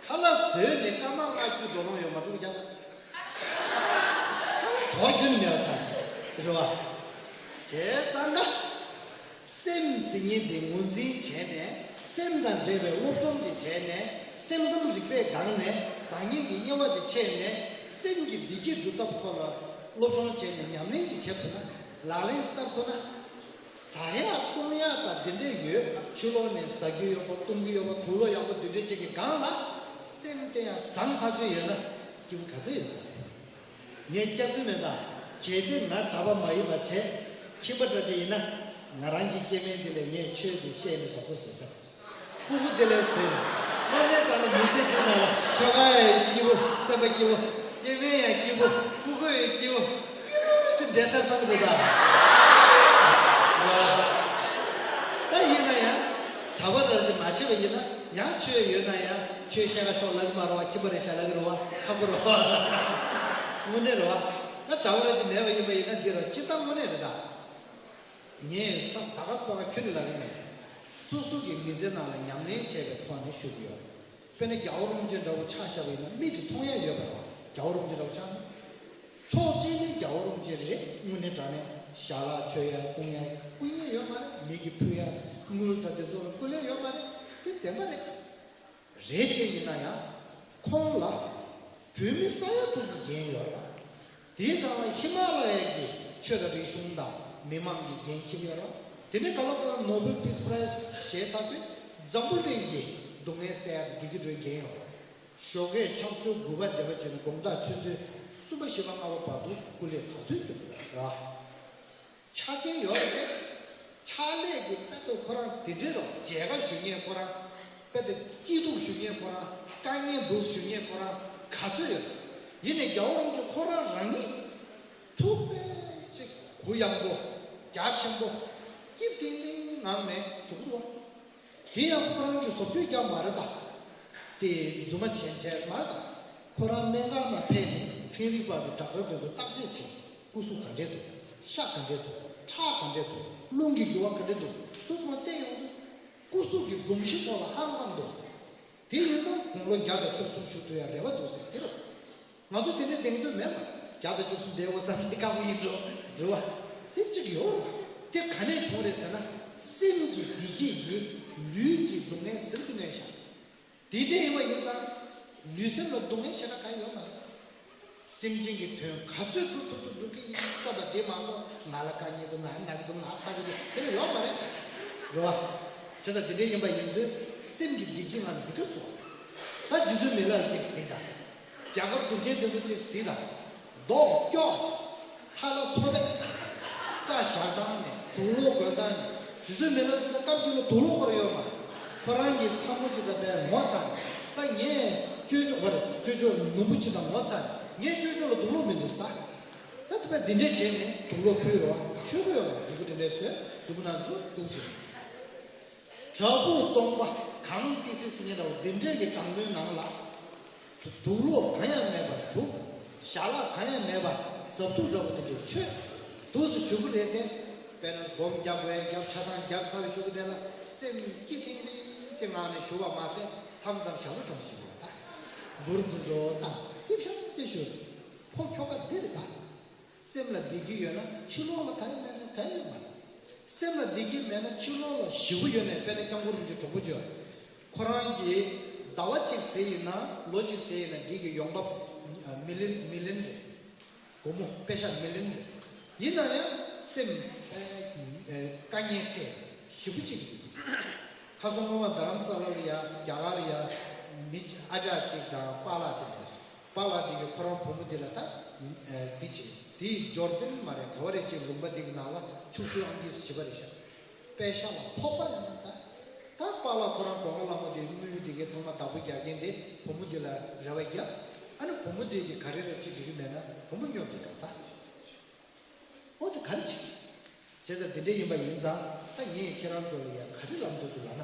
ཁ་ལག་བཟོས་ནས་སྐར་མ་ལྔ་བཅུ་འགྲོ་ལོང་ཡོད་མ་འགྲོ་རྒྱ་ལ། ཁ་ལག་གྲོགས་རྒྱུན་མེད་པ་ཆགས་རེད་བ། བྱས་ཙང་ཀ། སེམས་ཟེར་མཁན་དེ་ངོས་འཛིན་བྱས་ནས་སེམས་དང་འབྲེལ་བའི་སློབ་སྦྱོང་ཅིག་བྱས་ནས་སེམས་ཁམས་རིག་པའི་སྒང་ནས་བཟང་ངན་གྱི་དབྱེ་བ་ཅིག་ཕྱེ་ནས་སེམས་ཀྱི་བདེ་སྐྱིད་སྒྲུབ་ཐབས་ཐོག་ལ་སློབ་སྦྱོང་བྱས་ནས་ཉམས་ལེན་ཅིག་བྱེད་ཐུབ་ན། ལག་ལེན་བསྟར་ཐུབ་ན། ཟ་ཡག་བཏུང་ཡག་དང་འདི་འདྲས་ཡོད། ཕྱི་ལོགས་ནས་ཟ་རྒྱུ་ཡོད་པ་བཏུང་རྒྱུ་ཡོད་པ་དུག་ལོག་ཡག་པོ་འདི་འདྲས་ཅིག་གི་སྒང་ལ་སེམས་དེ་ཡང་བཟང་ཐག་ཆོད་ཡོད་ན་སྐྱིད་པོ་ག་ཚོད་ཡོད་ས་རེད། ངས་སྐྱག་རྫུན་མེད་ད། གལ་ཏེ་ང་གྲྭ་པ་མ་ཡིན་པ་བྱས་ཁྱིམ་པ་འདྲ་ཅིག་ཡིན་ན་ང་རང་གི་སྐྱེ་དམན་འདི་ལ་ངས་ཆོས་འདི་བཤད་ནས་བཟོ་དགོས་བཟོས་ས། སྤུ་གུ་དེ་ལས་བཟོས་ནས་དངོས་གནས་དྲང་གནས་མི་ཚེ་འདི་ནང་ལ་ཁྱོ་ག་ཡང་སྐྱིད་པོ། སེམས་པ་སྐྱིད་པོ། སྐྱེ་དམན་ཡང་སྐྱིད་པོ། སྤུ་གུ་ཡང་སྐྱིད་པོ། སྐྱིད་པོ་ཅིག་བསྡད་ས་བསམ་གི་འདུག་ད། ད་ཡིན་ན་ཡང་གྲྭ་པ་འདྲ་ཅིག་མ་བྱས་པ་ཡིན་ན་ཡང་ཆོས་ཡོད་ན་ཡང་ཆོས་བཤད་ག་ཤོག་ལབ་ཀྱི་མ་རེད་བ། ཁྱིམ་པ་རེད་ཤག་ལབ་ཀྱི་རེད་བ། ཁག་པོ་རེད་བ། དངོས་གནས་རེད་བ། ད་གྲྭ་པ་འདྲ་ཅིག་མེད་པ་ཡིན་པ་ཡིན་ན་འདི་རེད་བ། སྤྱིར་བཏང་དངོས་གནས་རེད་ད། ངས་ཚང་ད་ག་ཚོད་ཁྱོད་ནས་ལབ་ཡིན་མེད། སོ་སོ་གི་མི་ཚེ་ནང་ལ་ཉམས་ལེན་བྱས་པའི་ཐོག་ནས་ཞུ་གི་ཡོད། དཔེར་ན་རྒྱལ་བ་རིན་པོ་ཆེ་འདྲ་བོ་ཆ་བཞག་པ་ཡིན་ན་མིག་གིས་མཐོང་ཡ་ཡོད་པ་རེད་བ། རྒྱལ་བ་རིན་པོ་ཆེ་འདྲ་བོ་ཆགས་ན། ཕྱོགས་གཅིག་ནས་རྒྱལ་བ་རིན་པོ་ཆེ་རེད། དངོས་གནས་དྲང་གནས་ཞལ་ལག་མཆོད་ཡ་སྐུ་ཡ་སྐུ་ཡ་ཡོད་མ་རེད། མི་གིས་ཕུལ་ཡ་དངུལ་ད་དེ་ཚོ་ལ་སྐུ་ལས་ཡོད་མ་རེད། དེ་བདེན་པ་རེད། རེད་དེ་ཡིན་ན་ཡང་ཁོང་ལ་བོད་མི་ས་ཡ་དྲུག་གི་འགན་ཡོད་རེད། དེའི་སྒང་ལ་ཧི་མ་ལ་ཡ་གི་ཆོས་དང་རིག་གཞུང་དང་མི་མང་གི་འགན་འཁྱེར་ཡོད་རེད། དེ་ནས་ག་ལ་ག་ལ་Nobel Peace Prize་བཞེས་ཚར་དུས་འཛམ་བུ་གླིང་གི་སྡུག་བསྔལ་སེལ་ཡག་གི་བདེ་སྐྱིད་འགྲོའི་འགན་ཡོད་རེད། ཞོགས་ཀས་ཕྱག་ཚོད་དགུ་པ་བདེ་བ་བྱས་ནས་དགོང་དག་ཆུ་ཚོད་གསུམ་པ་བཞི་པ་ལྔ་པ་བར་དུ་སྐུ་ལས་ག་ཚོད་ཐུབ་རེད། ཆ་རྐྱེན་ཡོད་རེད་པས། ཕྱག་ལས་ཀྱི་དཔེ་ཐོག་ཁོ་རང་དེ་འདྲའི་རོགས་མཇལ་ཁ་ཞུ་མཁན་ཁོ་རང་། དཔེ་དེ་སྐྱིད་སྡུག་ཞུ་མཁན་ཁོ་རང་། དཀའ་ངལ་འདུག་ཞུ་མཁན་ཁོ་རང་ག་ཚོད་ཡོད། ཡིན་ནའི་རྒྱལ་བ་རིན་པོ་ཆེ་ཁོ་རང་རང་ཉིད་ཐུགས་དཔེ་ཅིག་གུ་ཡངས་པོ་རྒྱ་ཆེན་པོ་སྐྱིད་ཏིང་ཏིང་ངང་ནས་བཞུགས་འདུག་བ། དེ་ཡང་ཁོ་རང་གི་བཟོ་བཅོས་རྒྱག་མ་རེད་ད། དེ་རྫུན་མ་བྱས་བྱས་མ་རེད་ད། ཁོ་རང་སྨན་ཁང་ནང་ཕེབས་ནས་ཚན་རིག་པ་གི་ཌོག་ཊར་དེ་ཚོ་བརྟག་དཔྱད་བྱས་སྐུ་གཟུགས་ག་འདྲས་འདུག་ཤ་ག་འདྲས་འདུག་ཁྲག་ག་འདྲས་འདུག་རླུང་གི་རྒྱུ་བ་ག་འདྲས་འདུག་དེ་ཚོ་བལྟས་ཡོང་དུས་སྐུ་གཟུགས་ཀྱི་སྒྲོམ་གཞི་ཐོག་ལ་ཧང་སང་འདུག་དེ་ཡིན་ཙང་དགུང་ལོ་བརྒྱ་དང་བཅུ་གསུམ་བཞུགས་ཐུབ་ཡ་རེ་བ་འདུག་ཟེར་དེ་རེད། ང་ཚོ་དེ་འདྲའི་གདེང་ཚོད་མེད་པ། བརྒྱ་དང་བཅུ་གསུམ་བསྡད་དགོས་ས་དེ་དཀའ་པོ་ཡིན་འགྲོ་རེད་བ། དེ་གཅིག་ཡོད་རེད་བ། དེ་ག་ནས་བྱུང་རེད་ཟེར་ན། སེམས་ཀྱི་བདེ་སྐྱིད་ཀྱིས་ལུས་ཀྱི་སྡུག་བསྔལ་ཟིལ་གྱིས་གནོན་བཞག་དེ་འདྲ་ཡིན་པ་ཡིན་ཙང་། ལུས་སེམས་ལ་སྡུག་བསྔལ་ཞེ་དྲག་གང་ཡོད་མ་རེད། སེམས་ཅན་གྱི་དོན་ག་ཚོད་སྒྲུབ་ཐུབ་ཐུབ་སྒྲུབ་ཀྱི་ཡིན་བསམ་པ་དེ་མ་གཏོགས་ང་ལ་དཀའ་ངལ་འདུག་ང་ན་གི་འདུག་ང་ཚ་གི་འདུག་དེ་འདྲ་ཡོད་མ་རེད། རེད་བ། བྱས་ཙང་དེ་འདྲ་ཡིན་པ་ཡིན་ཚོད་སེམས་ཀྱི་བདེ་སྐྱིད་ང་ལ་འདི་ག་སོང་། ད་རྗེ་བཙུན་མི་ལ་ལ་ཅིག་གཟིགས་དང་། རྒྱ་གར་གྲུབ་ཆེན་དེ་ཚོ་ཅིག་གཟིགས་དང་། མདོག་སྐྱོ། ཁ་ལ་ཚོ་བས། སྐྲ་བཞར་སྟངས་ནས་དུག་ལོག་གོན་སྟངས་ནས། རྗེ་བཙུན་མི་ལ་ཅིག་ལ་སྐབས་ཅིག་ལ་དུག་ལོག་དགོས་རེ་ཡོད་མ་རེད། ཁོ་རང་གི་ཚ་མོ་ཅིག་ལ་བས་ངོ་ཚ་ནས། ད་ངས་ཅོ་ཅོ་བར་ཅོ་ཅོ་ནུ་བོ་ཅིག་དང་ངོ་ཚ་ནས། ངས་ཅོ་ཅོ་ལ་དུག་ལོག་མི་འདུག་ད། ད་དེ་བས་འདི་འདྲས་བྱས་ནས་དུག་ལོག་ཕུལ་རོགས་ཆོས་གོས་ཡོད་མ་རེད། མཛུབ་གུ་དེ་འདྲས་བཟོས་མཛུབ་གུ་ནང་དུ་དུག་བྱེད། བྲག་ཕུག་སྟོང་པ་གངས་ཏི་སེ་ཟེར་མཁན་འདྲ་བོ་འདི་འདྲས་ཀྱི་བྲག་དོན་ནང་ལ། དུག་ལོག་གང་ཡང་མེད་པར་བཞུགས། ཞལ་ལག་གང་ཡང་མེད་པར་ཟབ་ཏུ་འདྲ་བོ་དེ་འདྲའི་ཆོས་འདུག་སེ་ཞུ་གི་རེད་དེ། དཔེར་ན་སྒོམ་རྒྱབ་དགོས་ཡ་རྒྱབ་ཆ་ཚང་རྒྱབ་ཚར་བའི་ཞུ་གི་རེད་ལ། སེམས་སྐྱིད་ཏིང་ཏིང་གི་ངང་ནས་ཞུ་བ་མ་ཟད། མཚམས་མཚམས་ཞབས་བྲོ་འཁྲབ་བཞིན་ཡོད་ད། འབུར་འདི་ཚོ་བཏང་ཅི་ཤོག་ཅི་ཞུ། ཕོ་ཁྱོ་ག་འདི་རེད་ད། སེམས་ལ་བདེ་སྐྱིད་ཡོད་ན་ཕྱི་ལོགས་ལ་ག་ཡང་མེད་ན་ག་ཡང་ཡོད་མ་རེད། སེམས་ལ་བདེ་སྐྱིད་མེད་ན་ཕྱི་ལོགས་ལ་ཞེ་པོ་ཡོད་ནས། དཔེར་ན་སྐྱབས་མགོན་རིན་པོ་ཆེ་གྲོགས་པོ་བྱོས། ཁོ་རང་གིས་ཟླ་བ་གཅིག་ཟེར་ཡིན་ན་ལོ་གཅིག་ཟེར་ཡིན་ན་འདི་གི་ཡོང་འབབ་མི་ལིན་མི་ལིན་རེད། སྒོར་མོ་པེ་ཤ་མི་ལིན་རེད། ཡིན་ན་ཡང་སེམས་དཀའ་ངལ་འཕྲད་ཞེ་པོ་གཅིག་རེད། ཁ་སང་སྔོན་མ་རྡ་རམ་ས་ལ་ལ་ཡ་རྒྱ་གར་ཡ་མི་ཨ་ཅག་གཅིག་དང་པཱ་ལགས་གཅིག་དང་། པཱ་ལགས་དེ་གིས་ཁོ་རང་བུ་མོ་དེ་ལ་ད་འདི་བྱེད། དེའི་འབྱོར་ལྡན་མ་རེད་ག་བ་རེད་ཅེས་ལུང་པ་དེ་གི་ནང་ལ་ཕྱུག་ཕྱུག་ཨང་ཅིས་བྱིས་པ་རེད་ཤག་པེ་ཤ་ལ་ཐོགས་པ་ཡང་ད། ད་པཱ་ལགས་ཁོ་རང་གྲོགས་པོ་ལྷ་མོ་དེ་དངུལ་དེ་གའི་ཚང་མ་བདག་པོ་རྒྱག་མཁན་དེ་བུ་མོ་དེ་ལ་རེ་བ་རྒྱབ། ཨ་ནི་བུ་མོ་དེ་གིས་ག་རེ་རེ་ཅིག་འགྲིག་གི་མེད་ན་བུ་མོ་སྨྱོ་དེ་རེད་ད། འོ་དེ་ག་རེ་བྱེད། བྱས་ཙང་དེ་འདྲ་ཡིན་པ་ཡིན་ཙང་། ད་ངས་ཁྱེད་རང་ཚོ་ལ་ཡང་ག་རེ་ལབ་འདོད་འདུག་ལབ་ན།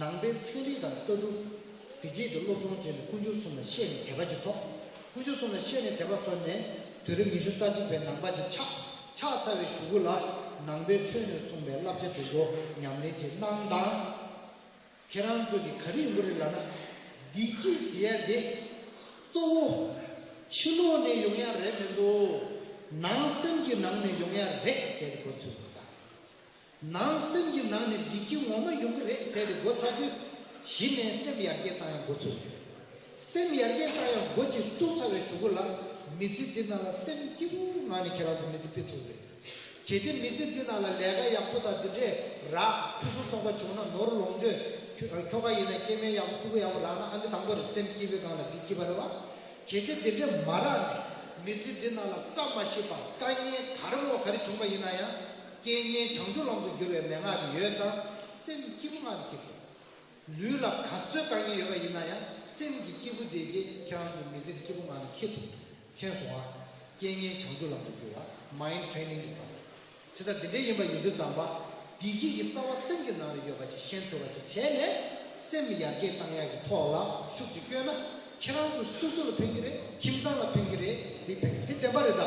ནང་པའི་ཚན་རིག་དང་ལྟ་གྲུབ་དེ་གས་ཀྱི་སློབ་སྦྱོང་བྱས་ནས་དཀོན་མཆོག་གསུམ་ལ་ཤེས་ནས་དད་པ་ཅིག་ཐོབ། དཀོན་མཆོག་གསུམ་ལ་ཤེས་ནས་དད་པ་ཐོབ་ནས། དུས་རབས་ཉི་ཤུ་རྩ་གཅིག་པའི་ནང་པ་ཅིག་ཆགས། ཆགས་ཚར་བའི་གཞུག་གུ་ལ་ནང་པའི་ཆོས་ནས་གསུངས་པའི་བསླབ་བྱ་དེ་ཚོ་ཉམས་ལེན་ཅིག་གནང་དང་། ཁྱེད་རང་ཚོ་གིས་ག་རེ་ཡོང་གི་རེད་ལབ་ན། བདེ་སྐྱིད་ཟེར་ཡ་དེ་གཙོ་བོ་ཕྱི་ལོགས་ནས་ཡོང་ཡ་རེད་མི་འདུག་ནང་སེམས་ཀྱི་ནང་ནས་ཡོང་ཡ་རེད་ཟེར་ཏེ་གོ་ཚུལ་འདུག་ད། ནང་སེམས་ཀྱི་ནང་ནས་བདེ་སྐྱིད་ངོ་མ་ཡོང་གི་རེད་ཟེར་ཏེ་གོ་ཚར་དུས། གཞི་ནས་སེམས་ཡར་རྒྱས་བཏང་ཡ་འགོ་ཚུགས་ཡོད། སེམས་ཡར་རྒྱས་བཏང་ཡ་འགོ་ཅིག་བཙུགས་ཚར་བའི་གཞུག་གུ་ལ། མི་ཚེ་འདི་ནང་ལ་སེམས་སྐྱིད་པོའི་ངང་ནས་ཁྱེད་རང་ཚོ་མི་ཚེ་སྤེལ་ཐུབ་རེད། གལ་ཏེ་མི་ཚེ་འདི་ནང་ལ་ལས་ཀ་ཡག་པོ་དང་འདི་འདྲས་རག་ཕུན་སུམ་ཚོགས་པ་བྱུང་ན། ནོར་ལོངས་སྤྱོད། ཁྱོ་ཁྱོ་ག་ཡིན་ན་སྐྱེ་དམན་ཡག་པོ་ཕྲུ་གུ་ཡག་པོ་རག་ན། ཨ་ནི་དང་པོ་རེད། སེམས་སྐྱིད་པོའི་སྒང་ལ་འདི་སྐྱིད་པ་རེད་བ། གལ་ཏེ་འདི་འདྲས་མ་རག་ནས་མི་ཚེ་འདི་ནང་ལ་བཀའ་མ་ཤིས་པ། དཀའ་ངལ་ག་རེ་མོ་ག་རེ་བྱུང་པ་ཡིན་ན་ཡང་། རྐྱེན་ངན་བྱང་ཆུབ་ལམ་དུ་བསྒྱུར་བའི་མན་ངག་དེ་ཡོད་ཙང་། སེམས་སྐྱིད་པོ་ངང་ནས་སྐྱིད་པོ། ལུས་ལ་ག་ཚོད་དཀའ་ངལ་ཡོད་པ་ཡིན་ན་ཡང་། སེམས་ཀྱི་སྐྱིད་པོ་དེ་གིས་ཁྱེད་རང་ཚོའི་མི་ཚེ་སྐྱིད་པོ་ངང་ནས་འཁྱེར་ཐུབ། མཁྱེན་སོང་ཨ། རྐྱེན་ངན་བྱང་ཆུབ་ལམ་དུ་བསྒྱུར་བ། Mind Training གི་ཐོག་ནས། བྱས་ཙང་འདི་འདྲ་ཡིན་པ་ཡིན་དུས་ཙམ་པ། བདེ་སྐྱིད་ཀྱི་རྩ་བ་སེམས་ཀྱི་ནང་ལ་ཡོད་པ་ཅིག་ཤེས་ཐུབ་པ་ཅིག་བྱས་ནས། སེམས་ཡར་རྒྱས་བཏང་ཡག་གི་ཐོག་ལ་ཤུགས་ཅིག་བསྐྱོན་ན། ཁྱེད་རང་ཚོ་སོ་སོ་ལ་ཕན་གྱི་རེད། ཁྱིམ་ཚང་ལ་ཕན་གྱི་རེད། འདི་ཕན་གྱི། འདི་བདེན་པ་རེད་ད།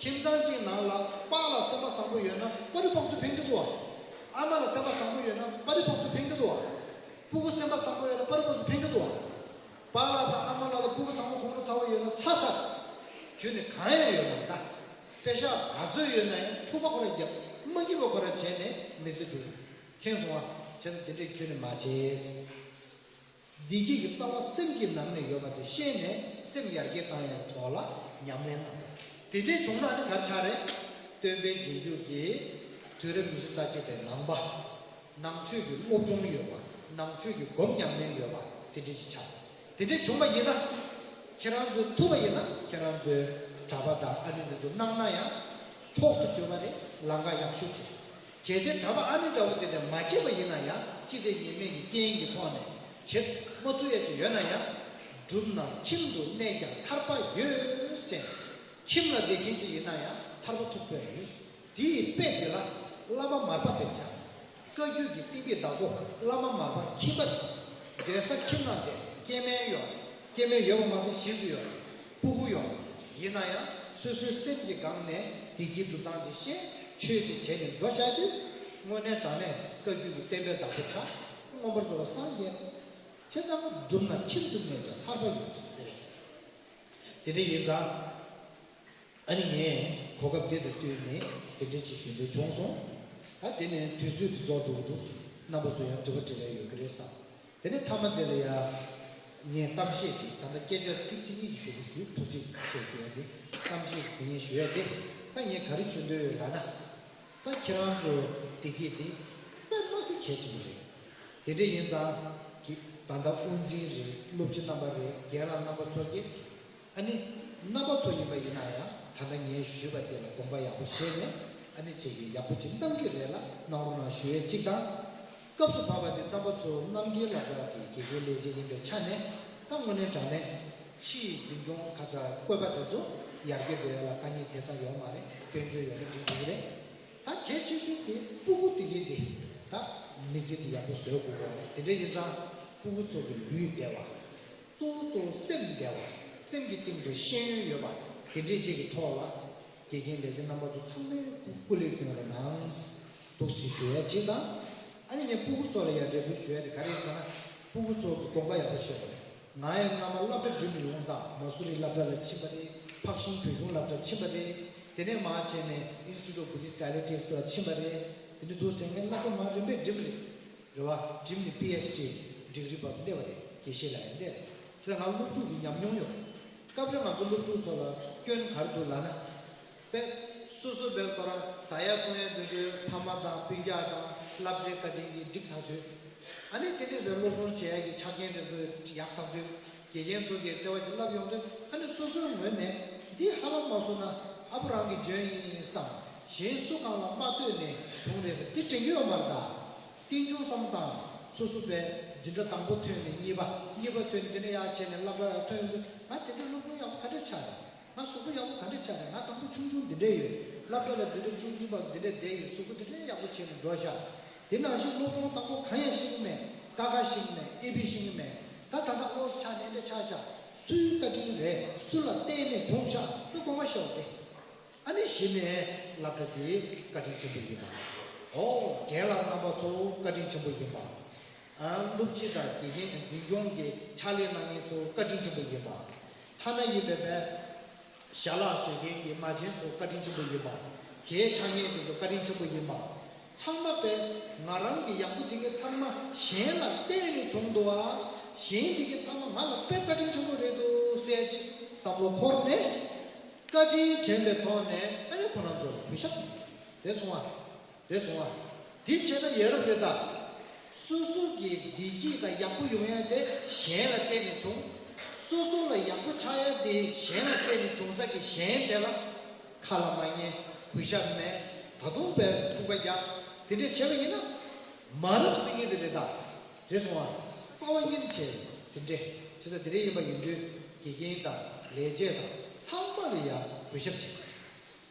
ཁྱིམ་ཚང་གཅིག་ནང་ལ་པཱ་ལགས་སེམས་པ་བཟང་པོ་ཡོད་ན་པ་རི་ཕོག་ཚོ་ཕན་གྱི་འདུག་བ། ཨ་མ་ལགས་སེམས་པ་བཟང་པོ་ཡོད་ན་པ་རི་ཕོག་ཚོ་ཕན་གྱི་འདུག་བ། སྤུ་གུ་སེམས་པ་བཟང་པོ་ཡོད་ན་པ་རི་ཕོག་ཚོ་ཕན་གྱི་འདུག་བ། པཱ་ལགས་དང་ཨ་མ་ལགས་ལ་སྤུ་གུ་བཟང་པོ་ཁོང་ཁྲོ་ཚ་བོ་ཡོད་ན་ཚ་ཚ། ཁྱོད་ནི་གང་ཡང་ཡོད་མ་རེད་ད། པེ་ཤག་ག་ཚོད་ཡོད་ན་ཡང་འཁྲུག་པ་ཁོ་རང་རྒྱབ། མ་སྐྱིད་པ་ཁོ་རང་བྱས་ནས་མི་ཚེ་སྒྲུབ། མཁྱེན་སོང་ཨ། བྱས་ཙང་དེ་འདྲས་ཁྱོད་ནི་མ་བྱེད། བདེ་སྐྱིད་ཀྱི་རྩ་བ་སེམས་ཀྱི་ནང་ནས་ཡོད་པ་དེ་ཤེས་ནས་སེམས་ཡར་རྒྱས་བཏང་ཡག་གི་ཐོག་ལ་ཉམས་ལེན་གནང་དགོས། དེ་འདྲས་བྱུང་ན་ནི་ག་རེ་ཆགས་རེད། སྟོན་པའི་རྗེས་འཇུག་གི་དུས་རབས་ཉི་ཤུ་རྩ་གཅིག་པའི་ནང་པ། ནང་ཆོས་ཀྱི་སློབ་སྦྱོང་ཡོད་པ། ནང་ཆོས་ཀྱི་སྒོམ་ཉམས་ལེན་ཡོད་པ་དེ་འདྲས་ཅིག་ཆགས། དེ་འདྲས་བྱུང་བ་ཡིན་ན། ཁྱེད་རང་ཚོས་ཐུབ་པ་ཡིན་ན་ཁྱེད་རང་ཚོས་གྲྭ་པ་དང་ཨ་ནི་འདི་ཚོ་གནང་ན་ཡང་མཆོག་ཏུ་གྱུར་པ་རེད། ལམ་ཁ་ཡག་ཤོས་ཅིག་རེད། གལ་ཏེ་གྲྭ་པ་ཨ་ནི་འདྲ་བོ་དེ་འདྲ་མ་བྱས་པ་ཡིན་ན་ཡང་། ཅི་སྟེ་ཉེས་མེད་ཀྱི་རྐྱེན་གྱི་ཐོག་ནས་བྱེད་མ་ཐུབ་ཡ་ཅིག་ཡོད་ན་ཡང་། སྒྲུབ་ན་ཁྱིམ་དུ་གནས་ཀྱང་ཐར་པ་ཡོད་ཟེར། ཁྱིམ་ལ་བསྡད་མཁན་ཅིག་ཡིན་ན་ཡང་ཐར་པ་ཐོབ་ཐུབ་ཡ་ཡོད། དེ་ཡི་དཔེ་དེ་ལ་བླ་མ་མར་པ་དེ་བྱ། བཀའ་བརྒྱུད་ཀྱི་བསྟན་པའི་བདག་པོ་བླ་མ་མར་པ་ཁྱིམ་པ་རེད། སྡོད་ས་ཁྱིམ་ནང་དེ་སྐྱེ་དམན་ཡོད། སྐྱེ་དམན་ཡོད་པ་མ་ཟད་གཞིས་སུ་ཡོད། སྤུ་གུ་ཡོད། ཡིན་ན་ཡང་ སོ་སོའི་སེམས་ཀྱི་སྒང་ནས་བདེ་སྐྱིད་སྒྲུབ་སྟངས་ཅིག་ཤེས། ཆོས་ཅིག་བྱས་ནས་འགྲོ་བཞག་དུས། དངོས་གནས་དྲང་གནས་བཀའ་བརྒྱུད་ཀྱི་བསྟན་པའི་བདག་པོ་ཆགས། མངོན་པར་རྫོགས་པའི་སངས་རྒྱས། བྱས་ཙང་སྒྲུབ་ན་ཁྱིམ་དུ་གནས་པའི་ཐར་པ་ཡོང་ཟེར་དེ་རེད། དེ་འདྲ་ཡིན་ཙང་། ཨ་ནི་ངས་གོ་སྐབས་འདི་དང་བསྟུན་ནས་དེ་འདྲ་ཅིག་ཞུ་འདོད་བྱུང་སོང་། ད་དེ་ནས་དུས་ཚོད་འདི་རྫོགས་འགྲོ་གི་འདུག་རྣམ་པ་ཚོ་ཡང་དྲི་བ་དྲི་རན་ཡོད་ཀྱི་རེད་བསམ། དེ་ནས་མཐའ་མ་དེ་ལ་ཡ། ངས་གཏམ་བཤད་འདི་ད་ལྟ་སྐད་ཆ་ཚིག་གཅིག་གཉིས་ཀྱི་ཞུ་གི་ཞུས། ཐུགས་རྗེ་ཆེ་ཞུ་ཡ་འདི། གཏམ་བཤད་འདི་ངས་ཞུ་ཡ་འདི། ད་ངས་ག་རེ་ཞུ་འདོད་ཡོད་ལབ་ན། ད་ཁྱེད་རང་ཚོ་བདེ་སྐྱིད་འདི་དཔེ་མ་སྲིད་གལ་ཆེན་པོ་རེད། དེ་འདྲ་ཡིན་ཙང་གི་ད་ལྟ་དབུ་འཛིན་རེད། སློབ་སྤྱི་རྣམ་པ་རེད། རྒན་ལགས་རྣམ་པ་ཚོ་གིས། ཨ་ནི། རྣམ་པ་ཚོ་ཡིན་པ་ཡིན་ན་ཡང་ད་ལྟ་ངས་ཞུས་པ་དེ་ལ་དགོངས་པ་ཡག་པོ་བཞེས་ནས། ཨ་ནི་ཅིག་གིས་ཡག་པོ་ཅིག་གནང་གི་རེད་ལ། གནང་རོགས་གནང་ཞུ་ཡས་གཅིག་དང་། སྐབས་སུ་བབས་པ་དེ་རྣམ་པ་ཚོ་རྣམ་རྒྱལ་སློབ་གྲྭ་གི་དགེ་རྒན་ལས་བྱེད་ཡིན་པའི་ཆ་ནས། ད་དངོས་གནས་དྲང་གནས་ཕྱིའི་འཛིན་སྐྱོང་ཁ་ཚ་བཀོད་པ་དེ་ཚོ་ཡར་རྒྱས་འགྲོ་ཡ་ལ་དཀའ་ངལ་དེ་ཙམ་ཡོད་མ་རེད། སྐྱོན་བརྗོད་ཡོད་ན་འགྲིག་འགྲིག་རེད། ད་གལ་ཆེ་ཤོས་དེ་སྤུ་གུ་དེ་གའི་དེ་ད་མི་ཚེ་དེ་ཡག་པོ་བཟོ་དགོས་པ་རེད། དེ་འདྲ་ཡིན་ཙང་སྤུ་གུ་ཚོ་གི་ལུས་བདེ་བ། གཙོ་བོ་གཙོ་བོ་སེམས་བདེ་བ། སེམས་ཀྱི་སྟེང་དུ་ཤེས་ཡོན་ཡོད་པ། དེ་འདྲས་ཅིག་གི་ཐོག་ལ་དགེ་རྒན་ལས་བྱེད་རྣམ་པ་ཚོ་ཚང་མས་སྐུ་ལས་བསྐྱོན་རོགས་གནང་། འདུག་སེ་ཞུ་ཡ་གཅིག་དང་། ཨ་ནི་ངས་སྤུ་གུ་ཚོ་ལ་ཡ་འབྲེལ་མཐུད་ཞུ་ཡ་དེ་ག་རེ་ཡིན་ཟེར་ན། སྤུ་གུ་ཚོ་གི་དགོངས་པ་ཡག་པོ་བཞེས་དགོས། ང་ཡང་སྔ་མ་སློབ་གྲྭ་འགྲིམས་ཡོང་དང་། མ་སུ་རི་སློབ་གྲྭ་ལ་ཕྱིན་པ་རེད། འཕགས་ཤིང་བོད་གཞུང་སློབ་གྲྭར་ཕྱིན་པ་རེད། དེ་ནས་མར་བྱས་ནས་Institute of Buddhist Dialectics ལ་ཕྱིན་པ་རེད། དེ་འདྲ་འདུག་སེ་ངས་སློབ་གྲྭ་མར་རིམ་པས་འགྲིམས་རེད། རེད་བ། འགྲིམས་ནས་པི་ཨེཆ་ཌི་ཌིག་རི་བར་སླེབས་པ་རེད། དགེ་བཤེས་ལ་ཡང་སླེབས་རེད། དེ་ལ་ང་སློབ་ཕྲུག་གི་ཉམས་མྱོང་ཡོད་རེད། སྐབས་རེ་ང་ཚོ་སློབ་ཕྲུག་ཚོ་ལ་སྐྱོན་ག་རེ་འདུག་ལབ་ན། དཔེ། སོ་སོ་བས་ཁོ་རང་ཟ་ཡ་བཏུང་ཡ་འདི་ཚོའི་ཕ་མ་དང་སྤུན་ཀྱག་དང་སློབ་གྲྭའི་བཀའ་དྲིན་གྱིས་འགྲིག་ཐག་ཆོད། ཨ་ནི་དེ་འདྲའི་བའི་སློབ་སྦྱོང་བྱེད་ཡ་གི་ཆ་རྐྱེན་དེ་ཚོ་ཡག་ཐག་ཆོད། དགེ་རྒན་ཚོ་གིས་བརྩེ་བ་ཅིག་བསླབ་ཡོང་དུས། ཨ་ནི་སོ་སོའི་ངོས་ནས་འདི་ཧ་ལམ་མ་སོང་ན་ཨ་ཕོ་རང་གིས་འཇོན་ཡིན་བསམ། གཞན་སུ་གང་ལ་མ་ལྟོས་ནས་བྱུང་རེད་ཟེར་དེ་དྲན་གྱི་ཡོད་མ་རེད་ད། རྟིང་ཆུང་བསམ་བློ་བཏང་། སོ་སོ་བས་འཛིན་གྲྭ་དང་པོ་ཐོན་ནས་གཉིས་པ། གཉིས་པ་ཐོན་ནས་དེ་ནས་ཡར་བྱས་ནས་སློབ་གྲྭ་ལ་ཐོན་ཡོང་དུས། ང་དེ་འདྲའི་སློབ་སྦྱོང་ཡག་པོ་ག་འདྲས་ཆགས་རེད། ང་གཟུགས་པོ་ཡག་པོ་ག་འདྲས་ཆགས་རེད། ང་དང་པོ་ཆུང་ཆུང་འདི་འདྲས་ཡོད། སློབ་གྲྭ་ལ་འཛིན་གྲྭ་བཅུ་གཉིས་པ་འདི་འདྲས་བསྡད་ཡོད། གཟུགས་པོ་འདི་འདྲས་ཡག་པོ་བྱས་ནས་འགྲོ་བཞག་དེ་ནང་བཞིན་སློབ་སྦྱོང་དང་པོ་གང་ཡང་ཤེས་ཀྱི་མེད། ཀ་ཁ་ཤེས་ཀྱི་མེད། ཨེ་བི་ཤེས་ཀྱི་མེད། ད་ད་ལྟ་ཨོ་ཆགས་ནས་འདྲ་ཆགས་ཤག་སུའི་བཀའ་དྲིན་རེད། སུ་ལ་བརྟེན་ནས་བྱུང་ཤག་ནི་དགོངས་པ་ཞུ་དེ། ཨ་ནི་གཞི་ནས་སློབ་གྲྭ་དེའི་བཀའ་དྲིན་ཆེན་པོ་ཡིན་པ། ཨོ་རྒན་ལགས་རྣམ་པ་ཚོ་བཀའ་དྲིན་ཆེན་པོ་ཡིན་པ། ཨ་སློབ་སྤྱི་དང་དགེ་རྒན་འཛིན་སྐྱོང་གི་ཕྱག་ལས་གནང་མཁན་ཚོ་བཀའ་དྲིན་ཆེན་པོ་ཡིན་པ། ཐ་ན་ཡིན་པའི་པའི་ཞལ་ལག་བཟོ་མཁན་གྱི་མ་བྱན་ཚོ་བཀའ་དྲིན་ཆེན་པོ་ཡིན་པ། གའི་ཕྱག་ངན་དེ་ཚོ་བཀའ་དྲིན་ཆེན་པོ་ཡིན་པ། ཚང་མ་པས་ང་རང་གི་ཡག་པོ་དེ་གའི་ཚང་མ་གཞན་ལ་བརྟེན་ནས་བྱུང་འདུག་ཨ། གཞན་དེ་གའི་ཚང་མ་ང་ལ་དཔེ་བཀའ་དྲིན་ཆེན་པོ་རེད་འདུག་ཟེར་ཅིག་བསམ་བློ་འཁོར་ནས། བཀའ་དྲིན་དྲན་པའི་ཐོག་ནས་ཨ་ནི་ཁོ་རང་ཚོར་གུས་ཞབས་རེད་སོང་ཨ། རེད་སོང་ཨ། དེ་བྱས་ན་ཡ་རབས་རེད་ད། སོ་སོ་གི་བདེ་སྐྱིད་དང་ཡག་པོ་ཡོང་ཡ་དེ་གཞན་ལ་བརྟེན་ནས་བྱུང་། སོ་སོ་ལ་ཡག་པོ་ཆགས་ཡ་དེ་གཞན་ལ་བརྟེན་ནས་བྱུང་ས་གི་གཞན་དེ་ལ་ཁ་ལ་མ་ཉན། གུས་ཞབས་མེད། ད་དུང་པའི་འཁྲུག་པ་རྒྱག་དེ་འདྲས་བྱས་པ་ཡིན་ན། མ་རབས་ཟེར་མཁན་དེ་རེད་ད། རེད་སོང་ཨ། རྩ་བ་ཉིད་བྱས་དེ་འདྲས་བྱས་ཙང་དེ་འདྲས་ཡིན་པ་ཡིན་དུས་དགེ་རྒན་དང་ལས་བྱེད་དང་ཚང་མ་ལ་ཡ་གུས་ཞབས་བྱེད།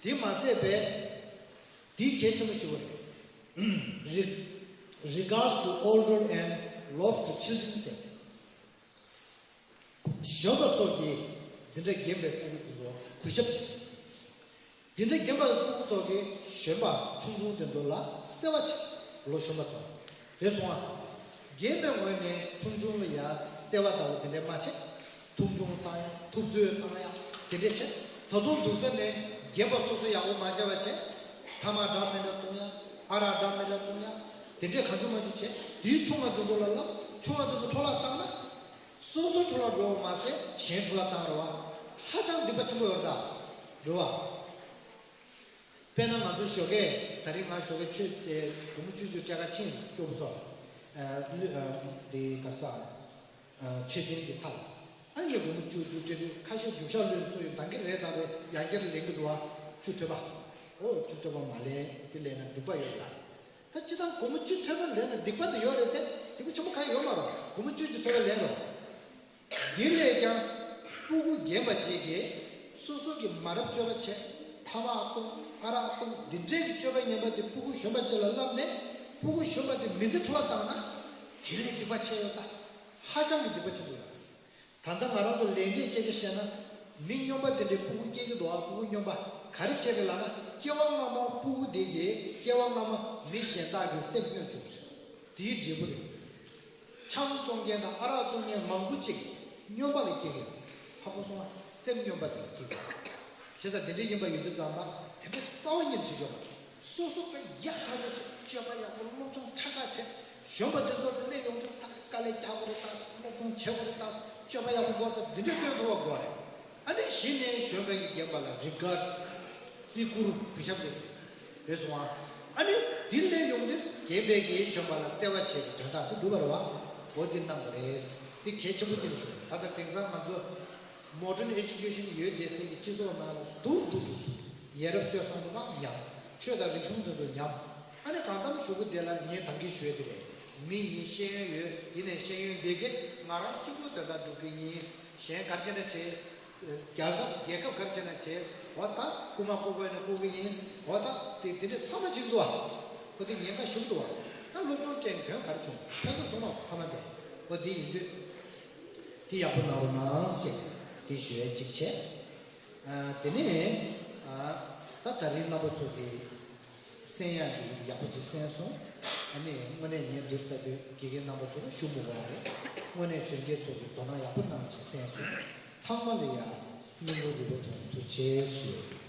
དེ་མ་ཟད་པས། དེ་གལ་ཆེན་པོ་ཞིག་རེད། Re- Regards to older and love to children ཟེར། གཞོན་པ་ཚོ་གིས་འཛིན་གྲྭ་རྒན་པའི་སྤུ་གུ་དེ་ཚོ་གུས་ཞབས་བྱེད། འཛིན་གྲྭ་རྒན་པའི་སྤུ་གུ་ཚོ་གིས་གཞོན་པ་ཆུང་ཆུང་དེ་ཚོ་ལ་བརྩེ་བ་བྱེད། ལོ་གཞོན་པ་ཚོ། རེད་སོང་ཨ། རྒན་པའི་ངོས་ནས་ཆུང་ཆུང་ལ་ཡ་བརྩེ་བ་ལྟ་བུ་དེ་འདྲས་མ་བྱེད། ཐུག་སྦྱོང་བཏང་ཡ། ཐུབ་ཚོད་བཏང་ཡ། དེ་འདྲས་བྱེད། ད་དུང་སྡུག་ས་ནས་རྒན་པ་སོ་སོ་ཡག་པོ་མ་བྱས་པ་བྱེད། ཐ་མག་འདྲ་མི་འདྲ་བཏུང་ཡ། ཨ་རག་འདྲ་མི་འདྲ་བཏུང་ཡ། དེ་འདྲས་གང་བྱུང་མང་བྱུང་བྱེད། དེའི་ཆུང་བ་དེ་ཚོ་ལ་ལབ། ཆུང་བ་དེ་ཚོ་འཕྲོ་བརླག་བཏང་ན། སོ་སོ་འཕྲོ་བརླག་འགྲོ་བ་མ་ཟད་གཞན་འཕྲོ་བརླག་བཏང་རེད་བ། ཧ་ཅང་སྡིག་པ་ཆེན་པོ་ཡོད་རེད་ད། རེད་བ། དཔེར་ན་ང་ཚོ་ཞོགས་ཀས་ད་རིང་ང་ཞོགས་ཀས་ཆུ་དེ་སྒོར་མོ་བཅུ་བཅུ་སྤྲད་ག་ཕྱིན་སྐྱོ་པོ་ཚོ། ཨ་ལུ་ཨ་དེ་ག་ས། ཨ་མཆོད་རྟེན་གྱི་མཐའ་ལ། ཨ་ཡེ་སྒོར་མོ་བཅུ་བཅུ་སྤྲད་དུས་ཁ་ཤས་རྒྱུག་ཤར་ལོས་ཚོ་ཡོད་འདང་གི་རེད་ཙང་རེད། ཡང་བསྐྱར་ལེན་གི་འདུག་བ། བཅུ་ཐོབ་པ། ཨོ་བཅུ་ཐོབ་པ་མ་ལེན་དེ་ལེན་ན་སྡིག་པ་ཡོད་ལ། ད་སྤྱིར་བཏང་སྒོར་མོ་བཅུ་ཐོབ་པ་ལེན་ན་སྡིག་པ་དེ་ཡོད་རེད་དེ། སྡིག་པ་ཆེན་པོ་གང་ཡོད་མ་རེད། སྒོར་མོ་བཅུ་གཅིག་ཐོབ་པ་ལེན་རོགས། འདི་ལས་ཀྱང་སྤུ་གུ་རྒན་པ་ཅིག་གིས་སོ་སོ་གི་མ་རབས་སྤྱོད་པ་བྱས། ཐ་མག་བཏུང་། ཨ་རག་བཏུང་། འདི་འདྲའི་གི་སྤྱོད་པ་ངན་པ་དེ་སྤུ་གུ་གཞོན་པ་ཅིག་ལ་བསླབས་ནས་སྤུ་གུ་གཞོན་པ་དེ་མི་ཚེ་འཕྲོ་བརླག་བཏང་ན་དེ་ལས་སྡིག་པ་ཆེ་ཡོད་ད། ཧ་ཅང་གི་སྡིག་པ་ཆེན་པོ་ཡོད། ད་ལྟ་ང་རང་ཚོ་ལས་འབྲས་སྐད་ཆ་བཤད་ན། མི་སྨྱོན་པ་དེ་འདྲའི་སྤུ་གུ་སྐྱེ་གི་འདུག་ཨ། སྤུ་གུ་སྨྱོན་པ་ག་རེ་བྱས་རེད་ལབ་ན། སྐྱེ་བ་སྔ་མ་སྤུ་གུ་དེ་གིས་སྐྱེ་བ་སྔ་མ་མི་གཞན་དག་གི་སེམས་སྨྱོ་བཅུག་རེད། དེའི་འབྲས་བུ་རེད། ཆང་བཙོང་མཁན་དང་ཨ་རག་བཙོང་མཁན་མང་པོ་ཅིག་སྨྱོན་པ་ལ་སྐྱེ་གི་ཡོད། ཧ་གོ་སོང་ཨ། སེམས་སྨྱོན་པ་དེ་ལ་སྐྱེ་གི་ཡོད། བྱས་ཙང་དེ་འདྲ་ཡིན་པ་ཡོད་དུས་ཙམ་པ་དེ་འདྲ་རྩ་བ་ཉིད་བྱེད་ཆོག་སོ་སོ་གི་ཡག་ཐག་ཆོད་བྱས། སྤྱོད་པ་ཡག་པོ། སློབ་སྦྱོང་ཁྲ་ཁྲ་བྱས། གཞོན་པ་དེ་ཚོ་ལ་སླེབས་ཡོང་དུས་ད་དཀའ་ལས་རྒྱག་དགོས་རེད། ད་སློབ་སྦྱོང་བྱེད་དགོས་རེད། ད་སྤྱོད་པ་ཡག་པོ་དགོས། ད་འདི་འདྲ་སྟོན་དགོས་པ་དགོས་རེད། ཨ་ནི་གཞི་ནས་གཞོན་པ་གིས་རྒན་པ་ལ་རི་གཱར་ཌི། བརྩི་བཀུར། གུས་ཞབས་རེད། རེད་སོང་ཨ། ཨ་ནི་འདི་སླེབས་ཡོང་དུས་རྒན་པས་ཀྱིས་གཞོན་པ་ལ་བརྩེ་བ་བྱེད་ཀྱི་དོན་དག་དེ་འགྲུབ་པ་རེད་བ། འོ་འདི་གནང་དགོས་རེད། འདི་གལ་ཆེན་པོ་ཅིག་རེད་ཤག་ད་ལྟ་དེང་སང་ང་ཚོ་མོ་ཌརན་ཨེ་ཌུ་ཀེ་ཤན་ཡོད་བསྡད་སའི་གི་སྤྱི་ཚོགས་ནང་ལ་སྡུག་སྡུག་ཡ་རབས་སྤྱོད་བཟང་དེ་མང་ཉམས། ཆོས་དང་རིག་གཞུང་དེ་ཚོ་ཉམས། ཨ་ནི་གང་འཚམ་ཞུ་གི་དེ་ལ་ངས་ད་གིན་ཞུས་དེ་རེད། མི་ཡིན། ཤེས་ཡོན་ཡོད། ཡིན་ནའི་ཤེས་ཡོན་འདི་གས་ང་རང་གཅིག་པུ་དོན་དག་སྒྲུབ་ཀྱི་ཡིན། གཞན་ག་རེ་བྱས་ན་བྱས། རྒྱལ་ཁབ་རྒྱལ་ཁབ་ག་རེ་བྱས་ན་བྱས། འོ་ད་རྐུ་མ་རྐུ་དགོས་ན་རྐུ་གི་ཡིན། འོ་ད་དེ་དེ་འདྲས་ཚང་མ་བྱེད་ཀྱི་འདུག་བ། ཁོ་དེ་ཉེན་ཁ་ཞུགས་འདུག་བ། ད་སློབ་སྦྱོང་ཅན་དོན་ག་རེ་བྱུང་། ཕན་ཐོགས་བྱུང་མ་སོང་ཕ་མ་དེ། འོ་དེ་ཡིན་དུས་དེ་ཡག་པོ་གནང་རོགས་གནང་ཞེས་དེ་ཞུ་ཡ་གཅིག་བྱས། ཨ། དེ་ནས་ཨ། ད་ད་རིང་རྣམ་པ་ཚོ་གི་གསན་ཡག་གི་ཡག་པོ་ཅིག་གསན་སོང་། ཨ་ནི་དངོས་གནས་ངས་འདིར་ལྟ་དུས་དགེ་རྒན་རྣམ་པ་ཚོ་ལ་ཞུ་མི་དགོས་པ་རེད། དངོས་གནས་གཞོན་སྐྱེས་ཚོ་གིས་དོ་སྣང་ཡག་པོ་གནང་ཅིག་གསན་སོང་། ཚང་མ་ལ་ཡ་སྙིང་ཁུང་རུས་པ་ཐོག་ནས་ཐུགས་རྗེ་ཆེ་ཞུ།